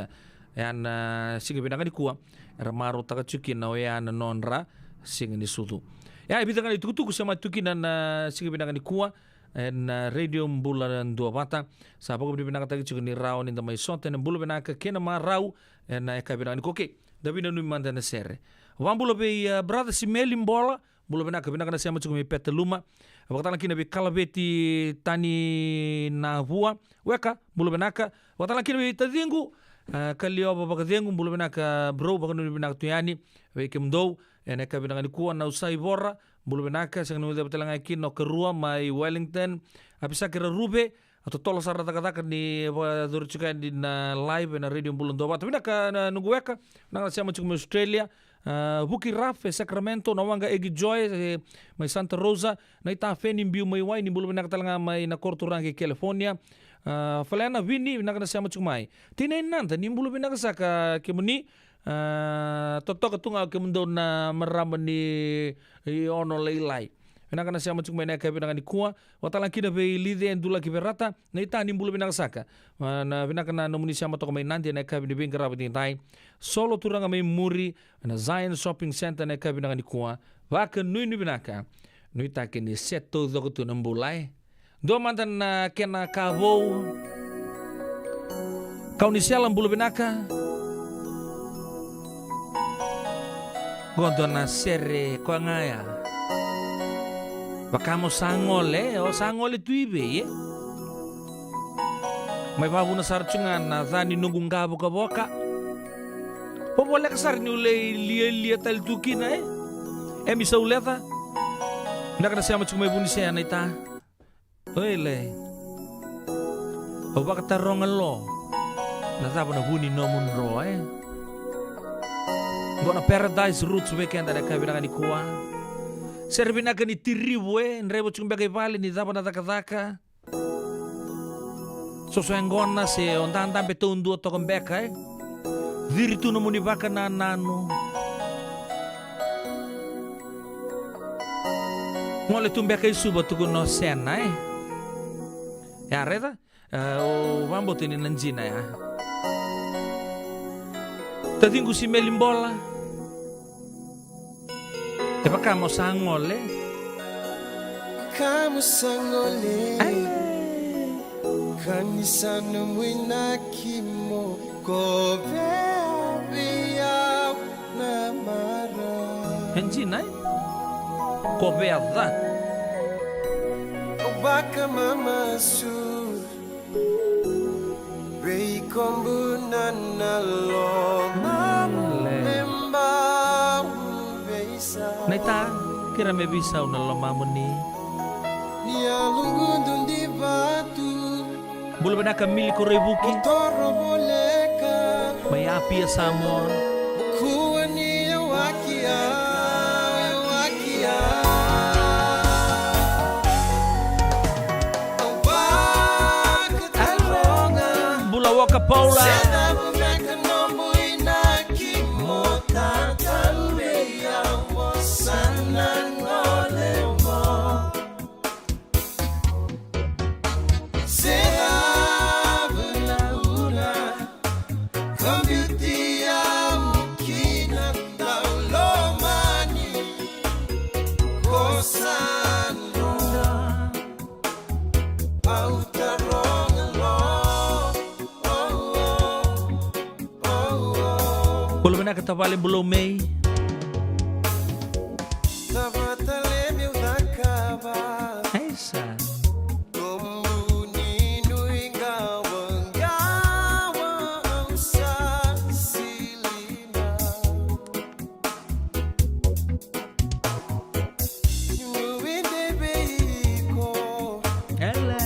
Ena, a, siga vinaka nikua era marautaka tiko kina oya na nodra siga ni sucu. Ia, e vica ga na itukutuku sema tu kina na siga vinaka nikua ena, a, Radio Bula Duavata. Sa vakavinavinakataki tiko ni rawa ni da mai sota ena bula vinaka kei na marau ena, a, yakavi vinaka nikua. Okay, da vinanumi mada na sere. Vakabula vei, a, brother Simeli Bola, bula vinaka, vinaka na sema tiko mai Petaluma. Vakatala kina vei Kalaveti Tani Navua, weka, bula vinaka. Vakatala kina vei taciqu, a, Kaliova Vakacegu, bula vinaka bro, vakananumi vinaka tu yani vei kemudou ena yakavi vinaka nikua. Nausai Vora, bula vinaka, sega ni guilecava tale ga kina o Karua mai Wellington. Apisaki Raruve, a totolo sara na cakacaka ni vakayacori tiko yani na live ena Radio Bula Duavata. Vinaka na noqu weka, vinaka na sema tiko mai Australia. A, Vuki Raf e Sacramento, na waqa Egi Joy, e, mai Santa Rosa, na ita Feni biu mai Waini, bula vinaka tale ga mai na koro turaga e California. A, Falena Vini, vinaka na sema tiko mai. Tina Inada, ni bula vinaka saka kemuni, a, totoka tu ga kemudou na marama ni, i, Ono Lailai. Vinaka na sema tiko mai na yakavi vinaka nikua. Vakatala kina vei Lice Dulaki Verata, na ita ni bula vinaka saka. A, na vinaka na nomuni sema toka mai Nadi ena yakavi ni veiqaravi edaidai. Solo turaga mai muri, na Zion Shopping Centre ena yakavi vinaka nikua. Vakanuinui vinaka. Nuitaki ni se taucoko tu na bula, e. Dua mada na kena ka vou. Kaunisela, bula vinaka. Qo dua na sere koya ga ya. Vaka mo sa gole, o sa gole tu i vei, e? Mai vavuna sara tu ga na ca ni noqu qavokavoka. Vovoleka sara niu lai lialia tale tu kina, e? Emi Sauleca. Vinaka na sema tiko mai Vunisea na ita. Oi le. Au vakataroga lo. Na cava na vu ni nomu dro, e? Qo na Paradise Roots vei keda na yakavi vinaka nikua. Sere vinaka ni Tirivu, e? Draiva tiko beka i vale, ni cava na cakacaka? Soso yaqona se o dadabe taudua toka beka, e? Ciri tu nomuni vakanananu. Gole tu beka i Suva, tukuna o Sena, e? Ya raica? E, au vakabauta ni na jina ya. Taciqu Simeli Bola. E vaka mo sa gole. Vaka mo sa gole. Ai. Ka ni sa nomu inaki mo kovea vei au na marau. E jina, e? Kovea ca. Vakamamasu. Veikobu na lomamu. Le. Me bau veisau. Naita, kerea me veisau na lomamuni. Ni yaloqu dau divatu. Bula vinaka Mili Koraivuki. Toro voleka. Mai Apia, Samoa. Kua ni yawaki au, yawaki au. Bula Woka Paula. Bula vinaka tavale Bulou Mei. Aisa. Ela.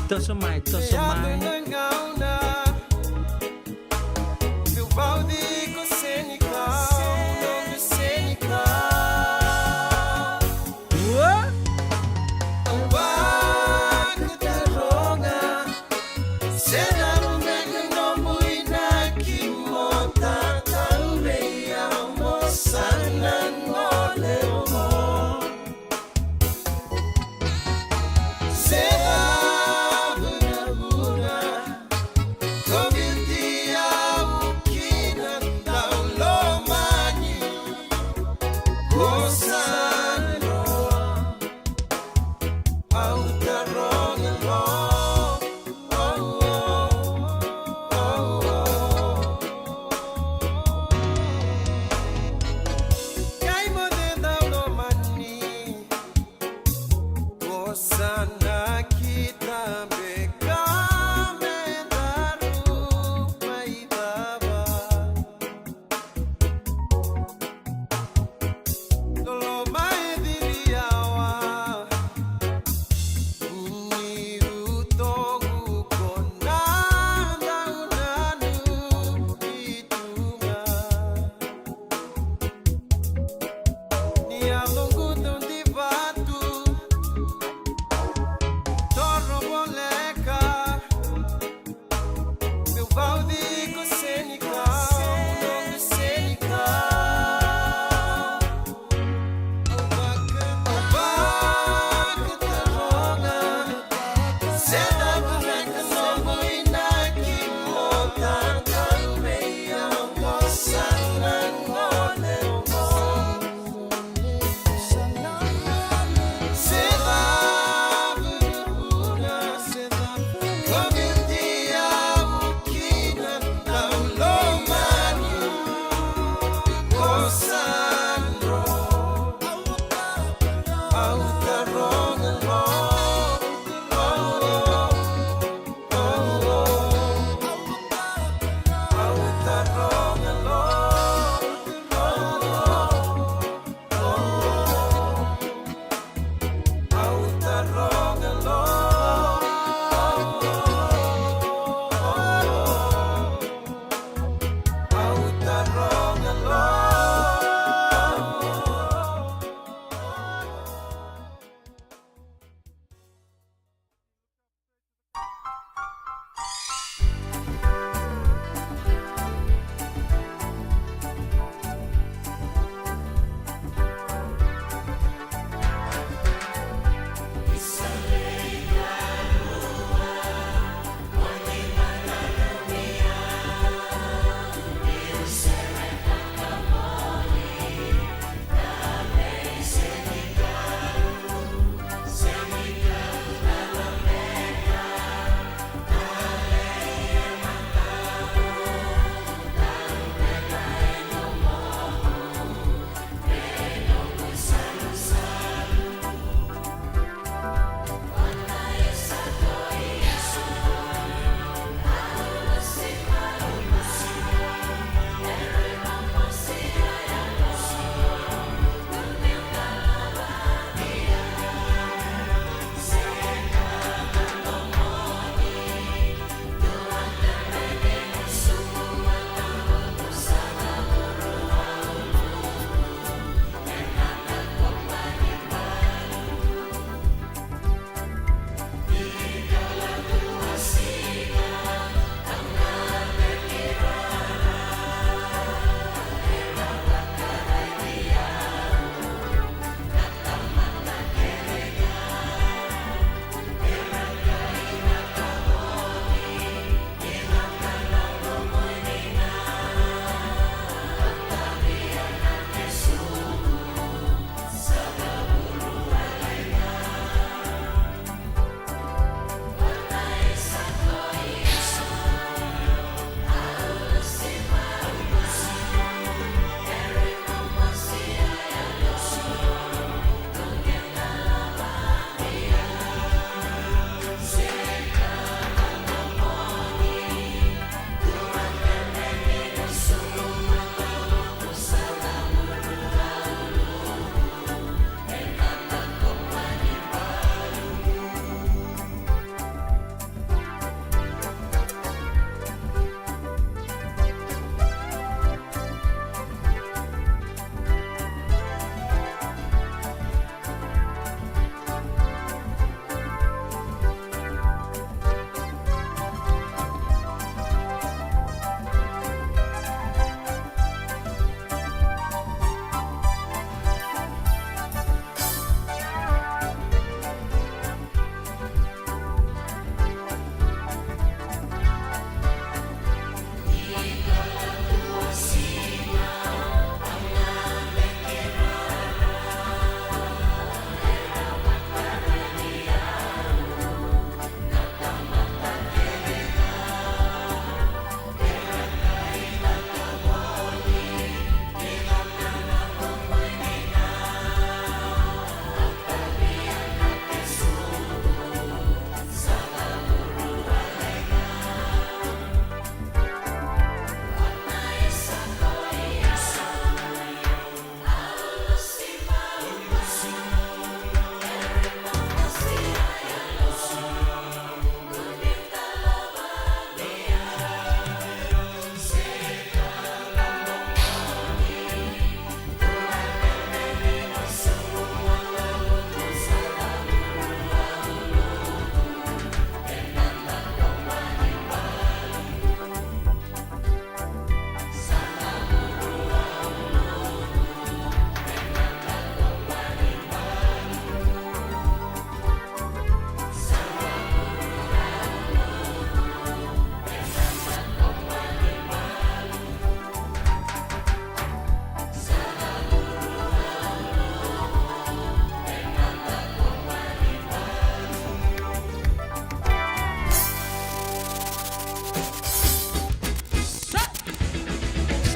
Toso mai, toso mai. Meu balde ko senikau, noqu senikau.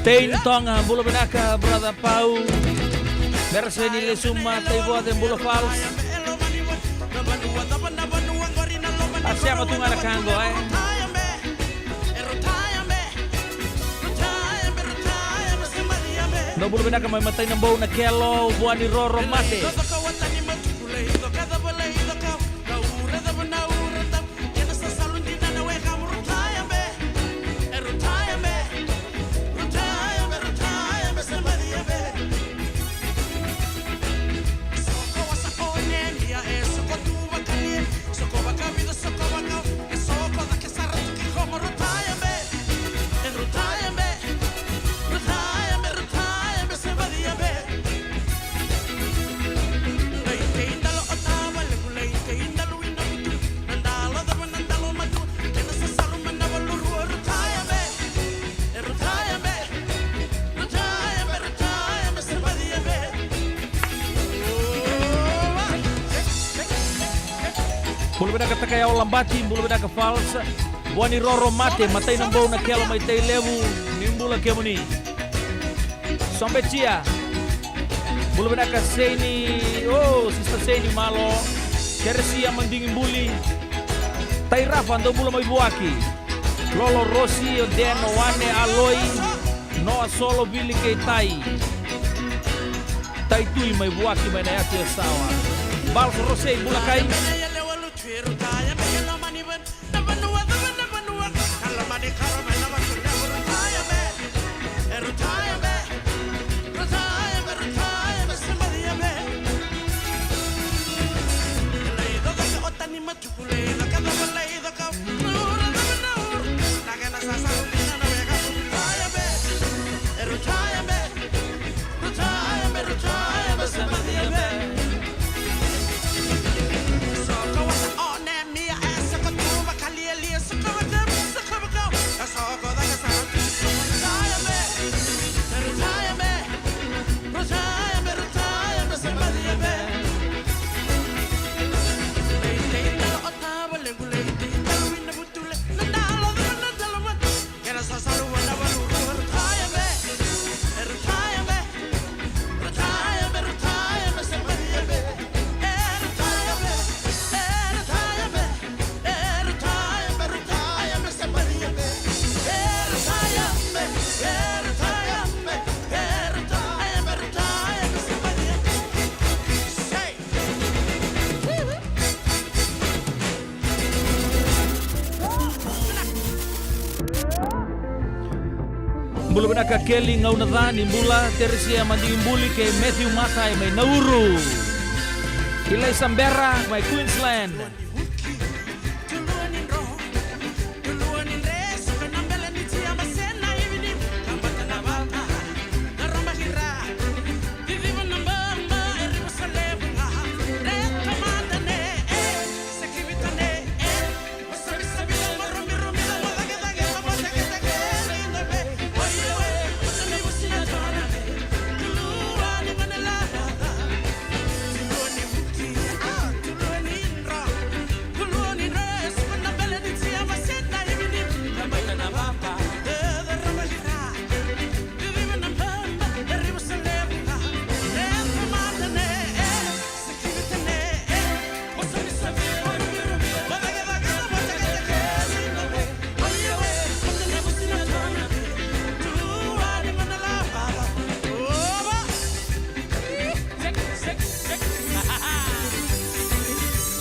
Tein Toga, bula vinaka brother Pau. Bera se ni lesu ma Taivoce, bula Fals. A sema tu ga na ka qo, e. Dou bula vinaka mai Matai na Bou na Kelo, vua ni Roro Mate. Bula vinaka Takayawa Labati, bula vinaka Fals. Vua ni Roro Mate, Matai na Bou na Kelo mai Tailevu, ni bula kemuni. Sobetia. Bula vinaka Seini, o, Sister Seini Malo. Keresia Madigibuli. Tai Rafa, dou bula mai Vuaki. Lolo Rosi, o Den, o Wane, Aloi. Noa Solo, Vili kei Tai. Tai Tui mai Vuaki mai na yatu e Sawa. Bals Rosei, bula kai. Bula vinaka Keli Gaunaca, ni bula. Teresia Madigibuli kei Matthew Matai mai Nauru. Ilaisa Bera mai Queensland.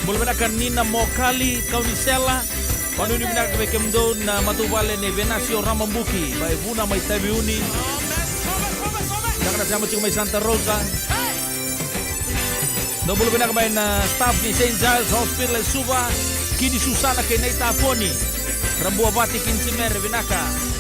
Bula vinaka Nina Mokali, Kaunisela. Vanuinui vinaka vei kemudou na matavuvale nei Venasio Ramabuki, mai Vuna mai Taveuni. Saka na sema tiko mai Santa Rosa. Dou bula vinaka mai na staff ni Saint Giles Hospital e Suva, Kini Susana kei Nei Tafoni. Rabuavati Kini Simere, vinaka.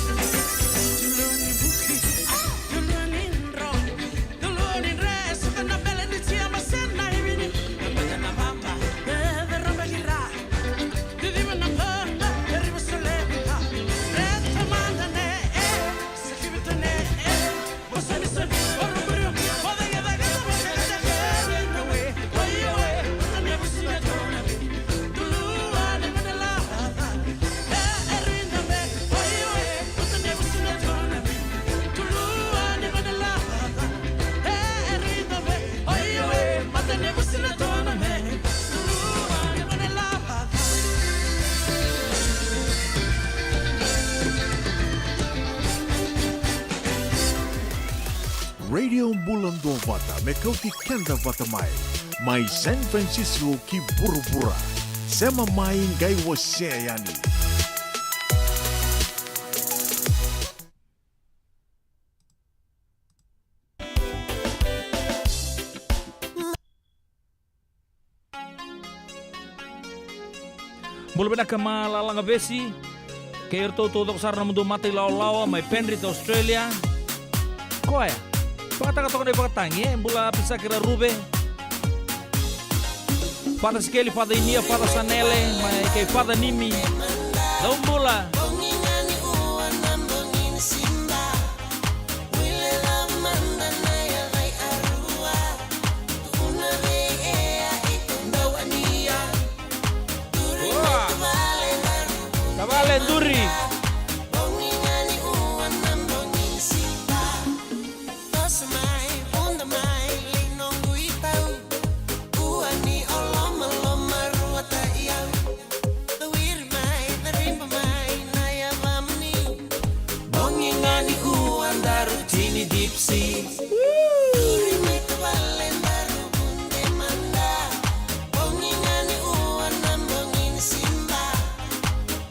Bula duavata me kauti keda vata mai, mai San Francisco ki vuravura. Sema mai, qai wasea yani. Bula vinaka ma lalaga vesi. Kei iratou taucoko sara na mudu mata ilawalawa mai Penrith, Australia. Koya vakataka toka na ivakatagi, e bula Pisaki Raruve. Fata Sikeli, Fata Inia, Fata Sanele, mai kei Fata Nimi. Dou bula. Tavale duri. Bogi ga ni ua daru tini dipsi. Duri mai tavale daru bunde mada. Bogi ga ni ua na bogi ni siba.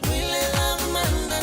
Wile lava mada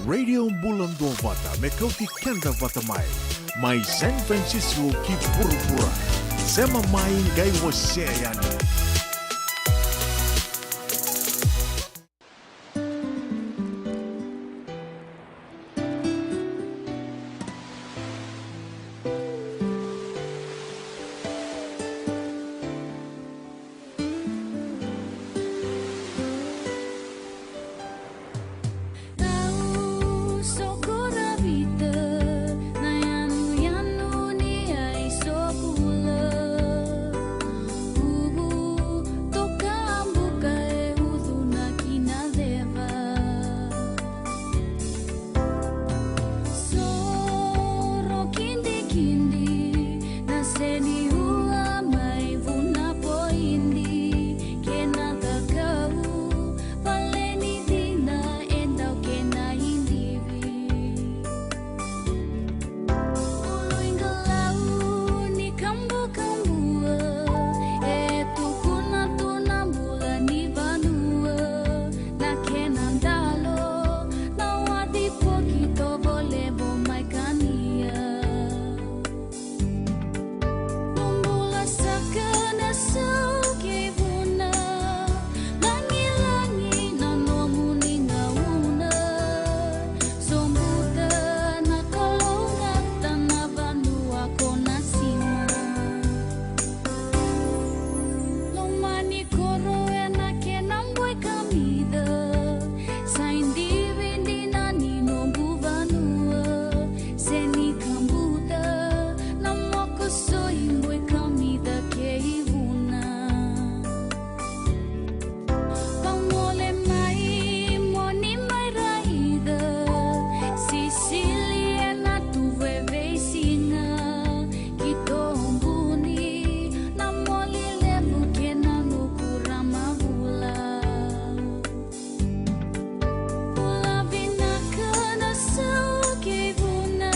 Radio Bula Duavata me kauti keda vata mai, mai San Francisco ki vuravura. Sema mai, qai wasea yani. Au sokora vita na yanuyanu ni ai sokula. Uvu toka buka e ucu na kina ceva. Soro kidikidi na seni ua mai vuna poidi kena cakau. Vale ni cina e dau kena idivi. Ulu i qalau ni kabukabua e tukuna tu na bula ni vanua. Na kena dalo na wati poki tovolebo mai kania. Bula saka na sau kei vuna, lagilagi na nomuni gauna. Sobuta na kalougata na vanua ko na sima. Lomani koro ena kena boi kamica. Sa idivi dina ni noqu vanua. Seni kabuta na moko soi boi kamica kei vuna. Vagole mai moni mai raica. Sisili ena tuvu e veisiga. Ki tobuni na moli levu kei na nuku ramavula. Bula vinaka na sau kei vuna,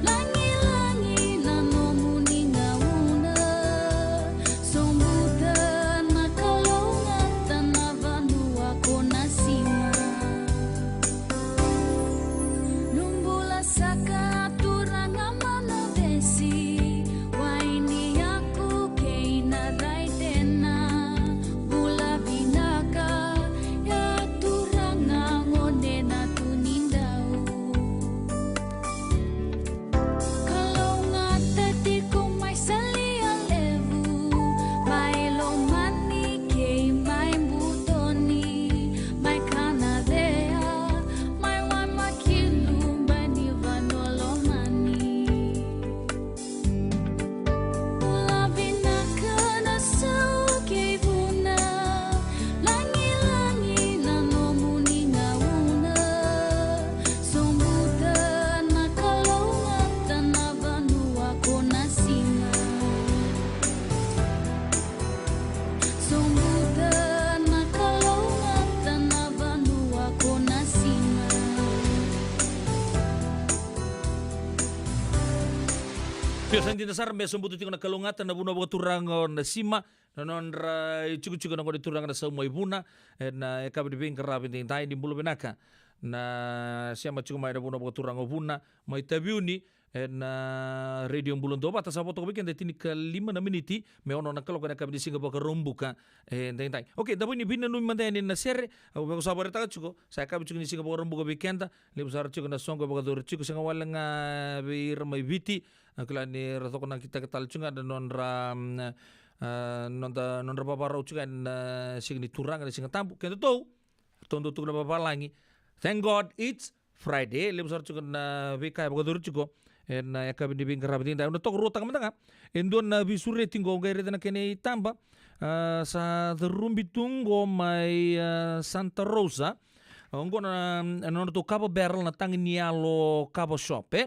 lagilagi na nomuni gauna. Sobuta na kalougata na vanua ko na sima. Nubula saka turaga mana vesi, wai ni yaku kei na raitena. Bula vinaka ya turaga gone na tunidau. Kalougata tiko mai Salia Levu, mai Lomani kei mai Butoni, mai Kanacea, mai Waimakilu, mai ni vanua lomani. Bula vinaka na sau kei vuna, lagilagi na nomuni gauna. Sobuta na kalougata na vanua ko na sima. Sobuta na kalougata na vanua ko na sima. Io, sa dina sara me sobuta tiko na kalougata na vanua vakaturaga o Nasima, na nodra itikotiko na gone turaga na Sau mai Vuna, ena yakavi ni veiqaravi edaidai. Ni bula vinaka na sema tiko mai na vanua vakaturaga o Vuna, mai Taveuni, ena Radio Bula Duavata. Sa vo toka vei keda e tinikalima na miniti me ono na kaloko ena yakavi ni siga Vakaraubuka edaidai. Okay, da vei ni veinanumi mada yani na sere, au vaka sa vakaraitaka tiko, sa yakavi tiko ni siga Vakaraubuka vei keda, levu sara tiko na soqo e vakayacori tiko, sega wale ga vei ira mai Viti, au kila ni ra cokonakitaka tale tiko ga na nodra, mm, ah, nodra, nodra vavarau tiko ga ena, ah, siga ni Turaga, na Siga Tabu. Kedatou, ratou dau tukuna vavalagi, "Thank God it's Friday." Levu sara tiko na veika e vakayacori tiko ena yakavi ni veiqaravi edaidai. Au na tokaruataka mada ga e dua na veisureti qo, qai raica na kena itaba. Ah, sa carubi tu qo mai, ah, Santa Rosa. Oqo na, na nodratou kava barrel na Tagi ni Yalo Kava Shop, e?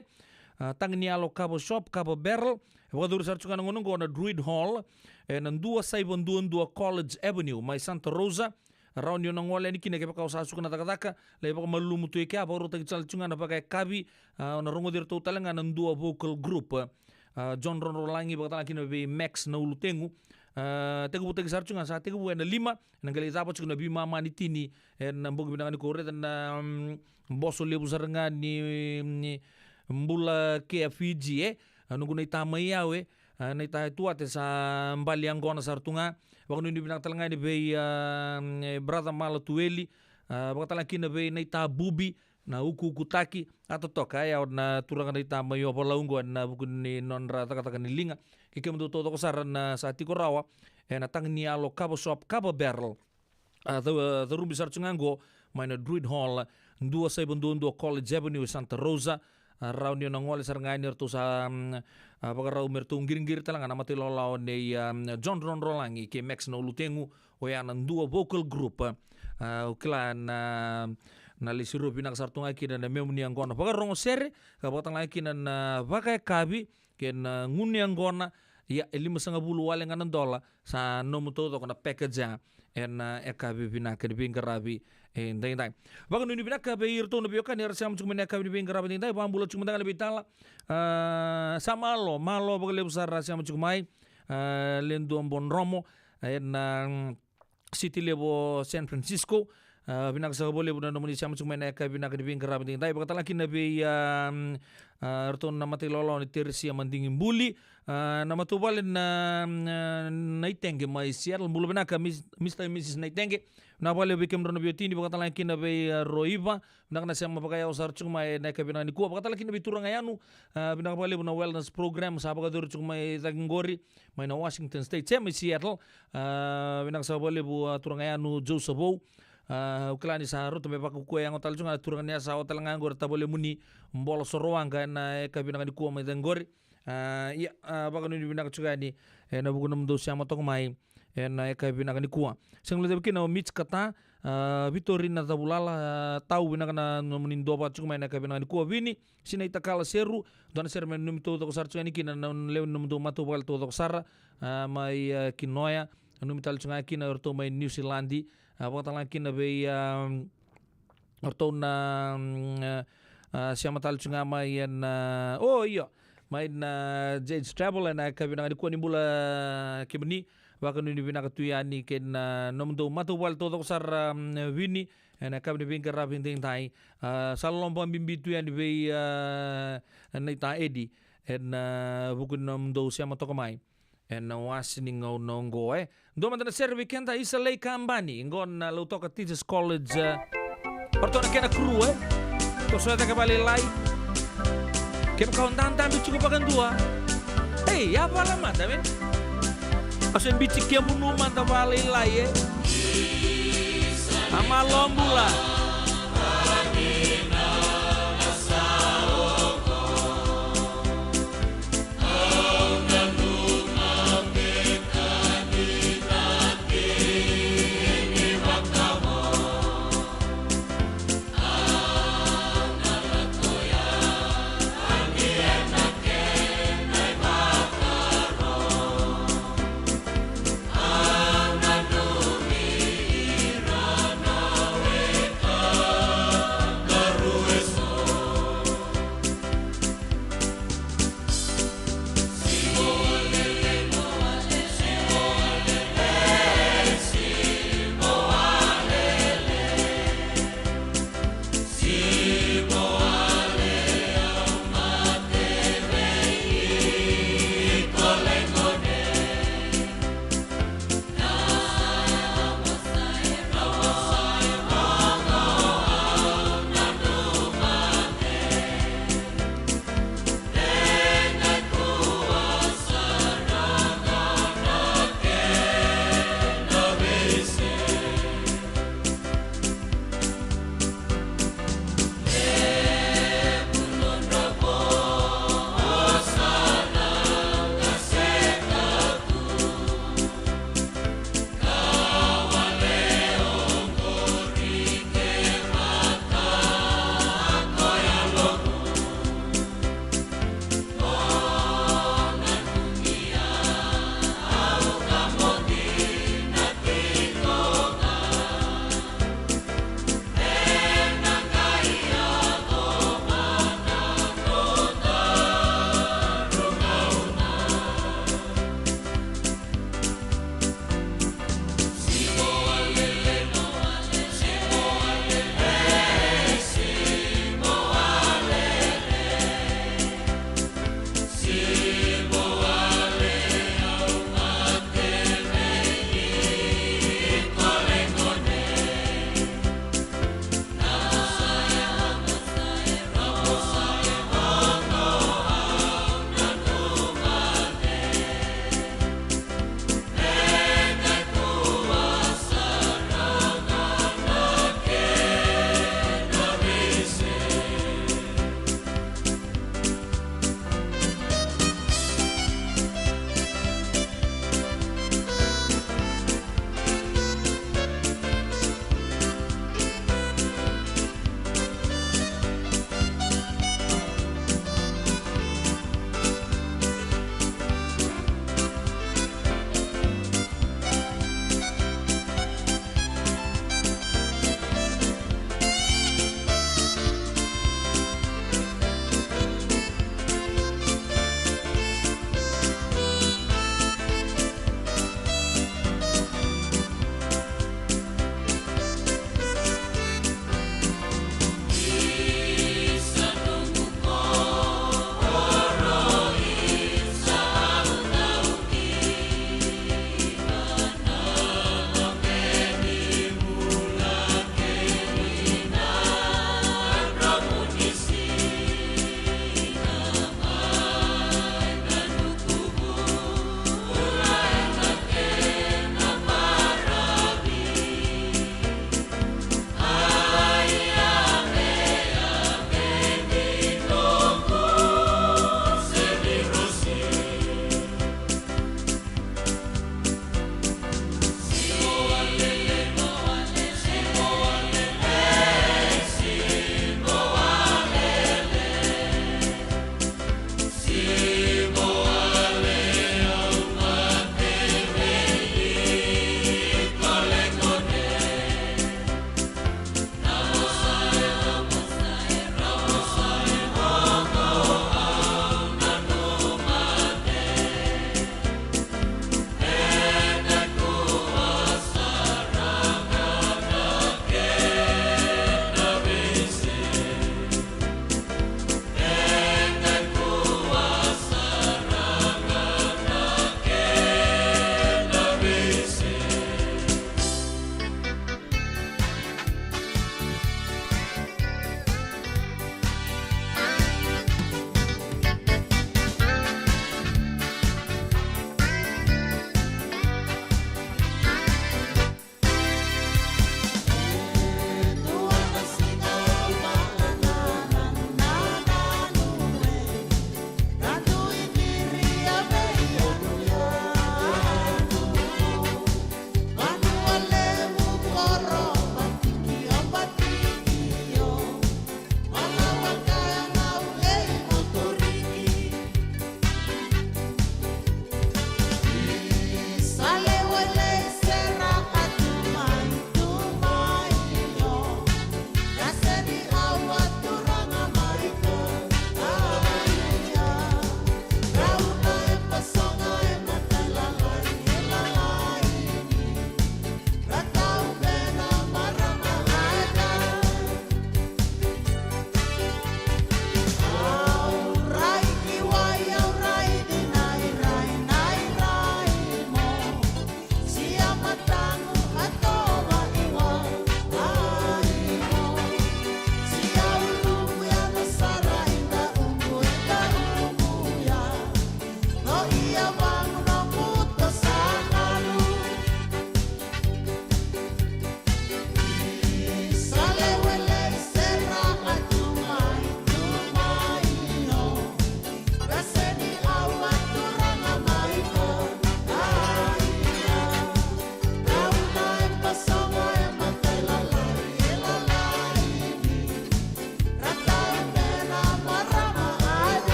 Ah, Tagi ni Yalo Kava Shop, kava barrel. E vakayacori sara tiko ga na gauna oqo na Druid Hall, ena dua saiva dua dua College Avenue, mai Santa Rosa. Rawa ni o na gole yani kina kevaka o sa suka na cakacaka, lai vakamalumu tu e kea, vakarautaki tale tiko ga na vakayakavi. Ah, o na rogoci iratou tale ga na dua vocal group, ah, John Rodrolagi, vakatalega kina vei Max na ulutegu. A, tekivutaki sara tu ga, sa tekivu ena lima, ena qai lai cava tiko na veimama ni tini ena bogi vinaka nikua. Raica na, mm, boso levu sara ga ni, ni bula kei a Fiji, e. A, noqu naita mai au, e, a, naita e Tuate sa bale yaqona sara tu ga. Vakanuinui vinaka tale ga yani vei, a, mm, e, brother Mala Tueli, a, vakatalega kina vei naita Bubi, na ukuukutaki, a totoka, e, o na turaga naita mai Ovalau qo ena vuku ni nodra cakacaka ni liga. Kei kemudou taucoko sara na sa tiko rawa ena taga ni yalo Kava Shop, Kava Barrel. A, ca-, a, carubi sara tu ga qo mai na Druid Hall, dua saiva dua dua College Avenue e Santa Rosa. A, rawa ni o na gole sara ga yani, eratou sa, mm, a, vakarau me ratou qiriqiri tale ga na mata ilawalawa nei, a, John Drodrolagi kei Max Naulutegu, oya na Dua Vocal Group. A, au kila na, na lai siro vinaka sara tu ga kina na memu ni yaqona vakarogo sere, ka vakatalega kina na vakayakavi kei na gunu yaqona. Ia, e limasagavulu wale ga na dola, sa nomu taucoko na package ya ena, a, yakavi vinaka ni veiqaravi edaidai. Vakanuinui vinaka vei iratou na veiwekani era sema tiko mai na yakavi ni veiqaravi edaidai, vakabula tiko mada ga na veitala. A, sa malo, malo vakalevu sara era sema tiko mai. A, le Dua Bodromo, ena, mm, city levu o San Francisco. A, vinaka saka vakalevu na nomuni sema tiko mai na yakavi vinaka ni veiqaravi edaidai. Vakatalega kina vei, a, mm, a, ratou na mata ilawalawa ni Teresia Madigiquli. A, na matavuvale na, na, Naitege mai Seattle. Bula vinaka, Mis-, Mister and Missus Naitege. Vinaka vakalevu vei kemudrau na veiwatini, vakatalega kina vei, a, Roiva. Vinaka na sema vakayawa sara tiko mai na yakavi vinaka nikua. Vakatalega kina vei turaga Yanu, a, vinaka vakalevu na wellness program sa vakayacori tiko mai cake qori, mai na Washington State, se mai Seattle. A, vinaka saka vakalevu, a, turaga Yanu Joseph Vou. A, au kila ni sa rauta me vakaukauwa yago tale tiko ga na turaga ni Yasawa tale ga qori, tavalemuni Bola Sorowaqa, ena yakavi vinaka nikua mai cake qori. A, ia, a, vakanuinui vinaka tiko yani ena vuku ni nomudou sema toka mai ena yakavi vinaka nikua. Sega ni levu kina o Mitch Kata, a, Vitorina Cavulala, a, tau vinaka na nomuni duavata tiko mai ena yakavi vinaka nikua. Vini, sinai Takala Seru, dua na sere me nanumi taucoko sara tiko yani kina na lewe ni nomudou matavuvale taucoko sara, a, mai, a, Kinoya, nanumi tale tiko ga kina o iratou mai Niusiladi, a, vakatalega kina vei, a, o ratou na, mm, a, a, sema tale tiko ga mai ena, o, io, mai na Jade's Travel ena yakavi vinaka nikua. Ni bula kemuni, vakanuinui vinaka tu yani kei na nomudou matavuvale taucoko sara, mm, Vini, ena yakavi ni veiqaravi edaidai. A, sa loloma vakabibi tu yani vei, a, naita Edi ena, a, vuku ni nomudou sema toka mai ena wase ni gauna oqo, e. Dua mada na sere vei keda, Isa Lei Kabani, qo na Lautoka Teachers College, e. O ratou na kena crew, e. Toso e cake vakalailai. Kevaka o dadabe tiko vakadua, ei, yavala mada, man. Au se biuti kemunu mada vakalailai, e. A, malo bula.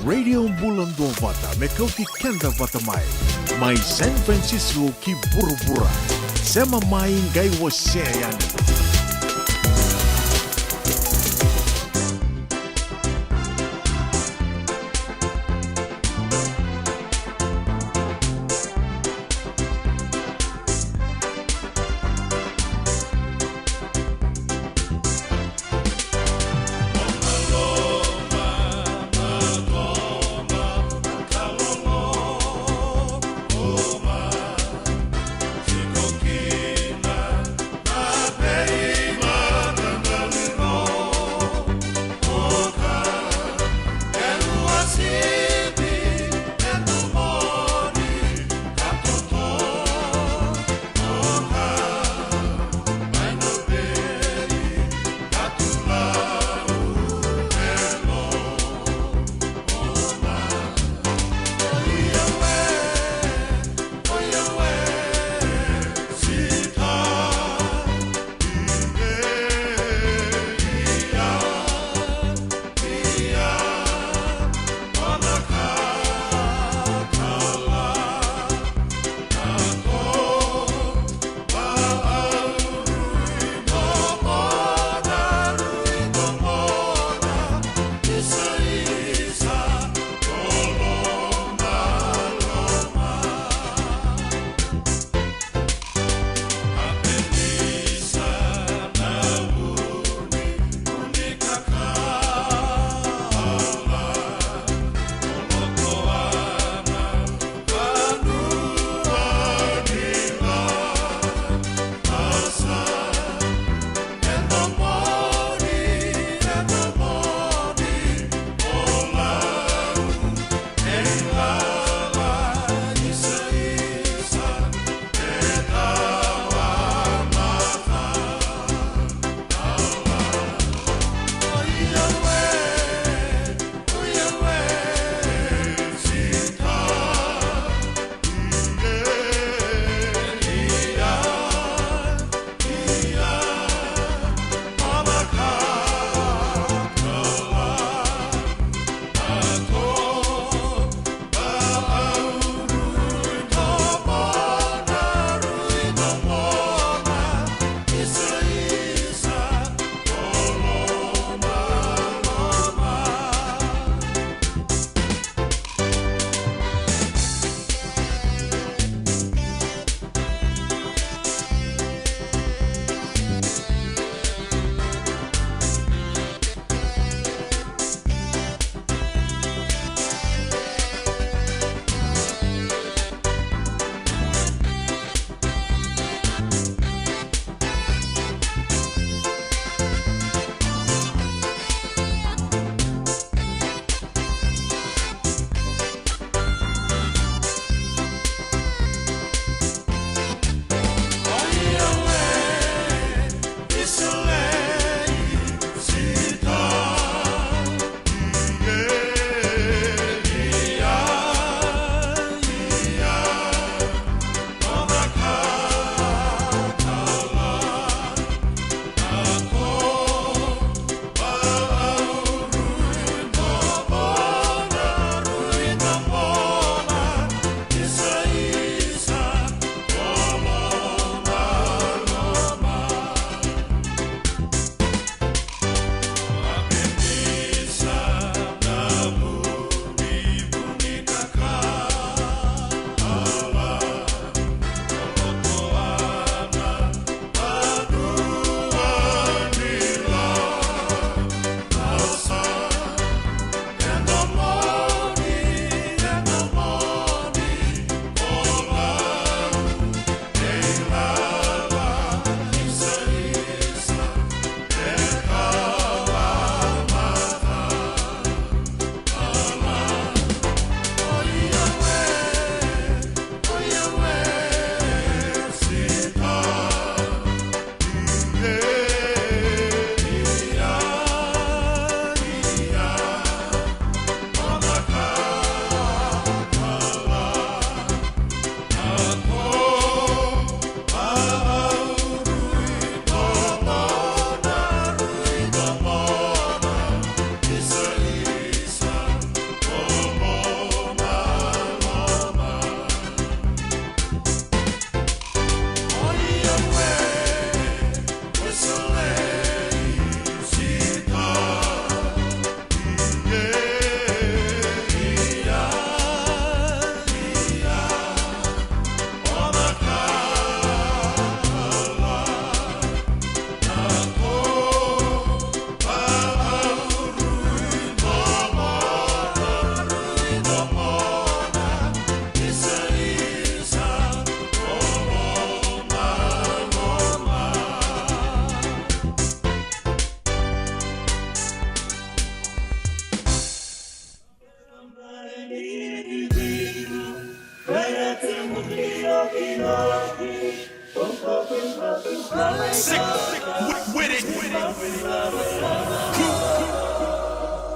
Radio Bula Duavata, me kauti keda vata mai. Mai San Francisco ki vuravura. Sema mai qai wasea yani.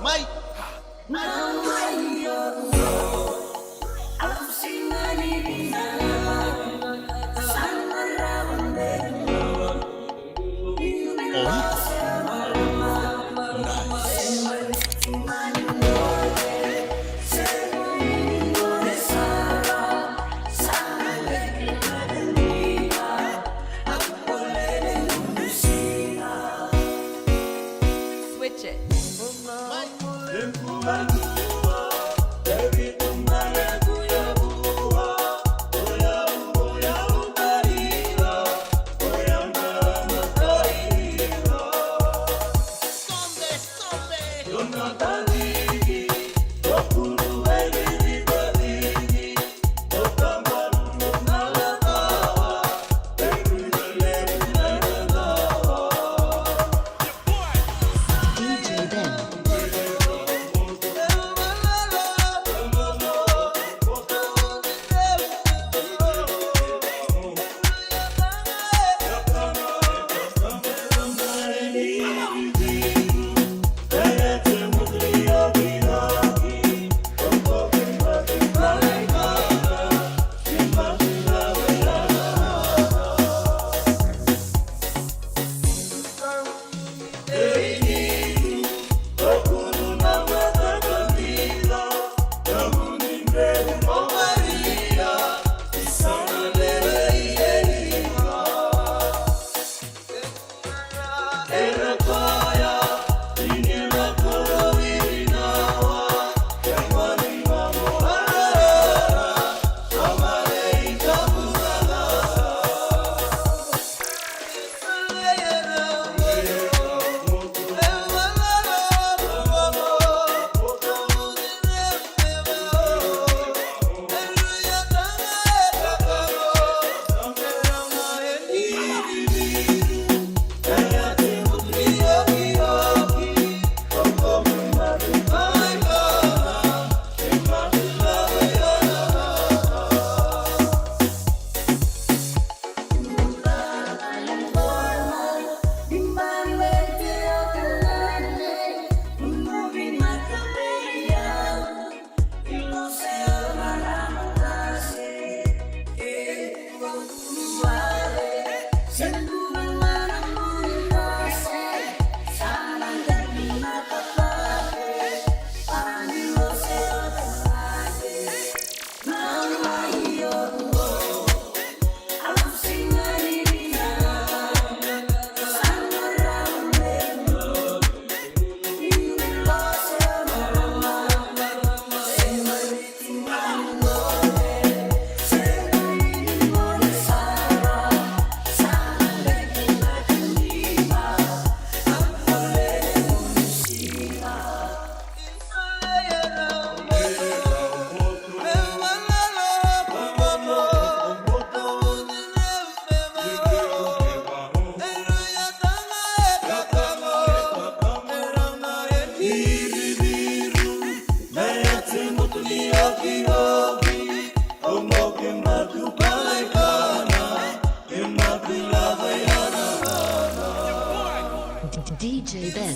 Mai. Switch it. D J Ben.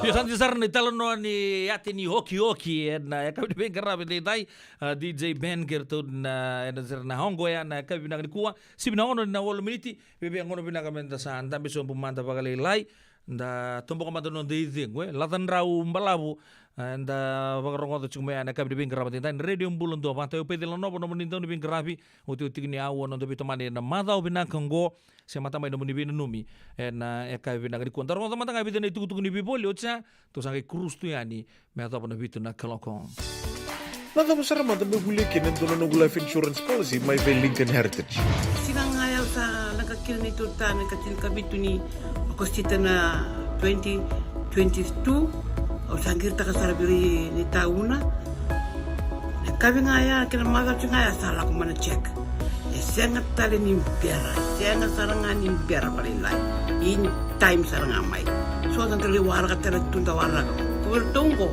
Io, sa dina sara na italanoa ni yate ni okioki ena yakavi ni veiqaravi edaidai. A, D J Ben kei ratou na, ena sere na oqo ya na yakavi vinaka nikua. Sivi na ono na walu miniti. Veve gauna vinaka meda sa dabe sobu mada vakalailai. Da toboka mada na noda icegu, e, laca drau balavu. A, eda vakarogoca tiko mai ya na yakavi ni veiqaravi edaidai na Radio Bula Duavata. Au Paici Lanova, nomuni dau ni veiqaravi. Otioti tiko ni aua na noda veitomani ena macawa vinaka oqo. Se mata mai nomuni veinanumi ena yakavi vinaka nikua. Da rogoca mada ga vica na itukutuku ni veivoli, oti ya tou sa qai kurusu tu yani me yacova na vitu na kaloko. Na cava sara mada meu volia kina e dua na noqu life insurance policy mai vei Lincoln Heritage? Siga ga au sa laga kina neitou retirement ka tinikavitu ni Okosita na twenty twenty-two. Au sa qiritaka sara vei ira ni tauna. Kavi ga ya kei na macawa ga ya sa lako mai na check. E sega tale ni bera, sega sara ga ni bera vakalailai. In time sara ga mai. So da qai waraka tale tu da waraka. Ko vei ratou qo.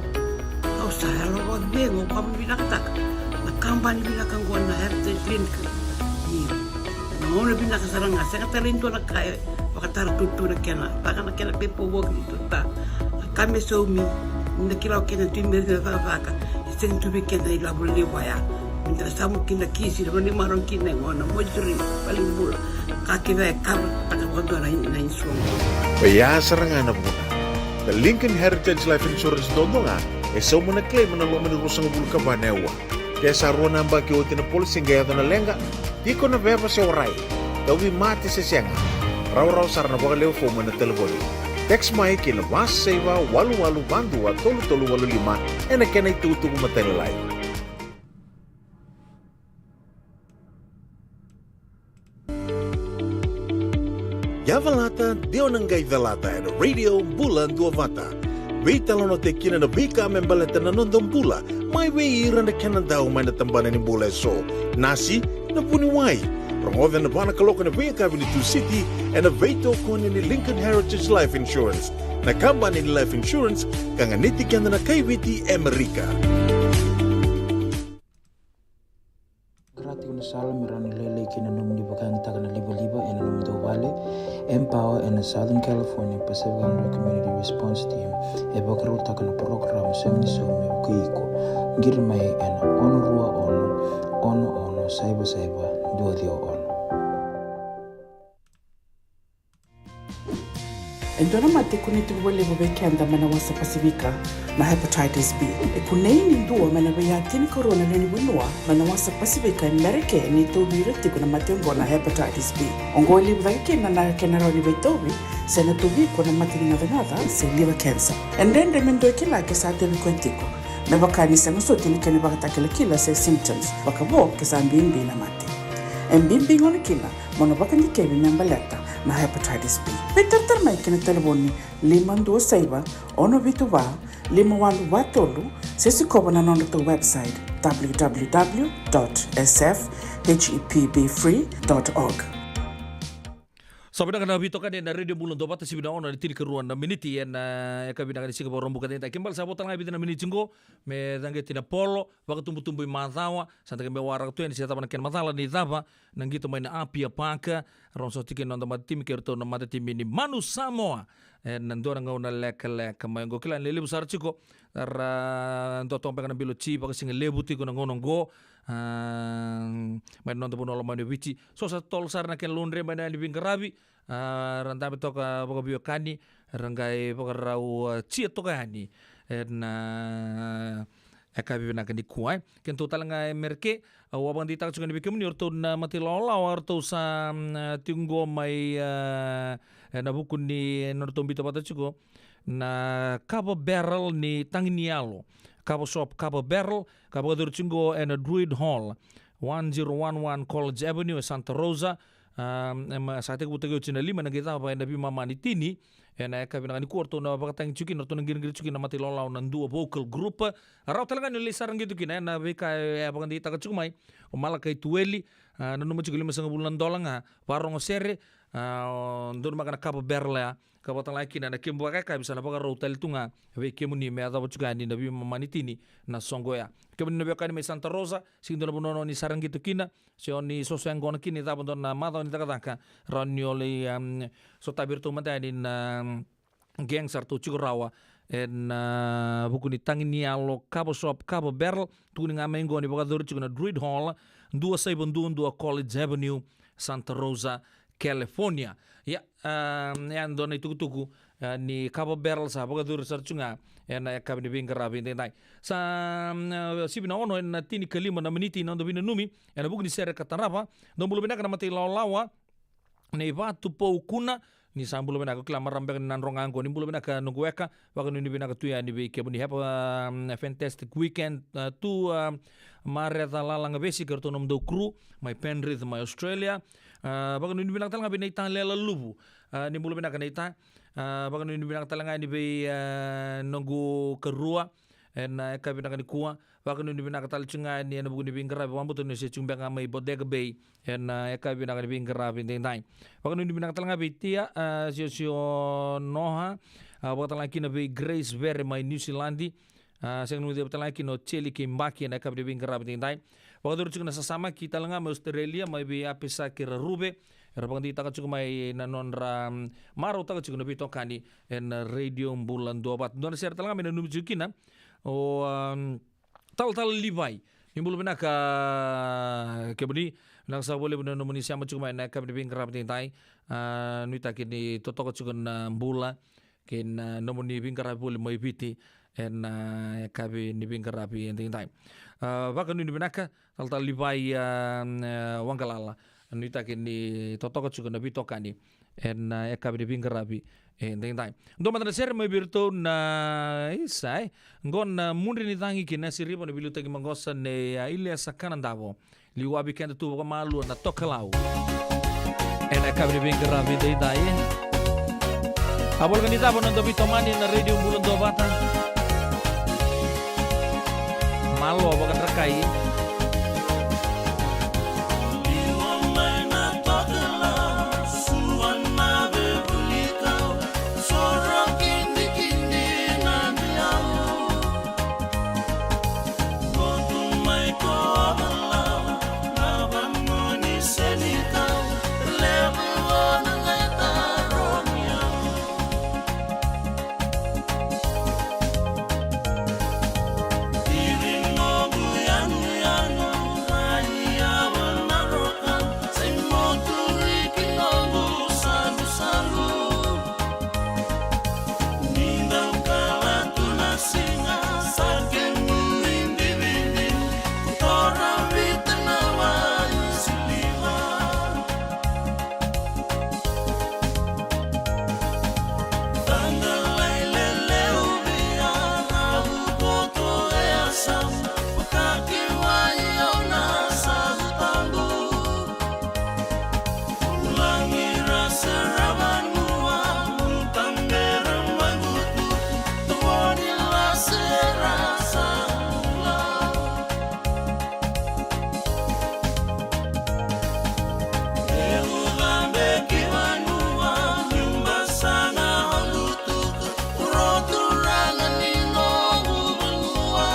Au sa yalo vakacegu, au ka vinakataka. Na kabani vinaka qo na Heritage Link. Io. Na gauna vinaka sara ga, sega tale ni dua na ka e vakatara tutu na kena, vaka na kena pepa woki ni tuta. Ka me saumi, ni na kila o kena tu i meri na cakacaka, e sega tu vei kena i lavo levu aya. Ni da samu kina kisi, na vani maro kina e gona, moituri, vale ni bula. Ka kece e kara, taka vakadua na in-, na insurance. Oya sara ga na vuna. Na Lincoln Heritage Life Insurance dodo ga, e sauma na claim na loma ni ruasagavulu ka va na aua. Ke sa rua na yabaki oti na policy qai yaco na leqa, tiko na veva se warai, tauvimate se sega. Rawarawa sara na vakalewe fomu ena telefoni. Text mai ki na va saiva walu walu va dua tolu tolu walu lima ena kena itukutuku matailalai. Yavalata, Dewa na qai calata ena Radio Bula Duavata. Veitalanoataki kina na veika me baleta na noda bula, mai vei ira na kena dau mai na tabana ni bula eso. Nasi, na vuniwai. Rogoca na va na kaloko ena veiyakavi ni Tusiti, ena veitokoni ni Lincoln Heritage Life Insurance. Na kabani ni life insurance ka ganiti keda na kaiviti Amerika. Qara tiko na sala me rawa ni lailai kina na nomuni vakayagataka na livaliva ena nomudou vale. Empower ena Southern California Pacific Islander Community Response Team e vakarautaka na parokaramu sega ni saumi me vukei iko. Qiri mai ena ono rua ono, ono ono saiva saiva, dua ciwa ono. E dua na mate e kunei tiko vakalevu vei keda mai na wasa Pasifika, na hepatitis B. E kunei ni dua mai na veiya tinikarua na lewe ni vanua mai na wasa Pasifika e Merika ni tauvi ira tiko na mate oqo na hepatitis B. Oqo e levu cake kina na kena rawa ni veitauvi se na tauvi iko na mate ni gacagaca se liver cancer. E dredre me dua e kila ke sa tauvi koya tiko, me vaka ni sega soti na kena ivakatakilakila se symptoms, vakavo ke sa bibi na mate. E bibi gona kina mo na vakadikevi me baleta na hepatitis B. Veitaratara mai ki na talevoni lima dua saiva, ono vitu va, lima walu va tolu, se sikova na nodratou website w w w dot s f h e p b free dot org. Sa vinaka na veitokani ena Radio Bula Duavata, sivi na ono ena tinikarua na miniti ena yakavi vinaka ni siga Vakaraubuka edaidai. Kena ibalebale sa vo tale ga e vica na miniti qo me caqeti na polo, vakatubutubu i macawa, sa da qai mai waraka tu yani se cava na kena macala ni cava na qito mai na Apia Park. Rau sa tiko na noda matatimi kei ratou na matatimi ni Manu Samoa. E, na dua na gauna lekaleka mai oqo, kila ni levu sara tiko ra dua toka beka na bilo ti vakasiga levu tiko na gauna oqo. A, mai na noda vanua lomani o Viti. So sa totolo sara na kena laundry mai na yani veiqaravi. A, ra dabe toka vakaveiwekani, ra qai vakarau, a, tia toka yani ena, a, yakavi vinaka nikua, e. Kedatou tale ga e Merika, au a vakadeitaka tiko yani vei kemuni o ratou na matailawalawa, o ratou sa, mm, a, tiko qo mai, a, ena vuku ni nodratou biuta vata tiko na kava barrel ni tagi ni yalo. Kava shop, kava barrel, ka vakacuru tiko qo ena Druid Hall, one zero one one College Avenue, e Santa Rosa. A, ema, sa tekivutaki oti na lima, ena qai cava ena veimama ni tini. Ena yakavi vinaka nikua o ratou na vakatagi tiko kina, o ratou na qiriqiri tiko kina na matailawalawa na Dua Vocal Group. Rawa tale ga ni o lai sara qito kina ena veika e a vakadeitaka tiko mai o Malakai Tueli. A, nanuma tiko limasagavulu na dola ga, vakarogo sere. A, o donumaka na kava barrel ya, ka vakatalai kina na kemu vakayakavi sa na vakarau tale tu ga vei kemuni me yacova tiko yani na veimama ni tini na soqo ya. Kemuni na veiwekani mai Santa Rosa, sega ni dua na vanua o ni sara qito kina, se o ni soso yaqona kina ni cava dua na macawa ni cakacaka, rawa ni o lai, um, sotavi iratou mada yani na, um, gang sa ratou tiko rawa ena, uh, vuku ni tagi ni yalo, kava shop, kava barrel. Tukuni ga mai qo ni vakacuru tiko na Druid Hall, dua saiva dua dua College Avenue, Santa Rosa, California. Ia, a, e a dua na itukutuku, a, ni kava barrel sa vakacuru sara tu ga ena yakavi ni veiqaravi edaidai. Sa, a, sivi na ono ena tinikalima na miniti na noda veinanumi ena vuku ni sere ka tarava. Dou bula vinaka na matailawalawa nei Vatupou Kuna. Ni sa bula vinaka, kila marama beka ni Nadroga qo. Ni bula vinaka noqu weka, vakanuinui vinaka tu yani vei kemuni. Have a, um, a fantastic weekend, uh, tu, uh, Mareca Lalagavesi kei ratou na nomudou crew mai Penrith mai Australia. Uh, vakanuinui vinaka tale ga vei Neita Lelaluvu. Uh, ni bula vinaka Neita. Uh, vakanuinui vinaka tale ga yani vei, uh, noqu karua, ena, e, yakavi vinaka nikua. Vakanuinui vinaka tale tiko ga yani ena vuku ni veiqaravi vakabauta ni o se tiko beka ga mai Bodega Bay. Ena, e, yakavi vinaka ni veiqaravi edaidai. Vakanuinui vinaka tale ga vei Tia, a, Siosio Noha. A, vakatalega kina vei Grace Vere mai New Zealand. A, sega ni guilecavi tale ga kina o Jeli kei Baki ena yakavi ni veiqaravi edaidai. Vakacuru tiko na sasamaki tale ga mai Australia, mai vei Apesa kei ra Ruve. Era vakadeitaka tiko mai na nodra, mm, marautaka tiko na veitokani ena Radio Bula Duavata. Dua na sere tale ga me nanumi tiko kina o, um, Talatala Livai. Ni bula vinaka, kemuni. Vinaka saka vakalevu na nomuni sema tiko mai ena yakavi ni veiqaravi edaidai. A, nuitaki ni totoka tiko na bula kei na nomuni veiqaravi voli mai Viti ena, a, yakavi ni veiqaravi edaidai. A, vakanuinui vinaka, Talatala Livai, a, e, Waqalala. Nuitaki ni totoka tiko na veitokani ena, a, yakavi ni veiqaravi edaidai. Dua mada na sere mai vei iratou na isa, e. Qo na Mudre ni Cagi kei Nasiriva, na veiliutaki maqosa nei, a, Iliesa Kanadavo. Liu vei keda tu vakamalua na Tokalau ena yakavi ni veiqaravi edaidai. A, voleka ni cava na noda veitomani na Radio Bula Duavata. Malo vakadrakai. Liwa mai na Tokalau, sua na vevuli kau, soro kidikidi na diau. Lotu mai ko Ovalau, na vanua ni senikau, levu o na qai tarogi au. Iri noqu yanuyanu, rai au na roka, sai motu riki noqu salusalu. Ni dau kala tu na siga, sa kemu idividi, ko tora vita na wai siliva. Tadalai leleu via ravu koto e yasau, vaka ki wai au na savu tabu. Ulagi ra sera vanua, uta bera mai butu, tavoni la sera sa bula. E uca beki vanua, nyuba sa na valutuka, rotu raga ni noqu vanua.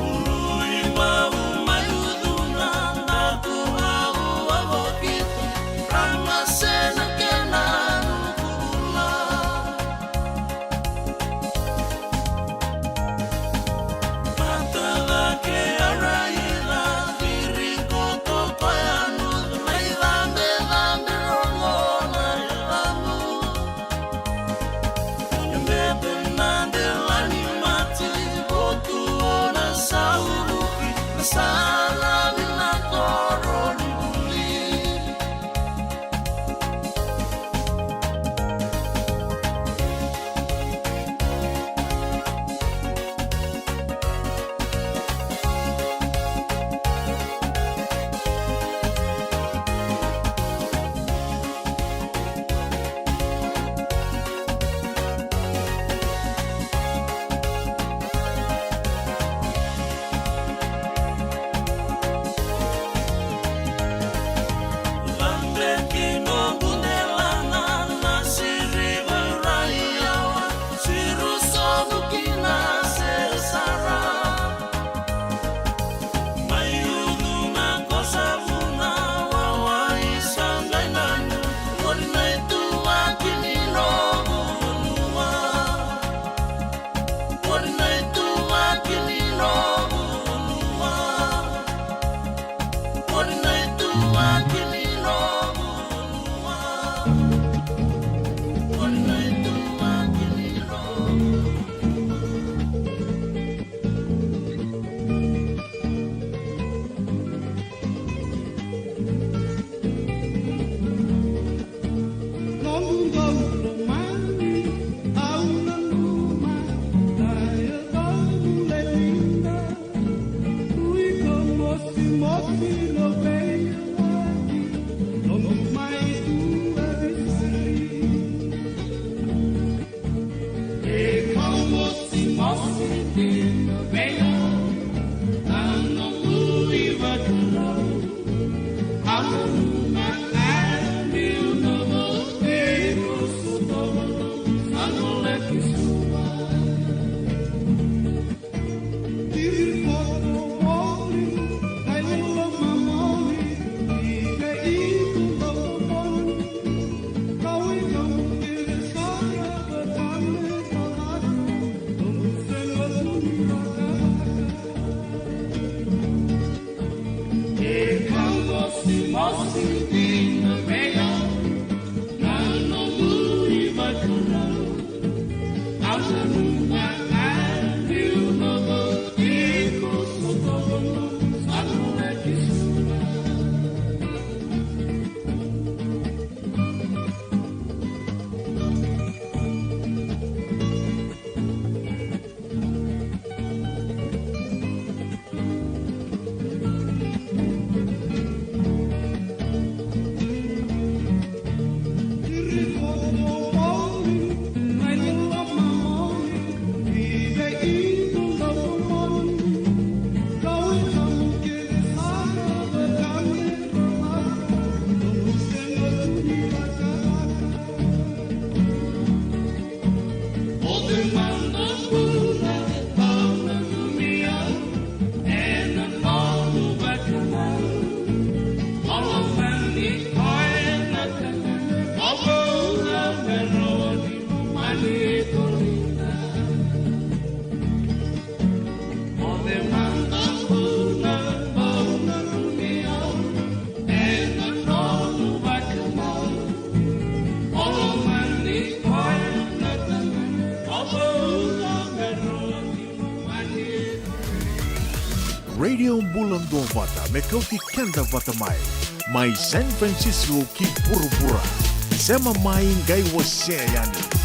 Ulu i bavu mai ucuna, daku vavu vavokita, rama sena kena nuku bula. Mata cake a raica, viri koto koya nucu, mai cabecabe rogo na yacamu. Bebe na delani mati, votu o na sauruki, na saravi na toro ni buli. Radio Bula Duavata, me kauti keda vata mai. Mai San Francisco ki vuravura. Sema mai, qai wasea yani.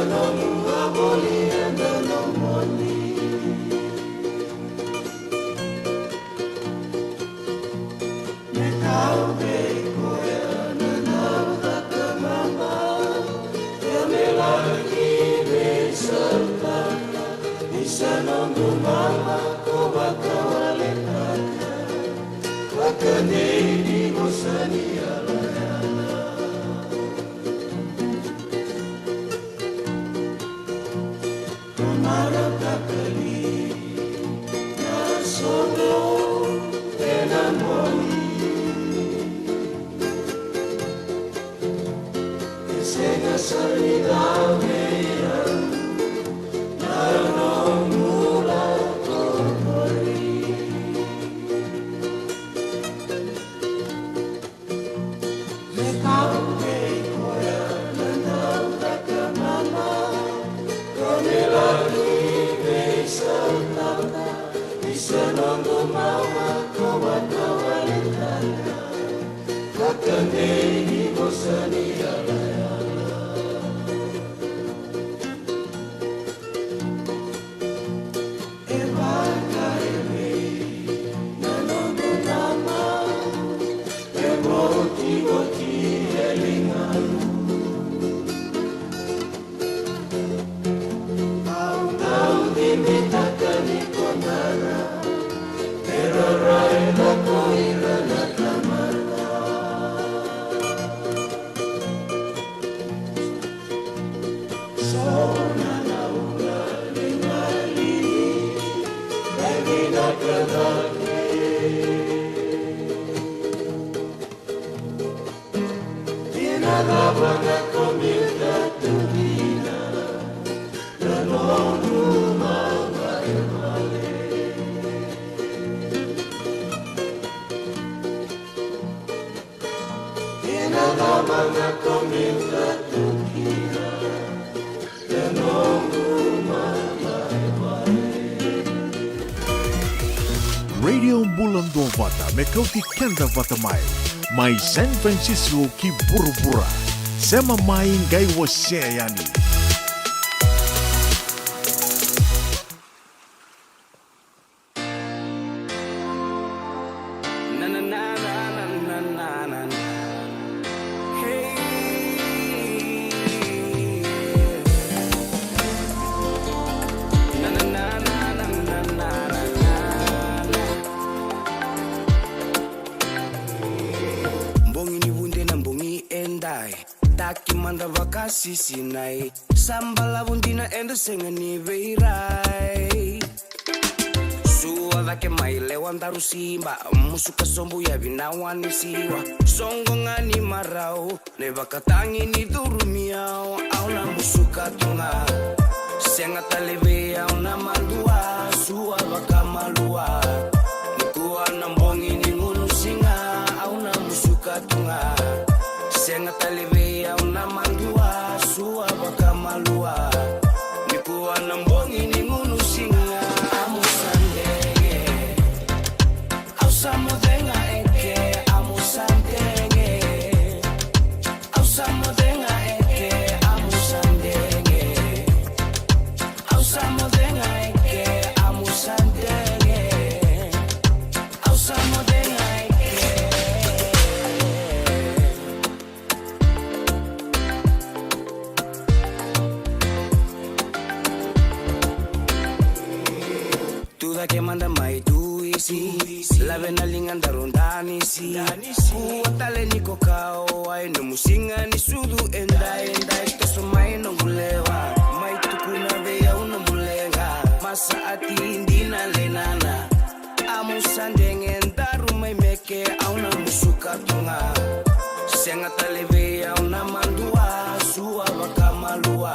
Nomu a voli ena nomuni. Me kau vei koya na nau caka mama. Ka me laki veisautaka. Ni sa noqu mama ko vakawaletaka. Vakadei ni vosa ni yalayala. Marautaka li na soqo ena bogi. E sega sara ni dau vei au na nomu lako qori. Me kau vei koya na dau caka mama. Ka me laki veisautaka. Ni sa noqu mama ko vakawaletaka. Vakadei ni vosa ni yalayala. E vaka e vei na noqu mama, e votivoti e ligaqu. Au dau cibitaka ni ko dara, era raica ko ira na tamata. Radio Bula Duavata, me kauti keda vata mai. Mai San Francisco ki vuravura. Sema mai, qai wasea yani. Bogi ni vude na bogi edai. Taki mada vakasisinai. Sa balavu dina eda sega ni veirai. Sua cake mai lewa daru siba. Musuka sobu yavi na wani siwa. Soqo ga ni marau. Na ivakatagi ni curu mai au. Au na musuka tu ga. Sega tale vei au na madua. Sua vakamalua. Nikua na bogi ni gunu siga. Au na musuka tu ga. Sega tale vei au na madua, sua vakamalua. Nikua na bogi ni gunu siga, amu sa dege. Au sa moce ga eke, amu sa dege. Au sa moce ga eke, amu sa dege. Au sa moce ga eke, amu sa dege. Au sa moce ga eke. Tu cake mada mai tu isi. Lave na liga daru danisi. Kua tale ni ko kauwai, nomu siga ni sucu edai, edai. Toso mai noqu lewa, mai tukuna vei au nomu leqa. Masa ati dina lenana. Amu sa dege daru mai meke, au na musuka tu ga. Sega tale vei au na madua, sua vakamalua.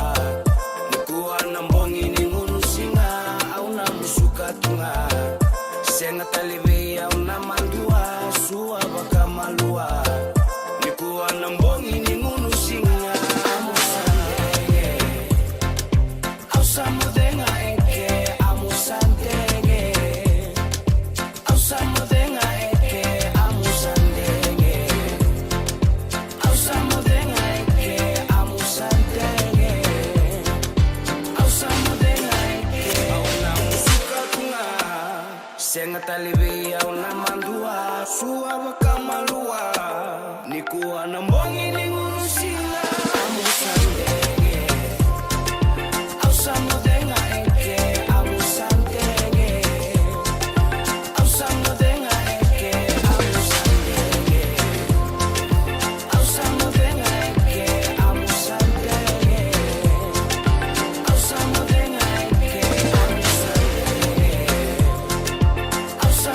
Nikua na bogi ni gunu siga, au na musuka tu ga. Sega tale vei au na madua, sua vakamalua. Nikua na bogi ni gunu siga, amu sa dege. Au sa moce ga eke, amu sa dege. Au sa moce ga eke, amu sa dege. Au sa moce ga eke, amu sa dege. Tali vei au na madua, sua vakamalua. Nikua na bogi ni gunu sina. Au sa dege, au sa moce ga eke. Au sa dege, au sa moce ga eke. Au sa dege, au sa moce ga eke. Au sa dege, au sa moce ga eke. Au sa dege, au sa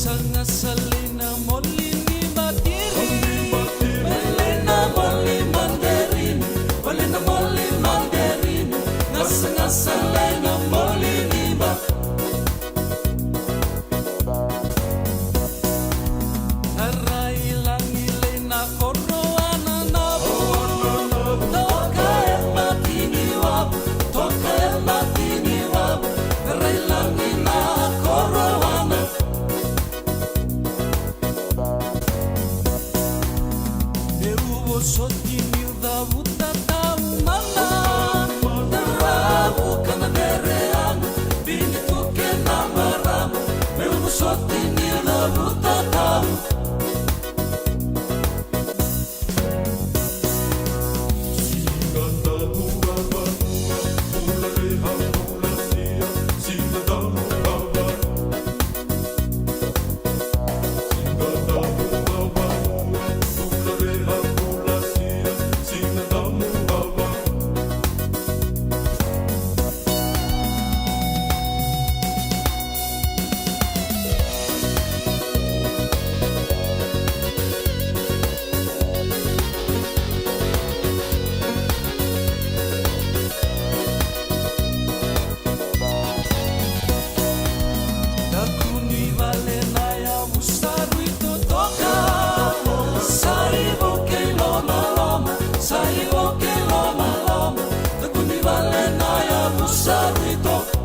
Sa gasa lai na moli ni batiri, wale na moli mandarini, wale na moli mandarini, gasa gasa lai na moli ni ba. Na rai lagi lai na koroana na vu, toka e matini wavu, toka e matini wavu, na rai lagi na koroana. Meu vosoti niu cavuta taumada, na ravu ka na vereana, bini tuke na marama, meu vosoti niu cavuta tau. Na kunu i vale na yavu sa rui totoka, sa ivo kei lomaloma, sa ivo kei lomaloma, na kunu i vale na yavu sa rui totoka.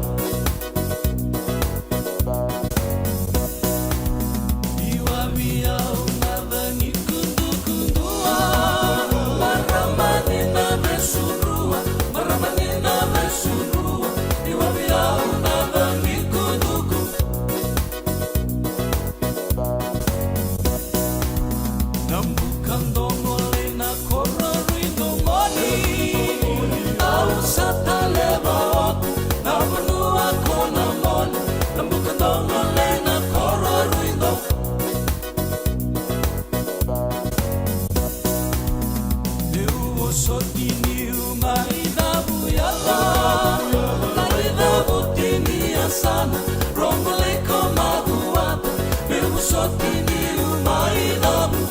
Iwavi au na cagi kudukudua, marama ni na vesurua, marama ni na vesurua, iwavi au na cagi kuduku. Na buka dogo lai na koro rui domoni, au sa taleva oti, na vanua ko na moni, na buka dogo lai na koro rui do. Meu vosoti niu mai cavu yala, mai cavu tini yasana, rogo lai ko macuata, meu vosoti niu mai cavu.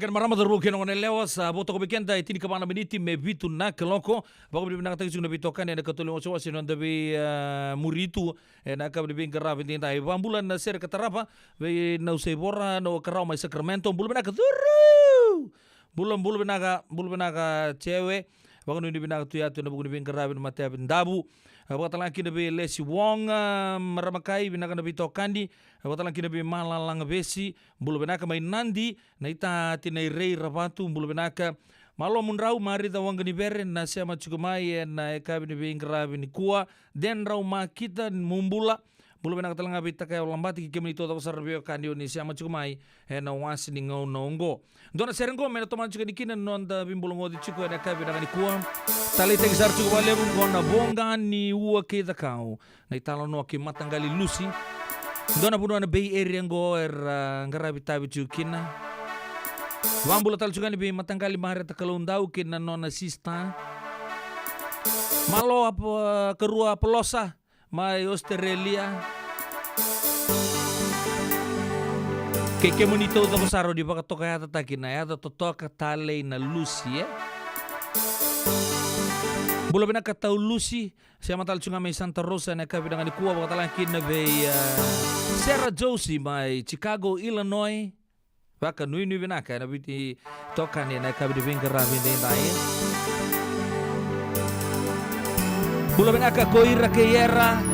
Kena marama, cauravou kei na goneyalewa, sa vo toka vei keda e tinikava na miniti me vitu na kaloko. Vakavinavinakataki tiko na veitokani ena ikatolu ni wasewase ni noda vei, ah, muri tu ena yakavi ni veiqaravi edaidai. Vakabula na sere ka tarava vei Nausaivora, na Karawa mai Sacramento. Bula vinaka, curu! Bula, bula vinaka, bula vinaka, Cewe. Vakanuinui vinaka tu yatu ena vuku ni veiqaravi ni matayavi Davu. Ah, vakatalega kina vei Lesi Wong, ah, marama kai, vinaka na veitokani. Ah, vakatalega kina vei Malalaga Vesi, bula vinaka mai Nadi, na ita Tinai Rei Ravatu, bula vinaka. Malo mudrau, Marica Waqanivere, na sema tiko mai ena yakavi ni veiqaravi nikua. Dedrau Makita, mo bula. Bula vinaka talega vei Takaya Labati kei kemuni taucoko sara na veiwekani o ni sema tiko mai ena wase ni gauna oqo. Dua na sere oqo me na tomana tiko yani kina na noda veibulagoci tiko ena yakavi vinaka nikua. Taleitaki sara tiko vakalevu oqo na Voqa ni Ua kei Cakau, na italanoa kei Mataqali Lusi. Dua na vanua na Bay Area oqo era, ah, qaravi tavi tiko kina. Vakabula tale tiko yani vei Mataqali Mareta Kaloudau kei na nona sista. Malo Ap-, ah, Karua Apolosa mai Australia. Kei kemuni taucoko sara o ni vakatokayacataki na yaca totoka, Talei na Lusi, e? Bula vinaka Tau Lusi, sema tale tiko ga mai Santa Rosa ena yakavi vinaka nikua, vakatalega kina vei, ah, Sera Josi mai Chicago, Illinois. Vakanuinui vinaka ena veitokani ena yakavi ni veiqaravi edaidai. Bula vinaka ko ira kei ira.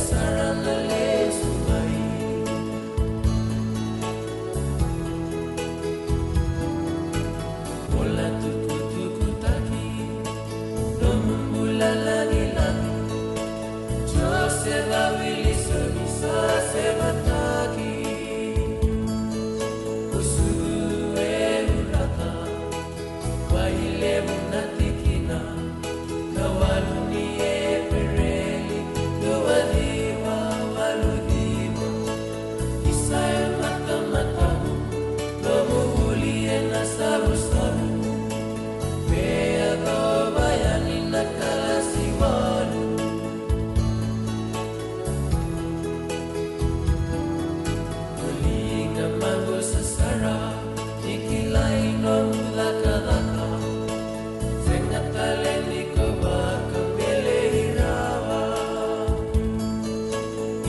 Sara na lesu mai. Bula tukutukutaki, nomu bula lagilagi. Joseva Wilson sa semataki. Kusu e urata. Wailevu na tikina, na walu ni Epereli, rua ciwa walu ciwa. Isa e matamatamu, nomu vuli ena savusavu. Me yacova yani na kalasi walu. Liga maqosa sara, ni kilai nomu cakacaka. Sega tale ni ko vakabelei rawa.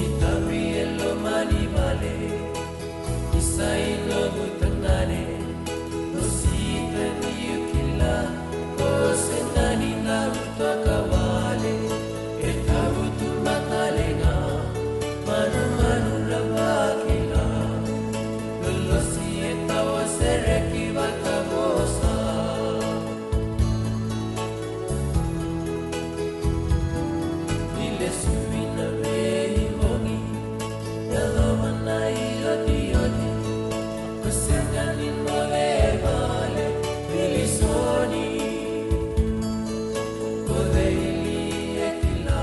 Itavi e loma ni vale, isa i noqu tagane. Rosita, niu kila ko sega ni na utuaka wale. E tavutu matalega, manumanu ra vakila. Lolosi e tawa sereki vakavosa. Ni lesu ina veibogi, yacova na iotioti. Ko sega ni moce e vale, Vilisoni. Ko cei li e kila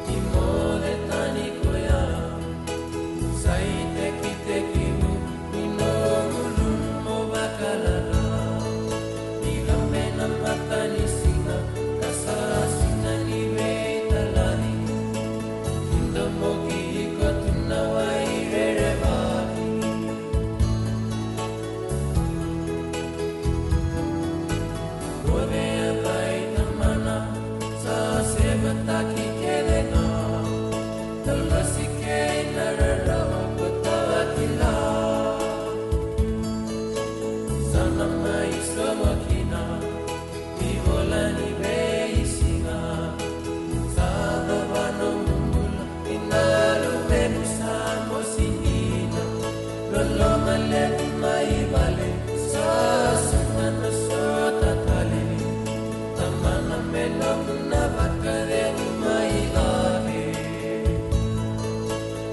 ni moce tani koya? Sa itekitekivu ni nomu lumu vakalala. Ni cabe na matanisiga, ka sa sega ni veitalani. Ni domoki iko tu na wai rerevaki. Moce e vaitamana, sa semataki kece ga. Talasi kei na rarawa ko tawa kila. Sa na mai sogo kina, ni vola ni veisiga. Sa cava nomu bula? Ina luvemu sa mosi dina, loloma levu mai vale, sa sega na sota tale. Tamana me nomu na vakacegu mai cake.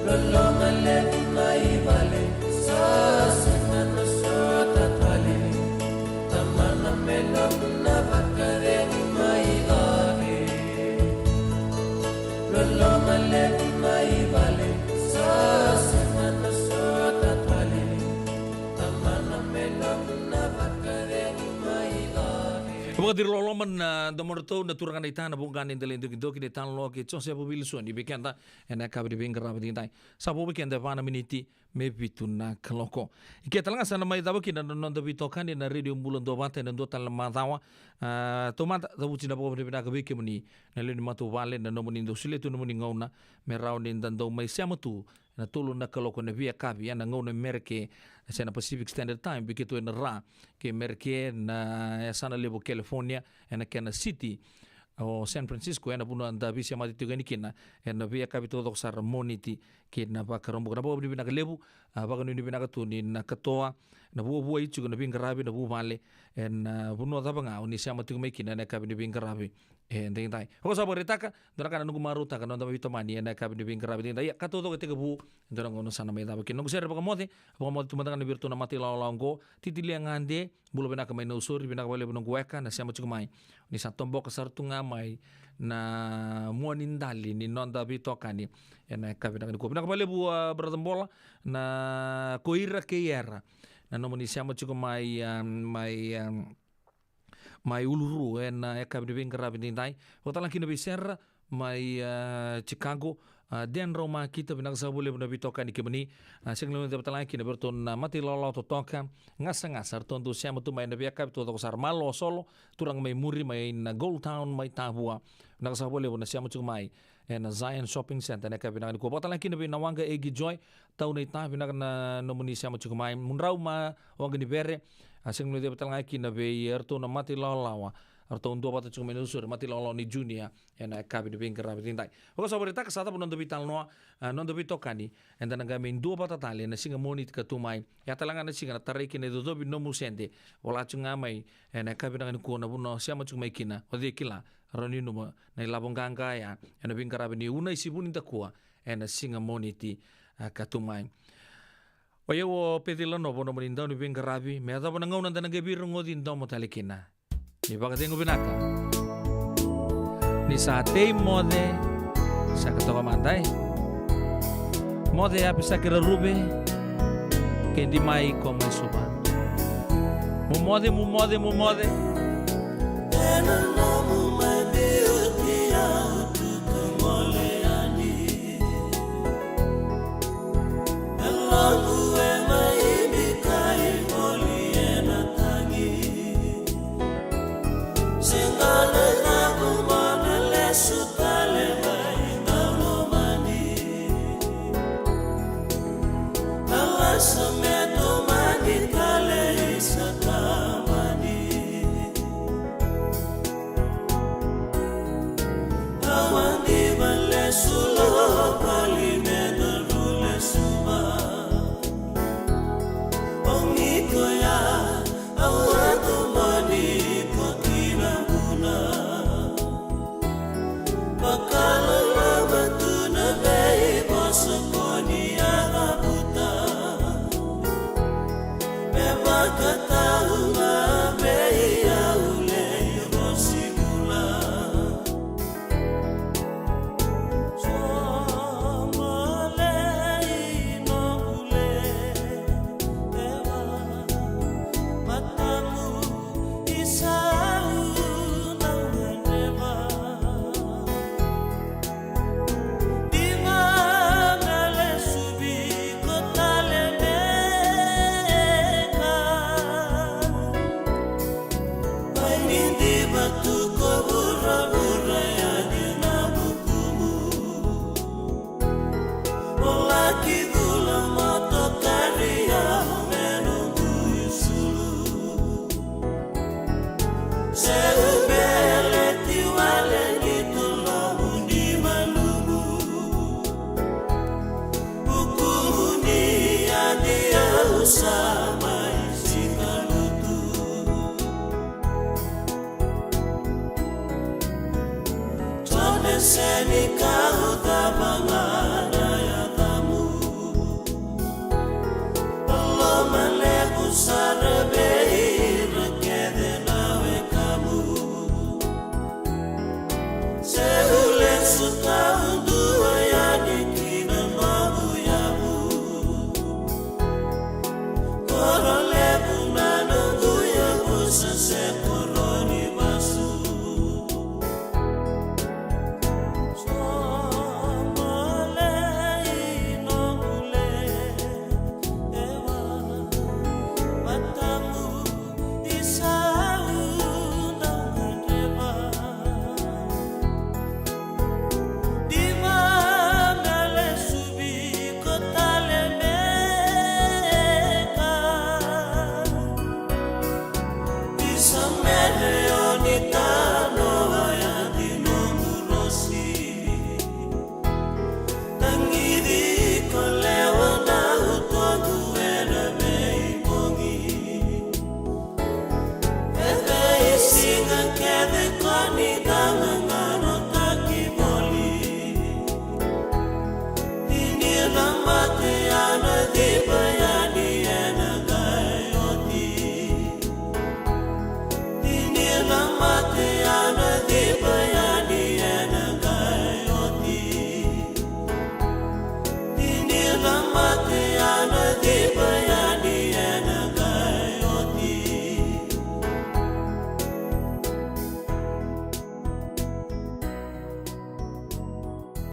Loloma levu mai vale, sa sega na sota tale. Tamana me nomu na vakacegu mai cake. Loloma levu mai vale, sa sega na sota tale. Tamana me nomu na vakacegu mai cake. Vakaciri loloma na domodratou na turaga na ita na vuqa ni dela i dokidoki ni talanoa kei Josefa Vilisoni vei keda ena yakavi ni veiqaravi edaidai. Sa vo vei keda e va na miniti me vitu na kaloko. Ike tale ga sa na mai cava kina na noda veitokani na Radio Bula Duavata ena dua tale na macawa. A, taumada, cavuti na vakavinavinaka vei kemuni na lewe ni matavuvale na nomuni dau solia tu na nomuni gauna me rawa ni da dau mai sema tu ena tolu na kaloko ena veiyakavi ena gauna Mereke, se na Pacific Standard Time vei keitou ena Ra kei Mereke, na yasana levu o California ena kena city o San Francisco, ena vanua da veisemati tiko yani kina ena veiyakavi taucoko sara, Moniti kei na Vakaraubuka. Na vakavinavinaka levu, a, vakanuinui vinaka tu ni na katoa na vuavuai tiko na veiqaravi, na vuvale ena, a, vanua cava ga o ni sema tiko mai kina ena yakavi ni veiqaravi edaidai. Au sa vakaraitaka dua na ka na noqu marautaka na noda veitomani ena yakavi ni veiqaravi edaidai. Ia, ka taucoko e tekivu, e dua na gauna sa na mai cava kina. Noqu sere vakamoce, vakamoce tu mada ga na vei iratou na mata ilawalawa oqo. Titilia Gade, bula vinaka mai Nausori, vinaka vakalevu noqu weka na sema tiko mai. Ni sa toboka sara tu ga mai na mua ni dali ni noda veitokani ena yakavi vinaka nikua. Vinaka vakalevu, a, Brother Bola, na ko ira kei era na nomuni sema tiko mai, a, mai, a, mai Uluru ena yakavi ni veiqaravi edaidai. Vakatalega kina vei Sera mai, a, Chicago, a, Denrau Makita, vinaka saka vakalevu na veitokani kemuni. A, sega ni guilecava tale ga kina vei iratou na mata ilawalawa totoka, Gasagasa, ratou dau sema tu mai ena veiyakavi taucoko sara. Malo Solo, turaga mai muri mai na Gold Town mai Tavua, vinaka saka vakalevu na sema tiko mai ena Zion Shopping Centre ena yakavi vinaka nikua. Vakatalega kina vei Nawaqa Egi Joy, Tau Naita, vinaka na nomuni sema tiko mai. Mudrau mai Waqa ni Vere, a, sega ni guilecava tale ga kina vei iratou na mata ilawalawa, Ratou duavata tiko mai na Nausori, mata ilawalawa ni Junior, ena yakavi ni veiqaravi edaidai. Vakasavaritaka sa cava noda veitalanoa, a, noda veitokani, eda na qai mai duavata tale ena siga Moniti ka tu mai. Ya tale ga na siga na tarai kina e cocovi nomu sede. Vola tiko ga mai ena yakavi vinaka nikua na vanua o sema tiko mai kina, o cei kila, rawa ni nanuma na ilavo qaqa ya ena veiqaravi ni Unaisi Vunidakua ena siga Moniti, a, ka tu mai. O yau o Pecila Novo, nomuni dauniveiqaravi, me yacova na gauna da na qai veirogoci domo tale kina. Ni vakacegu vinaka. Ni sa tei moce, sa ka toka mada, e. Moce ya pe sa kira ruve, kedi mai ko mai suva. Mu moce, mu moce, mu moce. Ena nomu mai biuti au tu ka gole yani. E logu e mai bikai voli ena tagi. Sega na cava mo na lesu tale mai dau lomani. Na lasa me tomani tale i sa tamani. Au a diva lesu lo voli me daru lesu va. O ni koya au a tomani ko kina vuna. Vakaloloma tu na veivosa ko ni a cavuta. Me vakatau ga vei au lei rosi vula. Somale i nomu lei, e va, matamu i sau na gadreva. Diva na lesu viko tale beka. Mai ni diva tu ko vuravura ya dina vukumu. O laki cula motokari ya me noqu isulu. Se u beleti wale ni tolomu ni malumu. Vukumuni a ni au sa